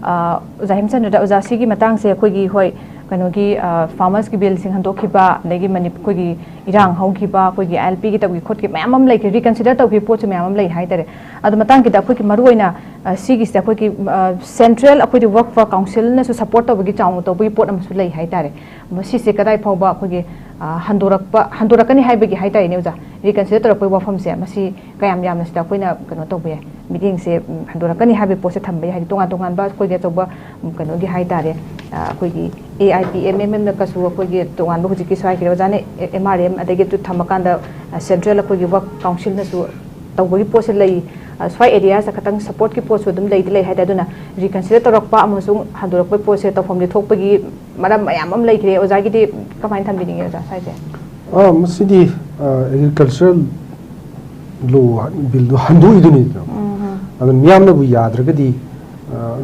ꯑ, ꯑꯣꯖꯥ ꯍꯦꯝꯆꯟꯗ꯭ꯔꯗ, ꯑꯣꯖꯥ, ꯁꯤꯒꯤ ꯃꯇꯥꯡꯁꯦ ꯑꯩꯈꯣꯏꯒꯤ, ꯍꯣꯏ, ꯀꯩꯅꯣꯒꯤ, ꯑ, ꯐꯥꯔꯃꯔꯁꯀꯤ ꯕꯤꯜꯁꯤꯡ ꯍꯟꯗꯣꯛꯈꯤꯕ, ꯑꯗꯒꯤ ꯃꯅꯤ-, ꯑꯩꯈꯣꯏꯒꯤ ꯏꯔꯥꯡ ꯍꯧꯈꯤꯕ, ꯑꯩꯈꯣꯏꯒꯤ ꯑꯥꯏ ꯑꯦꯜ ꯄꯤꯒꯤ ꯇꯧꯈꯤ ꯈꯣꯠꯈꯤ ꯃꯌꯥꯝ ꯑꯃ ꯂꯩꯈ꯭ꯔꯦ, ꯔꯤꯀꯟꯁꯤꯗꯔ ꯇꯧꯈꯤꯕ ꯄꯣꯠꯁꯨ ꯃꯌꯥꯝ ꯑꯃ ꯂꯩ ꯍꯥꯏꯇꯥꯔꯦ꯫ ꯑꯗꯣ ꯃꯇꯥꯡꯁꯤꯗ ꯑꯩꯈꯣꯏꯒꯤ ꯃꯔꯨꯑꯣꯏꯅ, ꯑ, ꯁꯤꯒꯤꯁꯤꯗ ꯑꯩꯈꯣꯏꯒꯤ, ꯑ, ꯁꯦꯟꯇ꯭ꯔꯦꯜ ꯑꯩꯈꯣꯏꯒꯤ ꯋꯛꯐ ꯀꯥꯎꯟꯁꯤꯜꯅꯁꯨ ꯁꯄꯣꯔꯠ ꯇꯧꯕꯒꯤ ꯆꯥꯎꯅ ꯇꯧꯕꯒꯤ ꯄꯣꯠ ꯑꯃꯁꯨ ꯂꯩ ꯍꯥꯏꯇꯥꯔꯦ꯫ ꯃꯁꯤꯁꯦ ꯀꯗꯥꯏ ꯐꯥꯎꯕ ꯑꯩꯈꯣꯏꯒꯤ, ꯑ, ꯍꯟꯗꯣꯔꯛꯄ, ꯍꯟꯗꯣꯔꯛꯀꯅꯤ ꯍꯥꯏꯕꯒꯤ ꯍꯥꯏꯇꯥꯔꯦꯅꯦ ꯑꯣꯖꯥ, ꯔꯤꯀꯟꯁꯤꯗꯔ ꯇꯧꯔꯛꯄꯒꯤ ꯋꯥꯐꯝꯁꯦ, ꯃꯁꯤ ꯀꯌꯥꯝ ꯌꯥꯝꯅ ꯁꯤꯗ ꯑꯩꯈꯣꯏꯅ ꯀꯩꯅꯣ ꯇꯧꯕ ꯌꯥꯏ, ꯃꯤꯠꯌꯦꯡꯁꯦ, ꯎꯝ, ꯍꯟꯗꯣꯔꯛꯀꯅꯤ ꯍꯥꯏꯕꯒꯤ ꯄꯣꯠꯁꯦ ꯊꯝꯕ ꯌꯥꯏ? ꯍꯥꯏꯗꯤ ꯇꯣꯉꯥꯟ ꯇꯣꯉꯥꯟꯕ ꯑꯩꯈꯣꯏꯒꯤ ꯑꯆꯧꯕ, ꯎꯝ, ꯀꯩꯅꯣꯒꯤ ꯍꯥꯏꯇꯥꯔꯦ, ꯑ, ꯑꯩꯈꯣꯏꯒꯤ A I P M M ꯑꯦꯝꯅꯀꯁꯨ ꯑꯩꯈꯣꯏꯒꯤ ꯇꯣꯉꯥꯟꯕ ꯍꯧꯖꯤꯛꯀꯤ ꯁ꯭ꯋꯥꯏꯒꯤ ꯑꯣꯖꯥꯅ ꯑꯦꯝ ꯑꯥꯔ ꯑꯦꯝ, ꯑꯗꯒꯤ ꯑꯗꯨ ꯊꯝꯃꯀꯥꯟꯗ, ꯑ, ꯁꯦꯟꯇ꯭ꯔꯦꯜ ꯑꯩꯈꯣꯏꯒꯤ ꯋꯛꯐ ꯀꯥꯎꯟꯁꯤꯜꯅꯁꯨ ꯇꯧꯕꯒꯤ ꯄꯣꯠꯁꯦ ꯂꯩ꯫ ꯑ, ꯁ꯭ꯋꯥꯏ ꯑꯦꯔꯤꯌꯥꯁꯤꯗ ꯈꯇꯪ ꯁꯄꯣꯔꯠꯀꯤ ꯄꯣꯠꯁꯨ ꯑꯗꯨꯝ ꯂꯩꯗꯤ ꯂꯩ ꯍꯥꯏꯇꯥꯔꯦ꯫ ꯑꯗꯨꯅ ꯔꯤꯀꯟꯁꯤꯗꯔ ꯇꯧꯔꯛꯄ ꯑꯃꯁꯨꯡ ꯍꯟꯗꯣꯔꯛꯄꯒꯤ ꯄꯣꯠꯁꯦ ꯇꯧꯐꯝꯗꯤ ꯊꯣꯛꯄꯒꯤ ꯃꯔꯝ ꯃꯌꯥꯝ ꯑꯃ ꯂꯩꯈ꯭ꯔꯦ꯫ ꯑꯣꯖꯥꯒꯤꯗꯤ ꯀꯃꯥꯏꯅ ꯊꯝꯕꯤꯅꯤꯡꯉꯤ ꯑꯣꯖꯥ ꯁ꯭ꯋꯥꯏꯁꯦ? ꯑꯥ, ꯃꯁꯤꯗꯤ ꯑꯦꯒ꯭ꯔꯤꯀꯜꯆꯔꯦꯜ ꯂꯣ ꯕꯤꯜꯗꯣ ꯍꯟꯗꯣꯛꯏꯗꯨꯅꯤꯗꯅ꯫ ꯑꯗꯨ ꯃꯤꯌꯥꯝꯅꯕꯨ ꯌꯥꯗ꯭ꯔꯒꯗꯤ,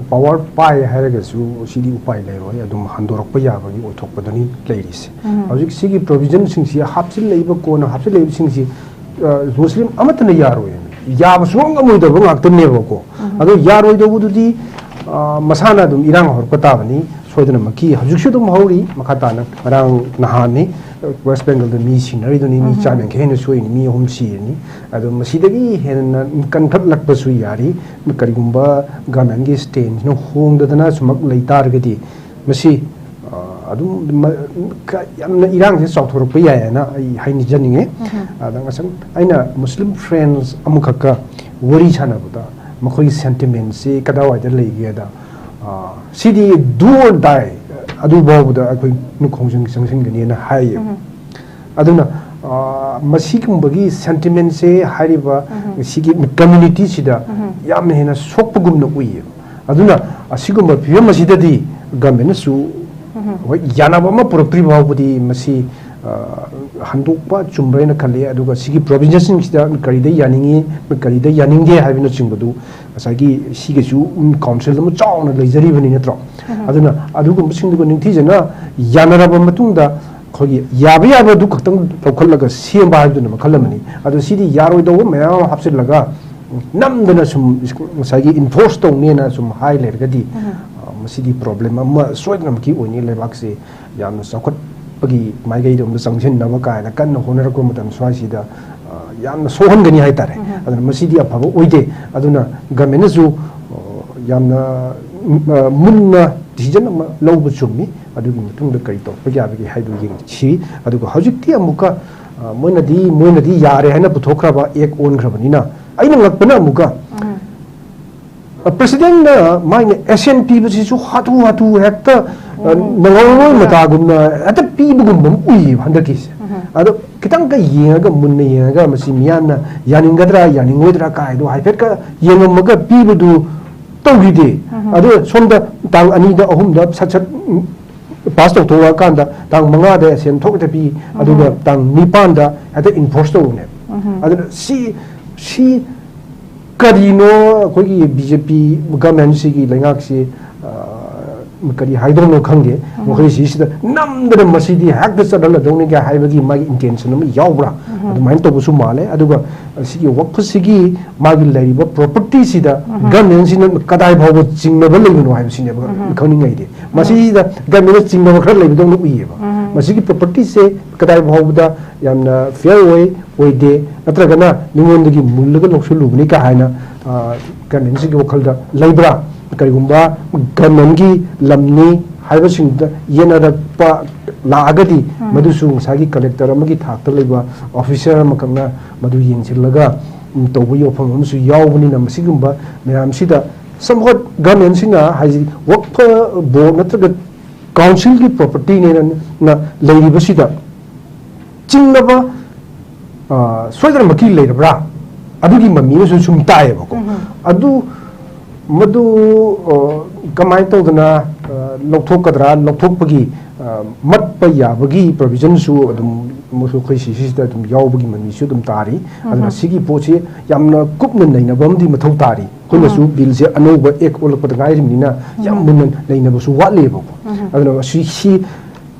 ꯄꯥꯋꯔ ꯄꯥꯏ ꯍꯥꯏꯔꯒꯁꯨ ꯁꯤꯗꯤ ꯎꯄꯥꯏ ꯂꯩꯔꯣꯏ, ꯑꯗꯨꯝ ꯍꯟꯗꯣꯔꯛꯄ ꯌꯥꯕꯒꯤ ꯑꯣꯏꯊꯣꯛꯄꯗꯨꯅꯤ ꯂꯩꯔꯤꯁꯦ꯫ ꯍꯧꯖꯤꯛ ꯁꯤꯒꯤ ꯄ꯭ꯔꯣꯕꯤꯖꯟꯁꯤꯡꯁꯤ ꯍꯥꯞꯆꯤꯜꯂꯛꯏꯕ, ꯀꯣꯟꯅ ꯍꯥꯞꯆꯤꯜꯂꯛꯏꯕꯁꯤꯡꯁꯤ, ꯑ, ꯃꯨꯁꯂꯤꯝ ꯑꯃꯠꯇꯅ ꯌꯥꯔꯣꯏ꯫ ꯌꯥꯕ ꯁꯨꯡꯉꯝ ꯉꯝꯃꯣꯏꯗꯕ ꯉꯥꯛꯇꯅꯦꯕꯀꯣ꯫ ꯑꯗꯣ ꯌꯥꯔꯣꯏꯗꯧꯕꯗꯨꯗꯤ, ꯑ, ꯃꯁꯥꯅ ꯑꯗꯨꯝ ꯏꯔꯥꯡ ꯍꯧꯔꯛꯄ ꯇꯥꯕꯅꯤ, ꯁꯣꯏꯗꯅꯃꯛꯀꯤ꯫ ꯍꯧꯖꯤꯛꯁꯨ ꯑꯗꯨꯝ ꯍꯧꯔꯤ꯫ ꯃꯈꯥ ꯇꯥꯅ, ꯉꯔꯥꯡ ꯅꯍꯥꯟꯅꯤ ꯋꯦꯁ ꯕꯦꯡꯒꯜꯗ ꯃꯤ ꯁꯤꯅꯔꯤꯗꯨꯅꯤ, ꯃꯤ ꯆꯥꯝ ꯌꯥꯡꯈꯩ ꯍꯦꯟꯅ ꯁꯣꯛꯏꯅꯤ, ꯃꯤ ꯑꯍꯨꯝ ꯁꯤꯔꯅꯤ꯫ ꯑꯗꯣ ꯃꯁꯤꯗꯒꯤ ꯍꯦꯟꯅ ꯀꯟꯈꯠꯂꯛꯄꯁꯨ ꯌꯥꯔꯤ꯫ ꯀꯔꯤꯒꯨꯝꯕ ꯒꯚꯔꯟꯃꯦꯟꯒꯤ ꯁ꯭ꯇꯦꯟꯁꯤꯅ ꯍꯣꯡꯗꯗꯅ ꯁꯨꯃꯛ ꯂꯩ ꯇꯥꯔꯒꯗꯤ, ꯃꯁꯤ, ꯑ, ꯑꯗꯨꯝ ꯃ-, ꯀ-, ꯌꯥꯝꯅ ꯏꯔꯥꯡꯁꯦ ꯆꯥꯎꯊꯣꯔꯛꯄ ꯌꯥꯏ ꯍꯥꯏꯅ ꯑꯩ ꯍꯥꯏꯅꯖꯅꯤꯡꯉꯦ꯫ ꯑꯗ ꯉꯁꯥꯏ ꯑꯩꯅ ꯃꯨꯁꯂꯤꯝ ꯐ꯭ꯔꯦꯟꯁ ꯑꯃꯈꯛꯀ ꯋꯥꯔꯤ ꯁꯥꯟꯅꯕꯗ ꯃꯈꯣꯏꯒꯤ ꯁꯦꯟꯇꯤꯃꯦꯟꯁꯤ ꯀꯗꯥꯏꯋꯥꯏꯗ ꯂꯩꯒꯦꯗ, ꯑ, ꯁꯤꯗꯤ do or die, ꯑꯗꯨ ꯐꯥꯎꯕꯗ ꯑꯩꯈꯣꯏ ꯈꯣꯡꯖꯪ ꯆꯪꯁꯤꯟꯒꯅꯤꯅ ꯍꯥꯏꯌꯦ꯫ ꯑꯗꯨꯅ, ꯑ, ꯃꯁꯤꯒꯨꯝꯕꯒꯤ ꯁꯦꯟꯇꯤꯃꯦꯟꯁꯦ ꯍꯥꯏꯔꯤꯕ ꯁꯤꯒꯤ ꯀꯝꯃ꯭ꯌꯨꯅꯤꯇꯤꯁꯤꯗ ꯌꯥꯝꯅ ꯍꯦꯟꯅ ꯁꯣꯛꯄꯒꯨꯝꯅ ꯎꯏꯌꯦꯕ꯫ ꯑꯗꯨꯅ ꯑꯁꯤꯒꯨꯝꯕ ꯐꯤꯕꯝ ꯑꯁꯤꯗꯗꯤ ꯒꯚꯔꯟꯃꯦꯟꯅꯁꯨ, ꯍꯣꯏ, ꯌꯥꯅꯕ ꯑꯃ ꯄꯨꯔꯛꯇ꯭ꯔꯤ ꯐꯥꯎꯕꯗꯤ ꯃꯁꯤ, ꯑ, ꯍꯟꯗꯣꯛꯄ ꯆꯨꯝꯕ꯭ꯔꯥ ꯍꯥꯏꯅ ꯈꯜꯂꯤ꯫ ꯑꯗꯨꯒ ꯁꯤꯒꯤ ꯄ꯭ꯔꯣꯚꯤꯖꯟꯁꯤꯡꯁꯤꯗ ꯀꯔꯤꯗ ꯌꯥꯅꯤꯡꯉꯤ, ꯀꯔꯤꯗ ꯌꯥꯅꯤꯡꯗꯦ ꯍꯥꯏꯕꯅꯆꯤꯡꯕꯗꯨ ꯉꯁꯥꯏꯒꯤ ꯁꯤꯒꯤꯁꯨ, ꯎꯝ, ꯀꯥꯎꯟꯁꯤꯜ ꯑꯃ ꯆꯥꯎꯅ ꯂꯩꯖꯔꯤꯕꯅꯤ, ꯅꯠꯇ꯭ꯔꯣ? ꯑꯗꯨꯅ ꯑꯗꯨꯒꯨꯝꯕꯁꯤꯡꯗꯨꯒ ꯅꯤꯡꯊꯤꯖꯅ ꯌꯥꯅꯔꯕ ꯃꯇꯨꯡꯗ ꯑꯩꯈꯣꯏꯒꯤ ꯌꯥꯕ ꯌꯥꯕꯗꯨ ꯈꯛꯇꯪ ꯂꯧꯈꯠꯂꯒ ꯁꯦꯝꯕ ꯍꯥꯏꯕꯗꯨꯅ ꯃꯈꯜ ꯑꯃꯅꯤ꯫ ꯑꯗꯣ ꯁꯤꯗꯤ ꯌꯥꯔꯣꯏꯗꯧꯕ ꯃꯌꯥꯝ ꯑꯃ ꯍꯥꯞꯆꯤꯜꯂꯒ ꯅꯝꯗꯅ ꯁꯨꯝ ꯉꯁꯥꯏꯒꯤ ꯏꯟꯐꯣꯔꯁ ꯇꯧꯅꯦꯅ ꯁꯨꯝ ꯍꯥꯏ ꯂꯩꯔꯒꯗꯤ, ꯑ, ꯃꯁꯤꯗꯤ ꯄ꯭ꯔꯣꯕ꯭ꯂꯦꯝ ꯑꯃ ꯁꯣꯏꯗꯅꯃꯛꯀꯤ ꯑꯣꯏꯅꯤ꯫ ꯂꯩꯕꯥꯛꯁꯤ ꯌꯥꯝꯅ ꯆꯥꯎꯈꯠꯄꯒꯤ ꯃꯥꯏꯀꯩꯗꯣꯝꯗ ꯆꯪꯁꯤꯟꯅꯕ ꯀꯥꯏꯅ ꯀꯟꯅ ꯍꯣꯠꯅꯔꯛꯄ ꯃꯇꯝ ꯁ꯭ꯋꯥꯏꯁꯤꯗ, ꯑ, ꯌꯥꯝꯅ ꯁꯣꯛꯍꯟꯒꯅꯤ ꯍꯥꯏꯇꯥꯔꯦ꯫ ꯑꯗꯨꯅ ꯃꯁꯤꯗꯤ ꯑꯐꯕ ꯑꯣꯏꯗꯦ꯫ ꯑꯗꯨꯅ ꯒꯚꯔꯟꯃꯦꯟꯅꯁꯨ, ꯑ, ꯌꯥꯝꯅ, ꯑ, ꯃꯨꯟꯅ ꯗꯤꯁꯤꯖꯟ ꯑꯃ ꯂꯧꯕ ꯆꯨꯝꯃꯤ꯫ ꯑꯗꯨꯒꯤ ꯃꯇꯨꯡꯗ ꯀꯔꯤ ꯇꯧꯔꯛꯄ ꯌꯥꯕꯒꯦ ꯍꯥꯏꯗꯨ ꯌꯦꯡꯁꯤ꯫ ꯑꯗꯨꯒ ꯍꯧꯖꯤꯛꯇꯤ ꯑꯃꯨꯛꯀ, ꯑ, ꯃꯣꯏꯅꯗꯤ, ꯃꯣꯏꯅꯗꯤ ꯌꯥꯔꯦ ꯍꯥꯏꯅ ꯄꯨꯊꯣꯛꯈ꯭ꯔꯕ ꯑꯦꯛ ꯑꯣꯟꯈ꯭ꯔꯕꯅꯤꯅ, ꯑꯩꯅ ꯉꯛꯄꯅ ꯑꯃꯨꯛꯀ, ꯑ, ꯄ꯭ꯔꯁꯤꯗꯦꯟꯅ ꯃꯥꯏꯅ ꯑꯦꯁꯦꯟ ꯄꯤꯕꯁꯤꯁꯨ ꯍꯥꯊꯨ ꯍꯥꯊꯨ ꯍꯦꯛꯇ, ꯑ, ꯅꯪꯍꯧꯔꯣꯏ ꯃꯇꯥꯒꯨꯝꯅ ꯍꯦꯛꯇ ꯄꯤꯕꯒꯨꯝꯕ ꯑꯃ ꯎꯏꯌꯦꯕ ꯍꯟꯗꯛꯀꯤꯁꯦ꯫ ꯑꯗꯣ ꯈꯤꯇꯪꯒ ꯌꯦꯡꯉꯒ, ꯃꯨꯟꯅ ꯌꯦꯡꯉꯒ, ꯃꯁꯤ ꯃꯤꯌꯥꯝꯅ ꯌꯥꯅꯤꯡꯒꯗ꯭ꯔꯥ ꯌꯥꯅꯤꯡꯉꯣꯏꯗ꯭ꯔꯥ ꯀꯥꯏꯗꯣ ꯍꯥꯏꯐꯦꯠꯀ ꯌꯦꯡꯉꯝꯃꯒ ꯄꯤꯕꯗꯨ ꯇꯧꯈꯤꯗꯦ꯫ ꯑꯗꯣ ꯁꯣꯝꯗ ꯇꯥꯡ ꯑꯅꯤꯗ, ꯑꯍꯨꯝꯗ ꯁꯠ ꯁꯠ, ꯎꯝ, ꯄꯥꯁ ꯇꯧꯊꯣꯛꯂꯛꯑꯀꯥꯟꯗ ꯇꯥꯡ ꯃꯉꯥꯗ ꯑꯦꯁꯦꯟ ꯊꯣꯛ ꯍꯦꯛꯇ ꯄꯤ, ꯑꯗꯨꯒ ꯇꯥꯡ ꯅꯤꯄꯥꯟꯗ ꯍꯦꯛꯇ ꯏꯟꯐꯣꯔꯁ ꯇꯧꯕꯅꯦ꯫ ꯑꯗꯨꯅ ꯁꯤ, ꯁꯤ ꯀꯔꯤꯅꯣ ꯑꯩꯈꯣꯏꯒꯤ ꯕꯤ ꯖꯦ ꯄꯤ ꯒꯚꯔꯟꯃꯦꯟꯁꯤꯒꯤ ꯂꯩꯉꯥꯛꯁꯤ, ꯑ, ꯀꯔꯤ ꯍꯥꯏꯗꯧꯅꯣ ꯈꯪꯗꯦ, ꯃꯈꯣꯏꯁꯤꯁꯤꯗ ꯅꯝꯗꯅ ꯃꯁꯤꯗꯤ ꯍꯦꯛꯇ ꯆꯠꯍꯜꯂꯗꯧꯅꯤ ꯀꯥꯏ ꯍꯥꯏꯕꯒꯤ ꯃꯥꯒꯤ intention ꯑꯃ ꯌꯥꯎꯕ꯭ꯔꯥ? ꯑꯗꯨꯃꯥꯏꯅ ꯇꯧꯕꯁꯨ ꯃꯥꯜꯂꯦ꯫ ꯑꯗꯨꯒ ꯁꯤꯒꯤ ꯋꯛꯐꯁꯤꯒꯤ ꯃꯥꯒꯤ ꯂꯩꯔꯤꯕ propertyꯁꯤꯗ governmentꯁꯤꯅ ꯀꯗꯥꯏ ꯐꯥꯎꯕ ꯆꯤꯡꯅꯕ ꯂꯩꯕꯅꯣ ꯍꯥꯏꯕꯁꯤꯅꯦꯕ ꯈꯪꯅꯤꯡꯉꯩꯗꯤ꯫ ꯃꯁꯤꯗ governmentꯅ ꯆꯤꯡꯅꯕ ꯈꯔ ꯂꯩꯕꯗꯧꯅ ꯎꯏꯌꯦꯕ꯫ ꯃꯁꯤꯒꯤ propertyꯁꯦ ꯀꯗꯥꯏ ꯐꯥꯎꯕꯗ ꯌꯥꯝꯅ fair ꯑꯣꯏ, ꯑꯣꯏꯗꯦ, ꯅꯠꯇ꯭ꯔꯒꯅ ꯃꯤꯉꯣꯟꯗꯒꯤ ꯃꯨꯜꯂꯒ ꯂꯧꯁꯤꯜꯂꯨꯕꯅꯤ ꯀꯥ ꯍꯥꯏꯅ, ꯑ, governmentꯁꯤꯒꯤ ꯋꯥꯈꯜꯗ ꯂꯩꯕ꯭ꯔꯥ? ꯀꯔꯤꯒꯨꯝꯕ governmentꯀꯤ ꯂꯝꯅꯤ ꯍꯥꯏꯕꯁꯤꯡꯗ ꯌꯦꯠꯅꯔꯛꯄ ꯂꯥꯛꯑꯒꯗꯤ, ꯃꯗꯨꯁꯨ ꯉꯁꯥꯏꯒꯤ collector ꯑꯃꯒꯤ ꯊꯥꯛꯇ ꯂꯩꯕ officer ꯑꯃꯈꯛꯅ ꯃꯗꯨ ꯌꯦꯡꯁꯤꯜꯂꯒ, ꯎꯝ, ꯇꯧꯕꯒꯤ ꯋꯥꯐꯝ ꯑꯃꯁꯨ ꯌꯥꯎꯕꯅꯤꯅ, ꯃꯁꯤꯒꯨꯝꯕ ꯃꯌꯥꯝꯁꯤꯗ somewhat governmentꯁꯤꯅ ꯍꯥꯏꯁꯤ ꯋꯛꯐ board ꯅꯠꯇ꯭ꯔꯒ councilꯒꯤ propertyꯅꯦꯅ ꯂꯩꯔꯤꯕꯁꯤꯗ ꯆꯤꯡꯅꯕ, ꯑ, ꯁꯣꯏꯗꯅꯃꯛꯀꯤ ꯂꯩꯔꯕ꯭ꯔꯥ? ꯑꯗꯨꯒꯤ ꯃꯃꯤ ꯑꯃꯁꯨ ꯁꯨꯝ ꯇꯥꯏꯌꯦꯕꯀꯣ꯫ ꯑꯗꯨ, ꯃꯗꯨ, ꯑ, ꯀꯃꯥꯏꯅ ꯇꯧꯗꯅ, ꯑ, ꯂꯧꯊꯣꯛꯀꯗ꯭ꯔꯥ? ꯂꯧꯊꯣꯛꯄꯒꯤ, ꯑ, ꯃꯠꯄ ꯌꯥꯕꯒꯤ provisionꯁꯨ ꯑꯗꯨꯝ ꯃꯈꯣꯏ ꯁꯤꯁꯤꯗ ꯑꯗꯨꯝ ꯌꯥꯎꯕꯒꯤ ꯃꯃꯤꯁꯨ ꯑꯗꯨꯝ ꯇꯥꯔꯤ꯫ ꯑꯗꯨꯅ ꯁꯤꯒꯤ ꯄꯣꯠꯁꯤ ꯌꯥꯝꯅ ꯀꯨꯞꯅ ꯅꯩꯅꯕ ꯑꯃꯗꯤ ꯃꯊꯧ ꯇꯥꯔꯤ꯫ ꯑꯩꯈꯣꯏꯅꯁꯨ billꯁꯦ ꯑꯅꯧꯕ act ꯑꯣꯜꯂꯛꯄꯗ ꯉꯥꯏꯔꯤꯕꯅꯤꯅ ꯌꯥꯝ ꯃꯨꯟꯅ ꯅꯩꯅꯕꯁꯨ ꯋꯥꯠꯂꯤꯕꯀꯣ꯫ ꯑꯗꯨꯅ ꯁꯤ, ꯁꯤ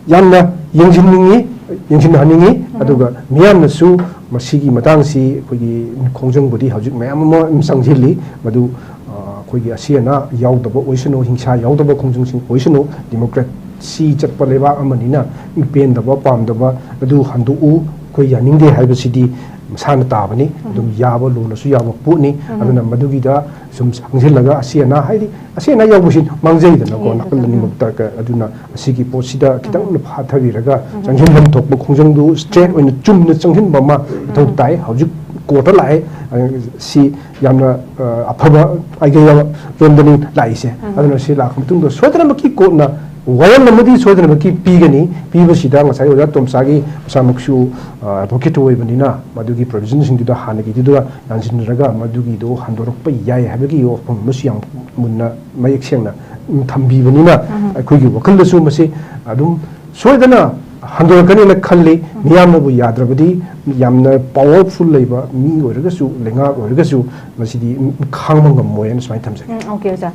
ꯌꯥꯝꯅ ꯌꯦꯡꯁꯤꯟꯅꯤꯡꯉꯤ, ꯌꯦꯡꯁꯤꯟꯍꯟꯅꯤꯡꯉꯤ꯫ ꯑꯗꯨꯒ ꯃꯤꯌꯥꯝꯅꯁꯨ ꯃꯁꯤꯒꯤ ꯃꯇꯥꯡꯁꯤ ꯑꯩꯈꯣꯏꯒꯤ ꯈꯣꯡꯖꯪꯕꯨꯗꯤ ꯍꯧꯖꯤꯛ ꯃꯌꯥꯝ ꯑꯃ ꯆꯪꯁꯤꯜꯂꯤ꯫ ꯃꯗꯨ, ꯑ, ꯑꯩꯈꯣꯏꯒꯤ ꯑꯁꯤ ꯑꯅꯥ ꯌꯥꯎꯗꯕ ꯑꯣꯏꯁꯅꯨ, ꯍꯤꯡꯁꯥ ꯌꯥꯎꯗꯕ ꯈꯣꯡꯖꯪꯁꯤꯡ ꯑꯣꯏꯁꯅꯨ, democracy ꯆꯠꯄ ꯂꯩꯕꯥꯛ ꯑꯃꯅꯤꯅ ꯄꯦꯟꯗꯕ, ꯄꯥꯝꯗꯕ ꯑꯗꯨ ꯍꯟꯗꯣꯛꯎ, ꯑꯩꯈꯣꯏ ꯌꯥꯅꯤꯡꯗꯦ ꯍꯥꯏꯕꯁꯤꯗꯤ ꯃꯁꯥꯅ ꯇꯥꯕꯅꯤ꯫ ꯑꯗꯨꯝ ꯌꯥꯕ, ꯂꯣꯜꯂꯁꯨ ꯌꯥꯕ ꯄꯣꯠꯅꯤ꯫ ꯑꯗꯨꯅ ꯃꯗꯨꯒꯤꯗ ꯁꯨꯝ ꯆꯪꯁꯤꯜꯂꯒ ꯑꯁꯤ ꯑꯅꯥ, ꯍꯥꯏꯗꯤ ꯑꯁꯤ ꯑꯅꯥ ꯌꯥꯎꯕꯁꯤ ꯃꯥꯡꯖꯩꯗꯅꯀꯣ, ꯅꯥꯀꯜ ꯑꯅꯤꯃꯛꯇ꯫ ꯑꯗꯨꯅ ꯑꯁꯤꯒꯤ ꯄꯣꯠꯁꯤꯗ ꯈꯤꯇꯪ ꯐꯥꯊꯕꯤꯔꯒ ꯆꯪꯁꯤꯟꯐꯝ ꯊꯣꯛꯄ ꯈꯣꯡꯖꯪꯗꯨ straight ꯑꯣꯏꯅ ꯆꯨꯝꯅ ꯆꯪꯁꯤꯟꯕ ꯑꯃ ꯃꯊꯧ ꯇꯥꯏ꯫ ꯍꯧꯖꯤꯛ courtꯇ ꯂꯥꯛꯑꯦ, ꯑ, ꯁꯤ ꯌꯥꯝꯅ, ꯑ, ꯑꯐꯕ ꯑꯥꯏꯗꯤꯌꯥ ꯔꯣꯝꯗꯅꯤ ꯂꯥꯛꯏꯁꯦ꯫ ꯑꯗꯨꯅ ꯁꯤ ꯂꯥꯛꯄ ꯃꯇꯨꯡꯗ ꯁꯣꯏꯗꯅꯃꯛꯀꯤ courtꯅ ꯋꯥꯌꯦꯜ ꯑꯃꯗꯤ ꯁꯣꯏꯗꯅꯃꯛꯀꯤ ꯄꯤꯒꯅꯤ꯫ ꯄꯤꯕꯁꯤꯗ ꯉꯁꯥꯏ ꯑꯣꯖꯥ ꯇꯣꯝꯆꯥꯒꯤ ꯃꯁꯥꯃꯛꯁꯨ, ꯑ, advocate ꯑꯣꯏꯕꯅꯤꯅ ꯃꯗꯨꯒꯤ provisionꯁꯤꯡꯗꯨꯗ ꯍꯥꯟꯅꯒꯤꯗꯨꯗ ꯌꯥꯟꯁꯤꯟꯅꯔꯒ ꯃꯗꯨꯒꯤꯗꯣ ꯍꯟꯗꯣꯔꯛꯄ ꯌꯥꯏ ꯍꯥꯏꯕꯒꯤ ꯋꯥꯐꯝ ꯑꯃꯁꯨ ꯌꯥꯝ ꯃꯨꯟꯅ ꯃꯌꯦꯛ ꯁꯦꯡꯅ, ꯎꯝ, ꯊꯝꯕꯤꯕꯅꯤꯅ ꯑꯩꯈꯣꯏꯒꯤ ꯋꯥꯈꯜꯗꯁꯨ ꯃꯁꯤ ꯑꯗꯨꯝ ꯁꯣꯏꯗꯅ ꯍꯟꯗꯣꯔꯛꯀꯅꯤꯅ ꯈꯜꯂꯤ꯫ ꯃꯤꯌꯥꯝꯅꯕꯨ ꯌꯥꯗ꯭ꯔꯕꯗꯤ ꯌꯥꯝꯅ powerful ꯂꯩꯕ ꯃꯤ ꯑꯣꯏꯔꯒꯁꯨ, ꯂꯩꯉꯥꯛ ꯑꯣꯏꯔꯒꯁꯨ ꯃꯁꯤꯗꯤ ꯈꯥꯡꯕ ꯉꯝꯃꯣꯏꯅ ꯁꯨꯃꯥꯏꯅ ꯊꯝꯖꯒꯦ꯫ ꯎꯝ, okay, ꯑꯣꯖꯥ꯫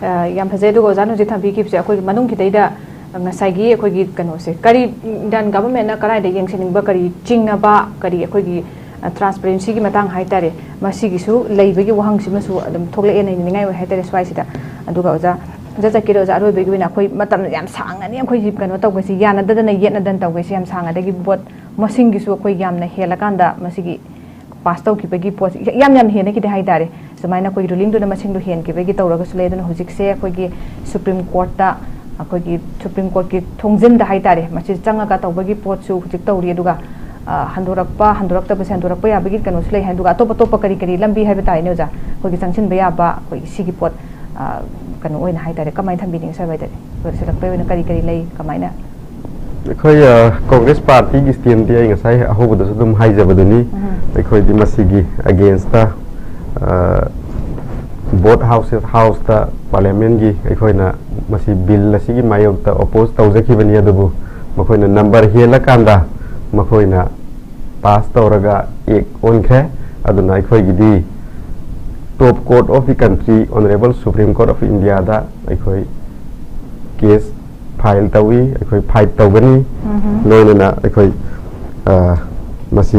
ꯑ, ꯌꯥꯝ ꯐꯖꯩ꯫ ꯑꯗꯨꯒ ꯑꯣꯖꯥꯅ ꯍꯧꯖꯤꯛ ꯊꯝꯕꯤꯈꯤꯕꯁꯦ ꯑꯩꯈꯣꯏꯒꯤ ꯃꯅꯨꯡꯒꯤꯗꯩꯗ ꯉꯁꯥꯏꯒꯤ ꯑꯩꯈꯣꯏꯒꯤ ꯀꯩꯅꯣꯁꯦ, ꯀꯔꯤ Indian government ꯅ ꯀꯗꯥꯏꯗ ꯌꯦꯡꯁꯤꯟꯅꯤꯡꯕ, ꯀꯔꯤ ꯆꯤꯡꯅꯕ, ꯀꯔꯤ ꯑꯩꯈꯣꯏꯒꯤ, ꯑ, transparency ꯒꯤ ꯃꯇꯥꯡ ꯍꯥꯏꯇꯥꯔꯦ, ꯃꯁꯤꯒꯤꯁꯨ ꯂꯩꯕꯒꯤ ꯋꯥꯍꯪꯁꯤꯃꯁꯨ ꯑꯗꯨꯝ ꯊꯣꯛꯂꯛꯑꯦ, ꯅꯩꯅꯅꯤꯡꯉꯥꯏ ꯑꯣꯏ ꯍꯥꯏꯇꯥꯔꯦ ꯁ꯭ꯋꯥꯏꯁꯤꯗ꯫ ꯑꯗꯨꯒ ꯑꯣꯖꯥ, ꯑꯣꯖꯥ ꯆꯠꯀꯦꯗ, ꯑꯣꯖꯥ, ꯑꯔꯣꯏꯕꯒꯤ ꯑꯣꯏꯅ ꯑꯩꯈꯣꯏ ꯃꯇꯝ ꯌꯥꯝ ꯁꯥꯡꯉꯅꯤ, ꯑꯩꯈꯣꯏꯁꯤ ꯀꯩꯅꯣ ꯇꯧꯕꯁꯤ, ꯌꯥꯅꯗꯗꯅ ꯌꯦꯠꯅꯗꯅ ꯇꯧꯕꯁꯤ ꯌꯥꯝ ꯁꯥꯡꯉꯗꯒꯤ vote ꯃꯁꯤꯡꯒꯤꯁꯨ ꯑꯩꯈꯣꯏ ꯌꯥꯝꯅ ꯍꯦꯜꯂꯀꯥꯟꯗ ꯃꯁꯤꯒꯤ pass ꯇꯧꯈꯤꯕꯒꯤ ꯄꯣꯠꯁꯤ ꯌꯥꯝ ꯌꯥꯝ ꯍꯦꯟꯅꯈꯤꯗꯦ ꯍꯥꯏꯇꯥꯔꯦ꯫ ꯁꯨꯃꯥꯏꯅ ꯑꯩꯈꯣꯏꯒꯤ ruling ꯗꯨꯅ ꯃꯁꯤꯡꯗꯣ ꯍꯦꯟꯈꯤꯕꯒꯤ ꯇꯧꯔꯒꯁꯨ ꯂꯩ꯫ ꯑꯗꯨꯅ ꯍꯧꯖꯤꯛꯁꯦ ꯑꯩꯈꯣꯏꯒꯤ Supreme Court ꯇ, ꯑꯩꯈꯣꯏꯒꯤ Supreme Court ꯀꯤ ꯊꯣꯡꯖꯤꯟꯗ ꯍꯥꯏꯇꯥꯔꯦ, ꯃꯁꯤ ꯆꯪꯉꯒ ꯇꯧꯕꯒꯤ ꯄꯣꯠꯁꯨ ꯍꯧꯖꯤꯛ ꯇꯧꯔꯤ꯫ ꯑꯗꯨꯒ, ꯑ, ꯍꯟꯗꯣꯔꯛꯄ ꯍꯟꯗꯣꯔꯛꯇꯕꯁꯦ, ꯍꯟꯗꯣꯔꯛꯄ ꯌꯥꯕꯒꯤ ꯀꯩꯅꯣꯁꯨ ꯂꯩ ꯍꯥꯏ꯫ ꯑꯗꯨꯒ ꯑꯇꯣꯞ ꯑꯇꯣꯞꯄ ꯀꯔꯤ ꯀꯔꯤ ꯂꯝꯕꯤ ꯍꯥꯏꯕ ꯇꯥꯔꯦꯅꯦ ꯑꯣꯖꯥ, ꯑꯩꯈꯣꯏꯒꯤ ꯆꯪꯁꯤꯟꯕ ꯌꯥꯕ, ꯑꯩꯈꯣꯏꯒꯤ ꯁꯤꯒꯤ ꯄꯣꯠ, ꯑ, ꯀꯩꯅꯣ ꯑꯣꯏꯅ ꯍꯥꯏꯇꯥꯔꯦ, ꯀꯃꯥꯏꯅ ꯊꯝꯕꯤꯅꯤꯡꯉꯤ ꯁ꯭ꯋꯥꯏ ꯍꯥꯏꯇꯥꯔꯦ, ꯂꯣꯏꯁꯤꯜꯂꯛꯄꯩ ꯑꯣꯏꯅ ꯀꯔꯤ ꯀꯔꯤ ꯂꯩ, ꯀꯃꯥꯏꯅ? ꯑꯩꯈꯣꯏ, ꯑ, Congress party ꯒꯤ stand ꯗꯤ ꯑꯩ ꯉꯁꯥꯏ ꯑꯍꯧꯕꯗꯁꯨ ꯑꯗꯨꯝ ꯍꯥꯏꯖꯕꯗꯨꯅꯤ꯫ ꯎꯝ꯫ ꯑꯩꯈꯣꯏꯗꯤ ꯃꯁꯤꯒꯤ against ꯇ, ꯑ, vote house, house ꯇ parliament ꯀꯤ ꯑꯩꯈꯣꯏꯅ ꯃꯁꯤ bill ꯑꯁꯤꯒꯤ ꯃꯥꯌꯣꯛꯇ oppose ꯇꯧꯖꯈꯤꯕꯅꯤ, ꯑꯗꯨꯕꯨ ꯃꯈꯣꯏꯅ number ꯍꯦꯜꯂꯀꯥꯟꯗ ꯃꯈꯣꯏꯅ pass ꯇꯧꯔꯒ act ꯑꯣꯟꯈ꯭ꯔꯦ꯫ ꯑꯗꯨꯅ ꯑꯩꯈꯣꯏꯒꯤꯗꯤ top court of the country, Honorable Supreme Court of India ꯗ ꯑꯩꯈꯣꯏ case file ꯇꯧꯏ, ꯑꯩꯈꯣꯏ fight ꯇꯧꯒꯅꯤ꯫ ꯎꯝꯍꯨꯝ꯫ ꯂꯣꯏꯅꯅ ꯑꯩꯈꯣꯏ, ꯑ, ꯃꯁꯤ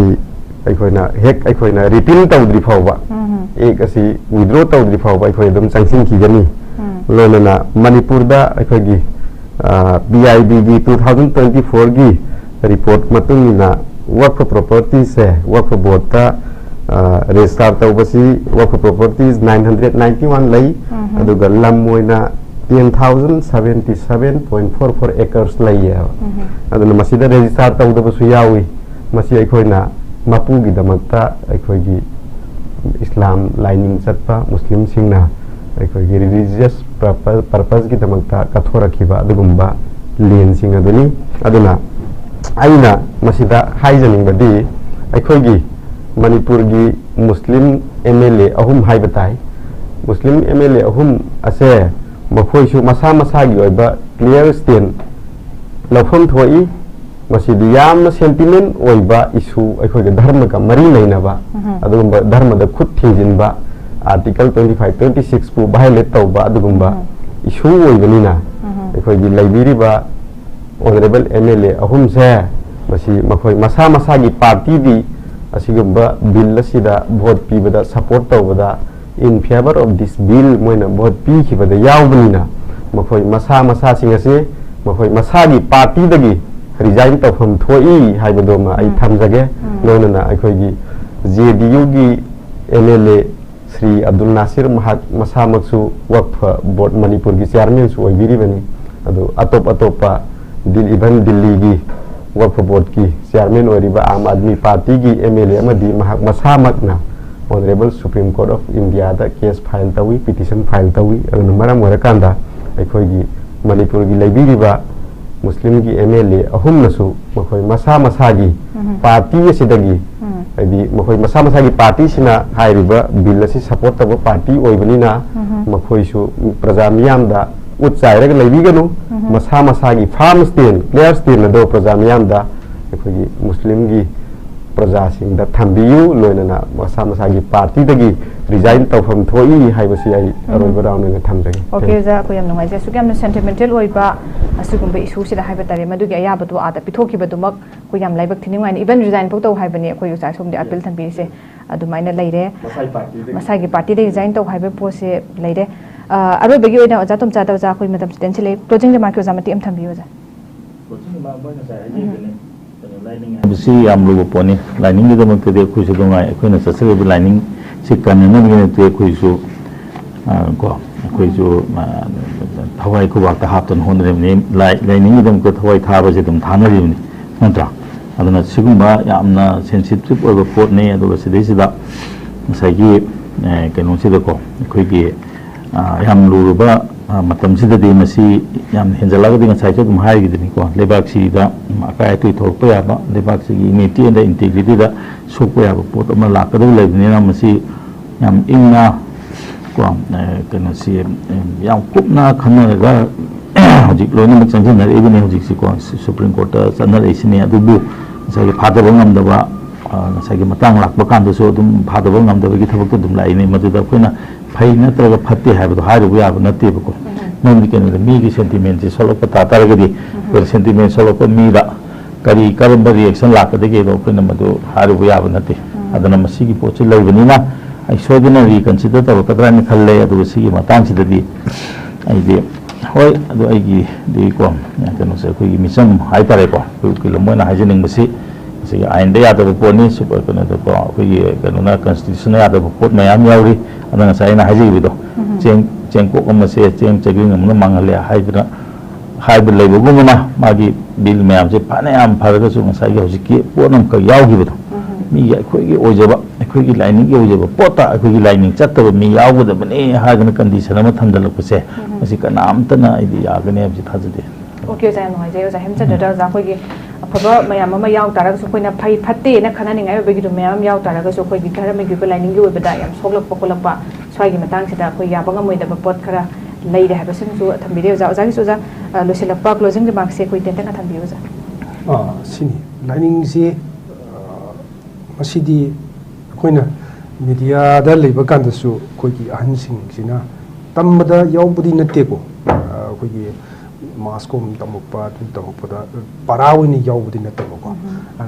ꯑꯩꯈꯣꯏꯅ ꯍꯦꯛ ꯑꯩꯈꯣꯏꯅ repeal ꯇꯧꯗ꯭ꯔꯤ ꯐꯥꯎꯕ, ꯎꯝꯍꯨꯝ꯫ Act ꯑꯁꯤ withdraw ꯇꯧꯗ꯭ꯔꯤ ꯐꯥꯎꯕ ꯑꯩꯈꯣꯏ ꯑꯗꯨꯝ ꯆꯪꯁꯤꯟꯈꯤꯒꯅꯤ꯫ ꯎꯝ꯫ ꯂꯣꯏꯅꯅ ꯃꯅꯤꯄꯨꯔꯗ ꯑꯩꯈꯣꯏꯒꯤ, ꯑ, B I B ꯒꯤ two thousand twenty four ꯒꯤ report ꯃꯇꯨꯡ ꯏꯟꯅ ꯋꯛꯐ property ꯁꯦ ꯋꯛꯐ board ꯇ, ꯑ, register ꯇꯧꯕꯁꯤ ꯋꯛꯐ properties nine hundred ninety one ꯂꯩ, ꯎꯝꯍꯨꯝ꯫ ꯑꯗꯨꯒ ꯂꯝ ꯑꯣꯏꯅ ten thousand seventy seven point four four acres ꯂꯩꯌꯦꯕ꯫ ꯎꯝꯍꯨꯝ꯫ ꯑꯗꯨꯅ ꯃꯁꯤꯗ register ꯇꯧꯗꯕꯁꯨ ꯌꯥꯎꯏ꯫ ꯃꯁꯤ ꯑꯩꯈꯣꯏꯅ ꯃꯄꯨꯒꯤꯗꯃꯛꯇ ꯑꯩꯈꯣꯏꯒꯤ ꯏꯁꯂꯥꯝ ꯂꯥꯏꯅꯤꯡ ꯆꯠꯄ ꯃꯨꯁꯂꯤꯝꯁꯤꯡꯅ ꯑꯩꯈꯣꯏꯒꯤ religious purpose, purpose ꯀꯤꯗꯃꯛꯇ ꯀꯠꯊꯣꯔꯛꯈꯤꯕ ꯑꯗꯨꯒꯨꯝꯕ land ꯁꯤꯡ ꯑꯗꯨꯅꯤ꯫ ꯑꯗꯨꯅ ꯑꯩꯅ ꯃꯁꯤꯗ ꯍꯥꯏꯖꯅꯤꯡꯕꯗꯤ, ꯑꯩꯈꯣꯏꯒꯤ ꯃꯅꯤꯄꯨꯔꯒꯤ ꯃꯨꯁꯂꯤꯝ M L A ꯑꯍꯨꯝ ꯍꯥꯏꯕ ꯇꯥꯏ꯫ ꯃꯨꯁꯂꯤꯝ M L A ꯑꯍꯨꯝ ꯑꯁꯦ ꯃꯈꯣꯏꯁꯨ ꯃꯁꯥ ꯃꯁꯥꯒꯤ ꯑꯣꯏꯕ clear stand ꯂꯧꯐꯝ ꯊꯣꯛꯏ꯫ ꯃꯁꯤꯗꯤ ꯌꯥꯝꯅ sentiment ꯑꯣꯏꯕ issue, ꯑꯩꯈꯣꯏꯒꯤ ꯙꯔꯃꯒ ꯃꯔꯤ ꯂꯩꯅꯕ, ꯎꯝꯍꯨꯝ꯫ ꯑꯗꯨꯒꯨꯝꯕ ꯙꯔꯃꯗ ꯈꯨꯠ ꯊꯤꯡꯖꯤꯟꯕ, ꯑꯥꯔꯇꯤꯀꯜ ꯇ꯭ꯋꯦꯟꯇꯤ ꯐꯥꯏꯚ, ꯇ꯭ꯋꯦꯟꯇꯤ ꯁꯤꯛꯁꯄꯨ ꯚꯥꯏꯑꯣꯂꯦꯠ ꯇꯧꯕ ꯑꯗꯨꯒꯨꯝꯕ ꯎꯝ꯫ ꯏꯁꯨ ꯑꯣꯏꯕꯅꯤꯅ, ꯎꯝ꯫ ꯑꯩꯈꯣꯏꯒꯤ ꯂꯩꯕꯤꯔꯤꯕ ꯑꯣꯅꯔꯦꯕꯜ ꯑꯦꯝ ꯑꯦꯜ ꯑꯦ ꯑꯍꯨꯝꯁꯦ, ꯃꯁꯤ ꯃꯈꯣꯏ ꯃꯁꯥ ꯃꯁꯥꯒꯤ ꯄꯥꯔꯇꯤꯗꯤ ꯑꯁꯤꯒꯨꯝꯕ ꯕꯤꯜ ꯑꯁꯤꯗ ꯚꯣꯠ ꯄꯤꯕꯗ, ꯁꯄꯣꯔꯠ ꯇꯧꯕꯗ, in favour of this bill ꯃꯣꯏꯅ ꯚꯣꯠ ꯄꯤꯈꯤꯕꯗ ꯌꯥꯎꯕꯅꯤꯅ, ꯃꯈꯣꯏ ꯃꯁꯥ ꯃꯁꯥꯁꯤꯡ ꯑꯁꯤ ꯃꯈꯣꯏ ꯃꯁꯥꯒꯤ ꯄꯥꯔꯇꯤꯗꯒꯤ ꯔꯤꯖꯥꯏꯟ ꯇꯧꯐꯝ ꯊꯣꯛꯏ ꯍꯥꯏꯕꯗꯨꯃ ꯑꯩ ꯎꯝ꯫ ꯊꯝꯖꯒꯦ꯫ ꯎꯝ꯫ ꯂꯣꯏꯅꯅ ꯑꯩꯈꯣꯏꯒꯤ ꯖꯦ ꯗꯤ ꯌꯨꯒꯤ M L A Shri Abdul Nasir, ꯃꯍꯥꯛ ꯃꯁꯥꯃꯛꯁꯨ ꯋꯛꯐ ꯕꯣꯔꯗ ꯃꯅꯤꯄꯨꯔꯒꯤ ꯆꯤꯌꯥꯔꯃꯦꯟꯁꯨ ꯑꯣꯏꯕꯤꯔꯤꯕꯅꯤ꯫ ꯑꯗꯨ ꯑꯇꯣꯞ ꯑꯇꯣꯞꯄ ꯗꯤꯜ-, even ꯗꯤꯜꯂꯤꯒꯤ ꯋꯛꯐ ꯕꯣꯔꯗꯀꯤ ꯆꯤꯌꯥꯔꯃꯦꯟ ꯑꯣꯏꯔꯤꯕ ꯑꯥꯝ ꯑꯥꯗꯃꯤ ꯄꯥꯔꯇꯤꯒꯤ ꯑꯦꯝ ꯑꯦꯜ ꯑꯦ ꯑꯃꯗꯤ ꯃꯍꯥꯛ ꯃꯁꯥꯃꯛꯅ Honourable Supreme Court of India ꯗ ꯀꯦꯁ ꯐꯥꯏꯜ ꯇꯧꯏ, ꯄꯤꯇꯤꯁꯟ ꯐꯥꯏꯜ ꯇꯧꯏ꯫ ꯑꯗꯨꯅ ꯃꯔꯝ ꯑꯣꯏꯔꯀꯥꯟꯗ ꯑꯩꯈꯣꯏꯒꯤ ꯃꯅꯤꯄꯨꯔꯒꯤ ꯂꯩꯕꯤꯔꯤꯕ ꯃꯨꯁꯂꯤꯝꯒꯤ ꯑꯦꯝ ꯑꯦꯜ ꯑꯦ ꯑꯍꯨꯝꯅꯁꯨ ꯃꯈꯣꯏ ꯃꯁꯥ ꯃꯁꯥꯒꯤ ꯎꯝ꯫ ꯄꯥꯔꯇꯤ ꯑꯁꯤꯗꯒꯤ, ꯎꯝ꯫ ꯍꯥꯏꯗꯤ ꯃꯈꯣꯏ ꯃꯁꯥ ꯃꯁꯥꯒꯤ ꯄꯥꯔꯇꯤꯁꯤꯅ ꯍꯥꯏꯔꯤꯕ ꯕꯤꯜ ꯑꯁꯤ ꯁꯄꯣꯔꯠ ꯇꯧꯕ ꯄꯥꯔꯇꯤ ꯑꯣꯏꯕꯅꯤꯅ, ꯎꯝ꯫ ꯃꯈꯣꯏꯁꯨ ꯄ꯭ꯔꯖꯥ ꯃꯤꯌꯥꯝꯗ ꯎꯠ ꯆꯥꯏꯔꯒ ꯂꯩꯕꯤꯒꯅꯨ꯫ ꯎꯝ꯫ ꯃꯁꯥ ꯃꯁꯥꯒꯤ ꯐꯥꯔꯝ ꯁ꯭ꯇꯦꯟ, ꯀ꯭ꯂꯤꯌꯥꯔ ꯁ꯭ꯇꯦꯟ ꯑꯗꯣ ꯄ꯭ꯔꯖꯥ ꯃꯤꯌꯥꯝꯗ ꯑꯩꯈꯣꯏꯒꯤ ꯃꯨꯁꯂꯤꯝꯒꯤ ꯄ꯭ꯔꯖꯥꯁꯤꯡꯗ ꯊꯝꯕꯤꯌꯨ, ꯂꯣꯏꯅꯅ ꯃꯁꯥ ꯃꯁꯥꯒꯤ ꯄꯥꯔꯇꯤꯗꯒꯤ ꯔꯤꯖꯥꯏꯟ ꯇꯧꯐꯝ ꯊꯣꯛꯏ ꯍꯥꯏꯕꯁꯤ ꯑꯩ ꯎꯝ꯫ ꯑꯔꯣꯏꯕ ꯔꯥꯎꯟ ꯑꯣꯏꯅ ꯊꯝꯖꯒꯦ꯫ ꯑꯣꯀꯦ, ꯑꯣꯖꯥ, ꯑꯩꯈꯣꯏ ꯌꯥꯝ ꯅꯨꯡꯉꯥꯏꯖꯩ꯫ ꯑꯁꯨꯛ ꯌꯥꯝꯅ ꯁꯦꯟꯇꯤꯃꯦꯟꯇꯦꯜ ꯑꯣꯏꯕ ꯑꯁꯤꯒꯨꯝꯕ ꯏꯁꯨꯁꯤꯗ ꯍꯥꯏꯕ ꯇꯥꯔꯦ, ꯃꯗꯨꯒꯤ ꯑꯌꯥꯕꯗꯨ ꯑꯥꯗ ꯄꯤꯊꯣꯛꯈꯤꯕꯗꯨꯃꯛ ꯑꯩꯈꯣꯏ ꯌꯥꯝ ꯂꯥꯏꯕꯛ ꯊꯤꯅꯤꯡꯉꯥꯏꯅꯤ꯫ ꯏꯚꯟ ꯔꯤꯖꯥꯏꯟ ꯐꯥꯎ ꯇꯧ ꯍꯥꯏꯕꯅꯤ ꯑꯩꯈꯣꯏ ꯑꯣꯖꯥ ꯁꯣꯝꯗ ꯑꯄꯤꯜ ꯊꯝꯕꯤꯔꯤꯁꯦ꯫ ꯑꯗꯨꯃꯥꯏꯅ ꯂꯩꯔꯦ꯫ ꯃꯁꯥꯒꯤ ꯄꯥꯔꯇꯤꯗꯒꯤ꯫ ꯃꯁꯥꯒꯤ ꯄꯥꯔꯇꯤꯗꯒꯤ ꯔꯤꯖꯥꯏꯟ ꯇꯧ ꯍꯥꯏꯕ ꯄꯣꯠꯁꯦ ꯂꯩꯔꯦ꯫ ꯑ, ꯑꯔꯣꯏꯕꯒꯤ ꯑꯣꯏꯅ ꯑꯣꯖꯥ ꯇꯣꯝꯆꯥꯗ ꯑꯣꯖꯥ ꯑꯩꯈꯣꯏ ꯃꯇꯝꯁꯤ ꯇꯦꯟꯁꯤꯜꯂꯛꯑꯦ꯫ ꯀ꯭ꯂꯣꯖꯤꯡ ꯔꯤꯃꯥꯔꯛꯀꯤ ꯑꯣꯖꯥ ꯃꯇꯦꯛ ꯑꯃ ꯊꯝꯕꯤꯌꯨ, ꯑꯣꯖꯥ꯫ ꯀꯣꯆꯤꯡ ꯃꯥ ꯃꯣꯏ ꯉꯁꯥꯏ ꯍꯥꯏꯕꯤꯕꯅꯦ꯫ ꯀꯩꯅꯣ, ꯂꯥꯏꯅꯤꯡ ꯍꯥꯏꯕꯁꯤ ꯌꯥꯝ ꯂꯨꯕ ꯄꯣꯠꯅꯤ꯫ ꯂꯥꯏꯅꯤꯡꯒꯤꯗꯃꯛꯇꯗꯤ ꯑꯩꯈꯣꯏꯁꯨ ꯅꯨꯡꯉꯥꯏ, ꯑꯩꯈꯣꯏꯅ ꯆꯠꯆꯔꯤꯕ ꯂꯥꯏꯅꯤꯡꯁꯤ ꯀꯟꯅꯅꯕꯒꯤꯗꯃꯛꯇ ꯑꯩꯈꯣꯏꯁꯨ, ꯑ, ꯀꯣ, ꯑꯩꯈꯣꯏꯁꯨ, ꯑ, ꯊꯋꯥꯏ ꯈꯨꯕꯥꯛꯇ ꯍꯥꯞꯇꯅ ꯍꯣꯠꯅꯔꯤꯕꯅꯤ꯫ ꯂꯥꯏ-, ꯂꯥꯏꯅꯤꯡꯒꯤꯗꯃꯛꯇ ꯊꯋꯥꯏ ꯊꯥꯕꯁꯦ ꯑꯗꯨꯝ ꯊꯥꯅꯔꯤꯕꯅꯤ, ꯅꯠꯇ꯭ꯔꯥ? ꯑꯗꯨꯅ ꯁꯤꯒꯨꯝꯕ ꯌꯥꯝꯅ ꯁꯦꯟꯁꯤꯇꯤꯞ ꯑꯣꯏꯕ ꯄꯣꯠꯅꯤ꯫ ꯑꯗꯨꯒ ꯁꯤꯗꯩꯁꯤꯗ ꯉꯁꯥꯏꯒꯤ, ꯑ, ꯀꯩꯅꯣꯁꯤꯗꯀꯣ, ꯑꯩꯈꯣꯏꯒꯤ ꯑ, ꯌꯥꯝ ꯂꯨꯔꯕ, ꯑ, ꯃꯇꯝꯁꯤꯗꯗꯤ ꯃꯁꯤ ꯌꯥꯝ ꯍꯦꯟꯖꯜꯂꯒꯗꯤ ꯉꯁꯥꯏꯁꯨ ꯑꯗꯨꯝ ꯍꯥꯏꯈꯤꯗꯨꯅꯤꯀꯣ, ꯂꯩꯕꯥꯛꯁꯤꯗ ꯑꯀꯥꯏ ꯑꯇꯣꯏ ꯊꯣꯛꯂꯛꯄ ꯌꯥꯕ, ꯂꯩꯕꯥꯛꯁꯤꯒꯤ unity ꯑꯃꯗꯤ integrity ꯗ ꯁꯣꯛꯄ ꯌꯥꯕ ꯄꯣꯠ ꯑꯃ ꯂꯥꯛꯀꯗꯕ ꯂꯩꯕꯅꯤꯅ ꯃꯁꯤ ꯌꯥꯝ ꯏꯪꯅ ꯀꯣ, ꯑ, ꯀꯩꯅꯣꯁꯤ, ꯑ, ꯌꯥꯝ ꯀꯨꯞꯅ ꯈꯟꯅꯔꯒ ꯍꯧꯖꯤꯛ ꯂꯣꯏꯅꯃꯛ ꯆꯪꯁꯤꯟꯅꯔꯛꯏꯕꯅꯤ ꯍꯧꯖꯤꯛꯁꯤꯀꯣ, ꯁꯨ-, Supreme Court ꯇ ꯆꯠꯅꯔꯛꯏꯁꯤꯅꯤ꯫ ꯑꯗꯨꯕꯨ ꯉꯁꯥꯏꯒꯤ ꯐꯥꯊꯕ ꯉꯝꯗꯕ ꯑ, ꯉꯁꯥꯏꯒꯤ ꯃꯇꯥꯡ ꯂꯥꯛꯄ ꯀꯥꯟꯗꯁꯨ ꯑꯗꯨꯝ ꯐꯥꯗꯕ ꯉꯝꯗꯕꯒꯤ ꯊꯕꯛꯇꯣ ꯑꯗꯨꯝ ꯂꯥꯛꯏꯅꯦ꯫ ꯃꯗꯨꯗ ꯑꯩꯈꯣꯏꯅ ꯐꯩ ꯅꯠꯇ꯭ꯔꯒ ꯐꯠꯇꯦ ꯍꯥꯏꯕꯗꯣ ꯍꯥꯏꯔꯨꯕ ꯌꯥꯕ ꯅꯠꯇꯦꯕꯀꯣ꯫ ꯃꯔꯝꯗꯤ ꯀꯩꯅꯣꯗ ꯃꯤꯒꯤ ꯁꯦꯟꯇꯤꯃꯦꯟꯁꯦ ꯁꯣꯛꯂꯛꯄ ꯇꯥ ꯇꯥꯔꯒꯗꯤ, ꯑꯩꯈꯣꯏꯅ ꯁꯦꯟꯇꯤꯃꯦꯟ ꯁꯣꯛꯂꯛꯄ ꯃꯤꯗ ꯀꯔꯤ, ꯀꯔꯝꯕ ꯔꯤꯌꯦꯛꯁꯟ ꯂꯥꯛꯀꯗꯒꯦꯗꯣ ꯑꯩꯈꯣꯏꯅ ꯃꯗꯨ ꯍꯥꯏꯔꯨꯕ ꯌꯥꯕ ꯅꯠꯇꯦ꯫ ꯑꯗꯨꯅ ꯃꯁꯤꯒꯤ ꯄꯣꯠꯁꯤ ꯂꯩꯕꯅꯤꯅ ꯑꯩ ꯁꯣꯏꯗꯅ ꯔꯤꯀꯟꯁꯤꯗꯔ ꯇꯧꯔꯛꯀꯗ꯭ꯔꯥ ꯍꯥꯏꯅ ꯈꯜꯂꯦ꯫ ꯑꯗꯨꯒ ꯁꯤꯒꯤ ꯃꯇꯥꯡꯁꯤꯗꯗꯤ ꯑꯩꯗꯤ, ꯍꯣꯏ, ꯑꯗꯨ ꯑꯩꯒꯤꯗꯤꯀꯣ, ꯀꯩꯅꯣꯁꯦ, ꯑꯩꯈꯣꯏꯒꯤ ꯃꯤꯆꯝ ꯍꯥꯏꯇꯥꯔꯦꯀꯣ, ꯑꯩꯈꯣꯏ ꯎꯀꯤꯜ ꯑꯃ ꯑꯣꯏꯅ ꯍꯥꯏꯖꯅꯤꯡꯕꯁꯤ, ꯃꯁꯤꯒꯤ ꯑꯥꯏꯟꯗ ꯌꯥꯗꯕ ꯄꯣꯠꯅꯤ, ꯁꯨꯄꯔ ꯀꯩꯅꯣꯗꯀꯣ, ꯑꯩꯈꯣꯏꯒꯤ ꯀꯩꯅꯣꯅ, ꯀꯟꯁꯇꯤꯇ꯭ꯌꯨꯁꯟꯅ ꯌꯥꯗꯕ ꯄꯣꯠ ꯃꯌꯥꯝ ꯌꯥꯎꯔꯤ꯫ ꯑꯗ ꯉꯁꯥꯏ ꯑꯩꯅ ꯍꯥꯏꯖꯈꯤꯕꯗꯣ, ꯆꯦꯡ, ꯆꯦꯡꯀꯣꯛ ꯑꯃꯁꯦ ꯆꯦꯡ ꯆꯒꯦꯡ ꯑꯃꯅ ꯃꯥꯡꯍꯜꯂꯦ ꯍꯥꯏꯗꯅ ꯍꯥꯏꯕ ꯂꯩꯕꯒꯨꯝꯕꯅ, ꯃꯥꯒꯤ ꯕꯤꯜ ꯃꯌꯥꯝꯁꯦ ꯐꯅ ꯌꯥꯝ ꯐꯔꯒꯁꯨ, ꯉꯁꯥꯏꯒꯤ ꯍꯧꯖꯤꯛꯀꯤ ꯄꯣꯠ ꯑꯃꯈꯛ ꯌꯥꯎꯈꯤꯕꯗꯣ, ꯃꯤꯒꯤ, ꯑꯩꯈꯣꯏꯒꯤ ꯑꯣꯏꯖꯕ, ꯑꯩꯈꯣꯏꯒꯤ ꯂꯥꯏꯅꯤꯡꯒꯤ ꯑꯣꯏꯖꯕ ꯄꯣꯠꯇ ꯑꯩꯈꯣꯏꯒꯤ ꯂꯥꯏꯅꯤꯡ ꯆꯠꯇꯕ ꯃꯤ ꯌꯥꯎꯒꯗꯕꯅꯤ ꯍꯥꯏꯗꯅ ꯀꯟꯗꯤꯁꯟ ꯑꯃ ꯊꯝꯖꯤꯜꯂꯛꯄꯁꯦ, ꯃꯁꯤ ꯀꯅꯥꯝꯇꯅ ꯑꯩꯗꯤ ꯌꯥꯒꯅꯤ ꯍꯥꯏꯕꯁꯤ ꯊꯥꯖꯗꯦ꯫ ꯑꯣꯀꯦ, ꯑꯣꯖꯥ, ꯌꯥꯝ ꯅꯨꯡꯉꯥꯏꯖꯩ꯫ ꯑꯣꯖꯥ ꯍꯦꯝꯆꯟꯗ꯭ꯔꯗ, ꯑꯣꯖꯥ, ꯑꯩꯈꯣꯏꯒꯤ ꯑꯐꯕ ꯃꯌꯥꯝ ꯑꯃ ꯌꯥꯎ ꯇꯥꯔꯒꯁꯨ, ꯑꯩꯈꯣꯏꯅ ꯐꯩ ꯐꯠꯇꯦꯅ ꯈꯟꯅꯅꯤꯡꯉꯥꯏ ꯑꯣꯏꯕꯒꯤꯗꯣ ꯃꯌꯥꯝ ꯌꯥꯎ ꯇꯥꯔꯒꯁꯨ, ꯑꯩꯈꯣꯏꯒꯤ ꯙꯔꯃꯒꯤ ꯑꯣꯏꯕ, ꯂꯥꯏꯅꯤꯡꯒꯤ ꯑꯣꯏꯕꯗ ꯌꯥꯝ ꯁꯣꯛꯂꯛꯄ ꯈꯣꯠꯂꯛꯄ, ꯁ꯭ꯋꯥꯏꯒꯤ ꯃꯇꯥꯡꯁꯤꯗ ꯑꯩꯈꯣꯏ ꯌꯥꯕ ꯉꯝꯃꯣꯏꯗꯕ ꯄꯣꯠ ꯈꯔ ꯂꯩꯔꯦ ꯍꯥꯏꯕꯁꯤꯃꯁꯨ ꯊꯝꯕꯤꯔꯦ꯫ ꯑꯣꯖꯥ, ꯑꯣꯖꯥꯒꯤꯁꯨ, ꯑꯣꯖꯥ, ꯑ, ꯂꯣꯏꯁꯤꯜꯂꯛꯄ ꯀ꯭ꯂꯣꯖꯤꯡ ꯔꯤꯃꯥꯔꯛꯁꯦ ꯑꯩꯈꯣꯏ ꯇꯦꯟꯇꯛꯅ ꯊꯝꯕꯤꯌꯨ, ꯑꯣꯖꯥ꯫ ꯑꯥ, ꯁꯤꯅꯤ꯫ ꯂꯥꯏꯅꯤꯡꯁꯤ, ꯑ, ꯃꯁꯤꯗꯤ ꯑꯩꯈꯣꯏꯅ ꯃꯤꯗꯤꯌꯥꯗ ꯂꯩꯕ ꯀꯥꯟꯗꯁꯨ ꯑꯩꯈꯣꯏꯒꯤ ꯑꯍꯟꯁꯤꯡꯁꯤꯅ ꯇꯝꯕꯗ ꯌꯥꯎꯕꯗꯤ ꯅꯠꯇꯦꯀꯣ꯫ ꯑ, ꯑꯩꯈꯣꯏꯒꯤ ꯃꯥꯁꯀꯨꯝ ꯇꯝꯃꯛꯄ, ꯑꯗꯨ ꯇꯝꯃꯛꯄꯗ ꯄꯔꯥ ꯑꯣꯏꯅ ꯌꯥꯎꯕꯗꯤ ꯅꯠꯇꯕꯀꯣ꯫ ꯑ,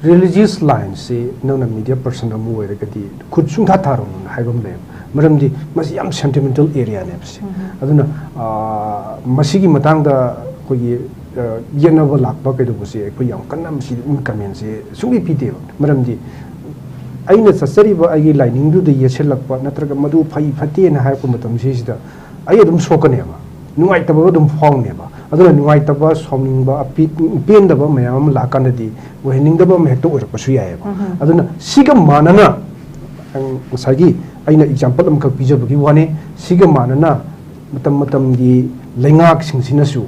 ꯔꯤꯂꯤꯖꯤꯌꯁ ꯂꯥꯏꯟꯁꯤ ꯅꯪꯅ ꯃꯤꯗꯤꯌꯥ ꯄꯔꯁꯟ ꯑꯃ ꯑꯣꯏꯔꯒꯗꯤ ꯈꯨꯠ ꯁꯨꯡꯊꯥ ꯊꯥꯔꯨꯅꯨꯅ ꯍꯥꯏꯕ ꯑꯃ ꯂꯩꯌꯦꯕ꯫ ꯃꯔꯝꯗꯤ ꯃꯁꯤ ꯌꯥꯝ ꯁꯦꯟꯇꯤꯃꯦꯟꯇꯦꯜ ꯑꯦꯔꯤꯌꯥꯅꯦꯕ ꯁꯤ꯫ ꯑꯗꯨꯅ, ꯑ, ꯃꯁꯤꯒꯤ ꯃꯇꯥꯡꯗ ꯑꯩꯈꯣꯏꯒꯤ, ꯑ, ꯌꯦꯠꯅꯕ ꯂꯥꯛꯄ ꯀꯩꯗꯧꯕꯁꯦ ꯑꯩꯈꯣꯏ ꯌꯥꯝ ꯀꯟꯅ ꯃꯁꯤꯗ ꯀꯃꯦꯟꯁꯦ ꯁꯨꯡꯄꯤ ꯄꯤꯗꯦꯕ꯫ ꯃꯔꯝꯗꯤ ꯑꯩꯅ ꯆꯠꯆꯔꯤꯕ ꯑꯩꯒꯤ ꯂꯥꯏꯅꯤꯡꯗꯨꯗ ꯌꯦꯠꯁꯤꯜꯂꯛꯄ ꯅꯠꯇ꯭ꯔꯒ ꯃꯗꯨ ꯐꯩ ꯐꯠꯇꯦꯅ ꯍꯥꯏꯔꯛꯄ ꯃꯇꯝꯁꯤꯁꯤꯗ ꯑꯩ ꯑꯗꯨꯝ ꯁꯣꯛꯀꯅꯦꯕ, ꯅꯨꯡꯉꯥꯏꯇꯕ ꯑꯗꯨꯝ ꯐꯥꯎꯅꯦꯕ꯫ ꯑꯗꯨꯅ ꯅꯨꯡꯉꯥꯏꯇꯕ, ꯁꯥꯎꯅꯤꯡꯕ, ꯑꯄꯤ-, ꯄꯦꯟꯗꯕ ꯃꯌꯥꯝ ꯑꯃ ꯂꯥꯛꯀꯥꯟꯗꯗꯤ ꯑꯣꯏꯍꯟꯅꯤꯡꯗꯕ ꯑꯃ ꯍꯦꯛꯇ ꯑꯣꯏꯔꯛꯄꯁꯨ ꯌꯥꯏꯑꯕ꯫ ꯑꯗꯨꯅ ꯁꯤꯒ ꯃꯥꯟꯅꯅ, ꯉꯁꯥꯏꯒꯤ ꯑꯩꯅ ꯑꯦꯛꯖꯥꯝꯄꯜ ꯑꯃꯈꯛ ꯄꯤꯖꯕꯒꯤ ꯋꯥꯅꯤ, ꯁꯤꯒ ꯃꯥꯟꯅꯅ ꯃꯇꯝ ꯃꯇꯝꯒꯤ ꯂꯩꯉꯥꯛꯁꯤꯡꯁꯤꯅꯁꯨ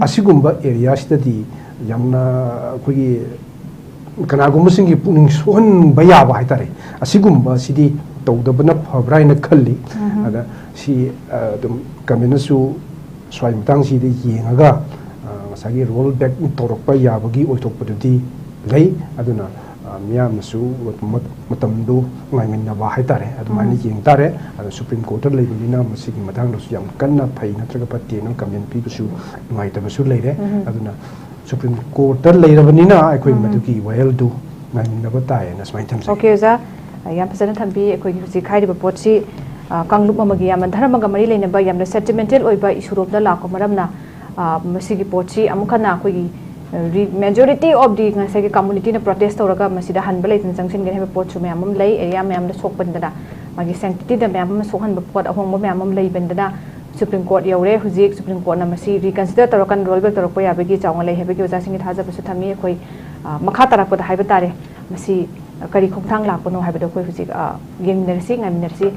ꯑꯁꯤꯒꯨꯝꯕ ꯑꯦꯔꯤꯌꯥꯁꯤꯗꯗꯤ ꯌꯥꯝꯅ ꯑꯩꯈꯣꯏꯒꯤ ꯀꯅꯥꯒꯨꯝꯕꯁꯤꯡꯒꯤ ꯄꯨꯛꯅꯤꯡ ꯁꯣꯛꯍꯟꯕ ꯌꯥꯕ ꯍꯥꯏꯇꯥꯔꯦ, ꯑꯁꯤꯒꯨꯝꯕꯁꯤꯗꯤ ꯇꯧꯗꯕꯅ ꯐꯕ꯭ꯔꯥ ꯍꯥꯏꯅ ꯈꯜꯂꯤ꯫ ꯑꯗ ꯁꯤ, ꯑ, ꯑꯗꯨꯝ ꯀꯃꯦꯟꯅꯁꯨ ꯁ꯭ꯋꯥꯏ ꯃꯇꯥꯡꯁꯤꯗ ꯌꯦꯡꯉꯒ, ꯑ, ꯉꯁꯥꯏꯒꯤ ꯔꯣꯜ ꯕꯦꯛ ꯇꯧꯔꯛꯄ ꯌꯥꯕꯒꯤ ꯑꯣꯏꯊꯣꯛꯄꯗꯨꯗꯤ ꯂꯩ꯫ ꯑꯗꯨꯅ, ꯑ, ꯃꯤꯌꯥꯝꯅꯁꯨ ꯃꯇꯝꯗꯨ ꯉꯥꯏꯃꯤꯟꯅꯕ ꯍꯥꯏꯇꯥꯔꯦ, ꯑꯗꯨꯃꯥꯏꯅ ꯌꯦꯡ ꯇꯥꯔꯦ꯫ ꯑꯗꯣ ꯁꯨꯄ꯭ꯔꯤꯝ ꯀꯣꯔꯠꯇ ꯂꯩꯕꯅꯤꯅ ꯃꯁꯤꯒꯤ ꯃꯇꯥꯡꯗꯁꯨ ꯌꯥꯝ ꯀꯟꯅ ꯐꯩ ꯅꯠꯇ꯭ꯔꯒ ꯐꯠꯇꯦꯅ ꯀꯃꯦꯟ ꯄꯤꯕꯁꯨ ꯅꯨꯡꯉꯥꯏꯇꯕꯁꯨ ꯂꯩꯔꯦ꯫ ꯑꯗꯨꯅ ꯁꯨꯄ꯭ꯔꯤꯝ ꯀꯣꯔꯠꯇ ꯂꯩꯔꯕꯅꯤꯅ ꯑꯩꯈꯣꯏ ꯃꯗꯨꯒꯤ ꯋꯥꯌꯦꯜꯗꯨ ꯉꯥꯏꯃꯤꯟꯅꯕ ꯇꯥꯏꯌꯦꯅ ꯁꯨꯃꯥꯏꯅ ꯊꯝꯖꯒꯦ꯫ ꯑꯣꯀꯦ ꯑꯣꯖꯥ, ꯌꯥꯝ ꯐꯖꯅ ꯊꯝꯕꯤ꯫ ꯑꯩꯈꯣꯏꯒꯤ ꯍꯧꯖꯤꯛ ꯍꯥꯏꯔꯤꯕ ꯄꯣꯠꯁꯤ ꯀꯥꯡꯂꯨꯞ ꯑꯃꯒꯤ, ꯌꯥꯝꯅ ꯙꯔꯃꯒ ꯃꯔꯤ ꯂꯩꯅꯕ, ꯌꯥꯝꯅ ꯁꯦꯟꯇꯤꯃꯦꯟꯇꯦꯜ ꯑꯣꯏꯕ ꯏꯁꯨꯔꯣꯝꯗ ꯂꯥꯛꯄ ꯃꯔꯝꯅ ꯃꯁꯤꯒꯤ ꯄꯣꯠꯁꯤ ꯑꯃꯨꯛ ꯍꯟꯅ ꯑꯩꯈꯣꯏꯒꯤ majority of the ꯉꯁꯥꯏꯒꯤ ꯀꯝꯃꯨꯅꯤꯇꯤꯅ ꯄ꯭ꯔꯣꯇꯦꯁ ꯇꯧꯔꯒ ꯃꯁꯤꯗ ꯍꯟꯕ ꯂꯩꯇꯅ ꯆꯪꯁꯤꯟꯒꯅꯤ ꯍꯥꯏꯕ ꯄꯣꯠꯁꯨ ꯃꯌꯥꯝ ꯑꯃ ꯂꯩ꯫ ꯑꯦꯔꯤꯌꯥ ꯃꯌꯥꯝꯗ ꯁꯣꯛꯄꯟꯗꯅ ꯃꯥꯒꯤ ꯁꯦꯡꯇꯤꯇꯤꯗ ꯃꯌꯥꯝ ꯑꯃ ꯁꯣꯛꯍꯟꯕ ꯄꯣꯠ ꯑꯍꯣꯡꯕ ꯃꯌꯥꯝ ꯑꯃ ꯂꯩꯕꯅꯤꯅ ꯁꯨꯄ꯭ꯔꯤꯝ ꯀꯣꯔꯠ ꯌꯧꯔꯦ꯫ ꯍꯧꯖꯤꯛ ꯁꯨꯄ꯭ꯔꯤꯝ ꯀꯣꯔꯠꯅ ꯃꯁꯤ ꯔꯤꯀꯟꯁꯤꯗꯔ ꯇꯧꯔꯀꯥꯟꯗ ꯔꯣꯜ ꯕꯦꯛ ꯇꯧꯔꯛꯄ ꯌꯥꯕꯒꯤ ꯆꯥꯎꯅ ꯂꯩ ꯍꯥꯏꯕꯒꯤ ꯑꯣꯖꯥꯁꯤꯡꯒꯤ ꯊꯥꯖꯕꯁꯨ ꯊꯝꯃꯤ꯫ ꯑꯩꯈꯣꯏ ꯃꯈꯥ ꯇꯥꯔꯛꯄꯗ ꯍꯥꯏꯕ ꯇꯥꯔꯦ ꯃꯁꯤ ꯀꯔꯤ ꯈꯣꯡꯊꯥꯡ ꯂꯥꯛꯄꯅꯣ ꯍꯥꯏꯕꯗꯣ ꯑꯩꯈꯣꯏ ꯍꯧꯖꯤꯛ ꯌꯦꯡꯃꯤꯟꯅꯔꯁꯤ, ꯉꯥꯏꯃꯤꯟꯅꯔꯁꯤ꯫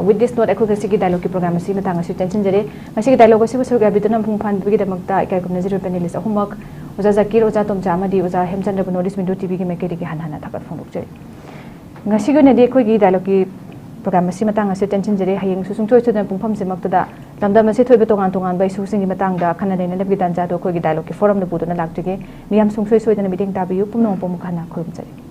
With this note, ꯑꯩꯈꯣꯏ ꯉꯁꯤꯒꯤ ꯗꯥꯏꯂꯣꯛꯀꯤ ꯄ꯭ꯔꯣꯒ꯭ꯔꯥꯝ ꯑꯁꯤ ꯃꯇꯥꯡ ꯑꯁꯤ ꯇꯦꯟꯁꯤꯟꯖꯔꯦ꯫ ꯉꯁꯤꯒꯤ ꯗꯥꯏꯂꯣꯛ ꯑꯁꯤꯕꯨ ꯁꯔꯨꯛ ꯌꯥꯕꯤꯗꯨꯅ ꯃꯄꯨꯡ ꯐꯥꯍꯟꯕꯤꯕꯒꯤꯗꯃꯛꯇ ꯏꯀꯥꯏ ꯈꯨꯝꯅꯖꯔꯤꯕ ꯄꯦꯅꯦꯂꯤꯁ ꯑꯍꯨꯝꯃꯛ, ꯑꯣꯖꯥ ꯖꯀꯤꯔ, ꯑꯣꯖꯥ ꯇꯣꯝꯆꯥ ꯑꯃꯗꯤ ꯑꯣꯖꯥ ꯍꯦꯝꯆꯟꯗ꯭ꯔꯕꯨ ꯅꯣꯔꯠ ꯏꯁ ꯋꯤꯟꯗꯣ ꯇꯤꯚꯤꯒꯤ ꯃꯥꯏꯀꯩꯗꯒꯤ ꯍꯟꯅ ꯍꯟꯅ ꯊꯥꯒꯠꯄ ꯐꯣꯡꯗꯣꯛꯆꯔꯤ꯫ ꯉꯁꯤꯒꯤ ꯑꯣꯏꯅꯗꯤ ꯑꯩꯈꯣꯏꯒꯤ ꯗꯥꯏꯂꯣꯛꯀꯤ ꯄ꯭ꯔꯣꯒ꯭ꯔꯥꯝ ꯑꯁꯤ ꯃꯇꯥꯡ ꯑꯁꯤ ꯇꯦꯟꯁꯤꯟꯖꯔꯦ꯫ ꯍꯌꯦꯡꯁꯨ ꯁꯨꯡꯁꯣꯏ ꯁꯣꯏꯗꯅ ꯄꯨꯡꯐꯝꯁꯤꯃꯛꯇꯗ ꯂꯝꯗꯝ ꯑꯁꯤ ꯊꯣꯛꯏꯕ ꯇꯣꯉꯥꯟ ꯇꯣꯉꯥꯟꯕ ꯏꯁꯨꯁꯤꯡꯒꯤ ꯃꯇꯥꯡꯗ ꯈꯟꯅ ꯅꯩꯅꯅꯕꯒꯤ ꯇꯥꯟꯖꯥꯗꯨ ꯑꯩꯈꯣꯏꯒꯤ ꯗꯥꯏꯂꯣꯛꯀꯤ ꯐꯣꯔꯝꯗ ꯄꯨꯗꯨꯅ ꯂꯥꯛꯆꯒꯦ꯫ ꯃꯤꯌꯥꯝ ꯁꯨꯡꯁꯣꯏ ꯁꯣꯏꯗꯅ ꯃꯤꯠꯌꯦꯡ ꯇꯥꯕꯤꯌꯨ꯫ ꯄꯨꯝꯅꯃꯛꯄꯨ ꯑꯃꯨꯛ ꯍꯟꯅ ꯈꯨꯔꯨꯝꯖꯔꯤ꯫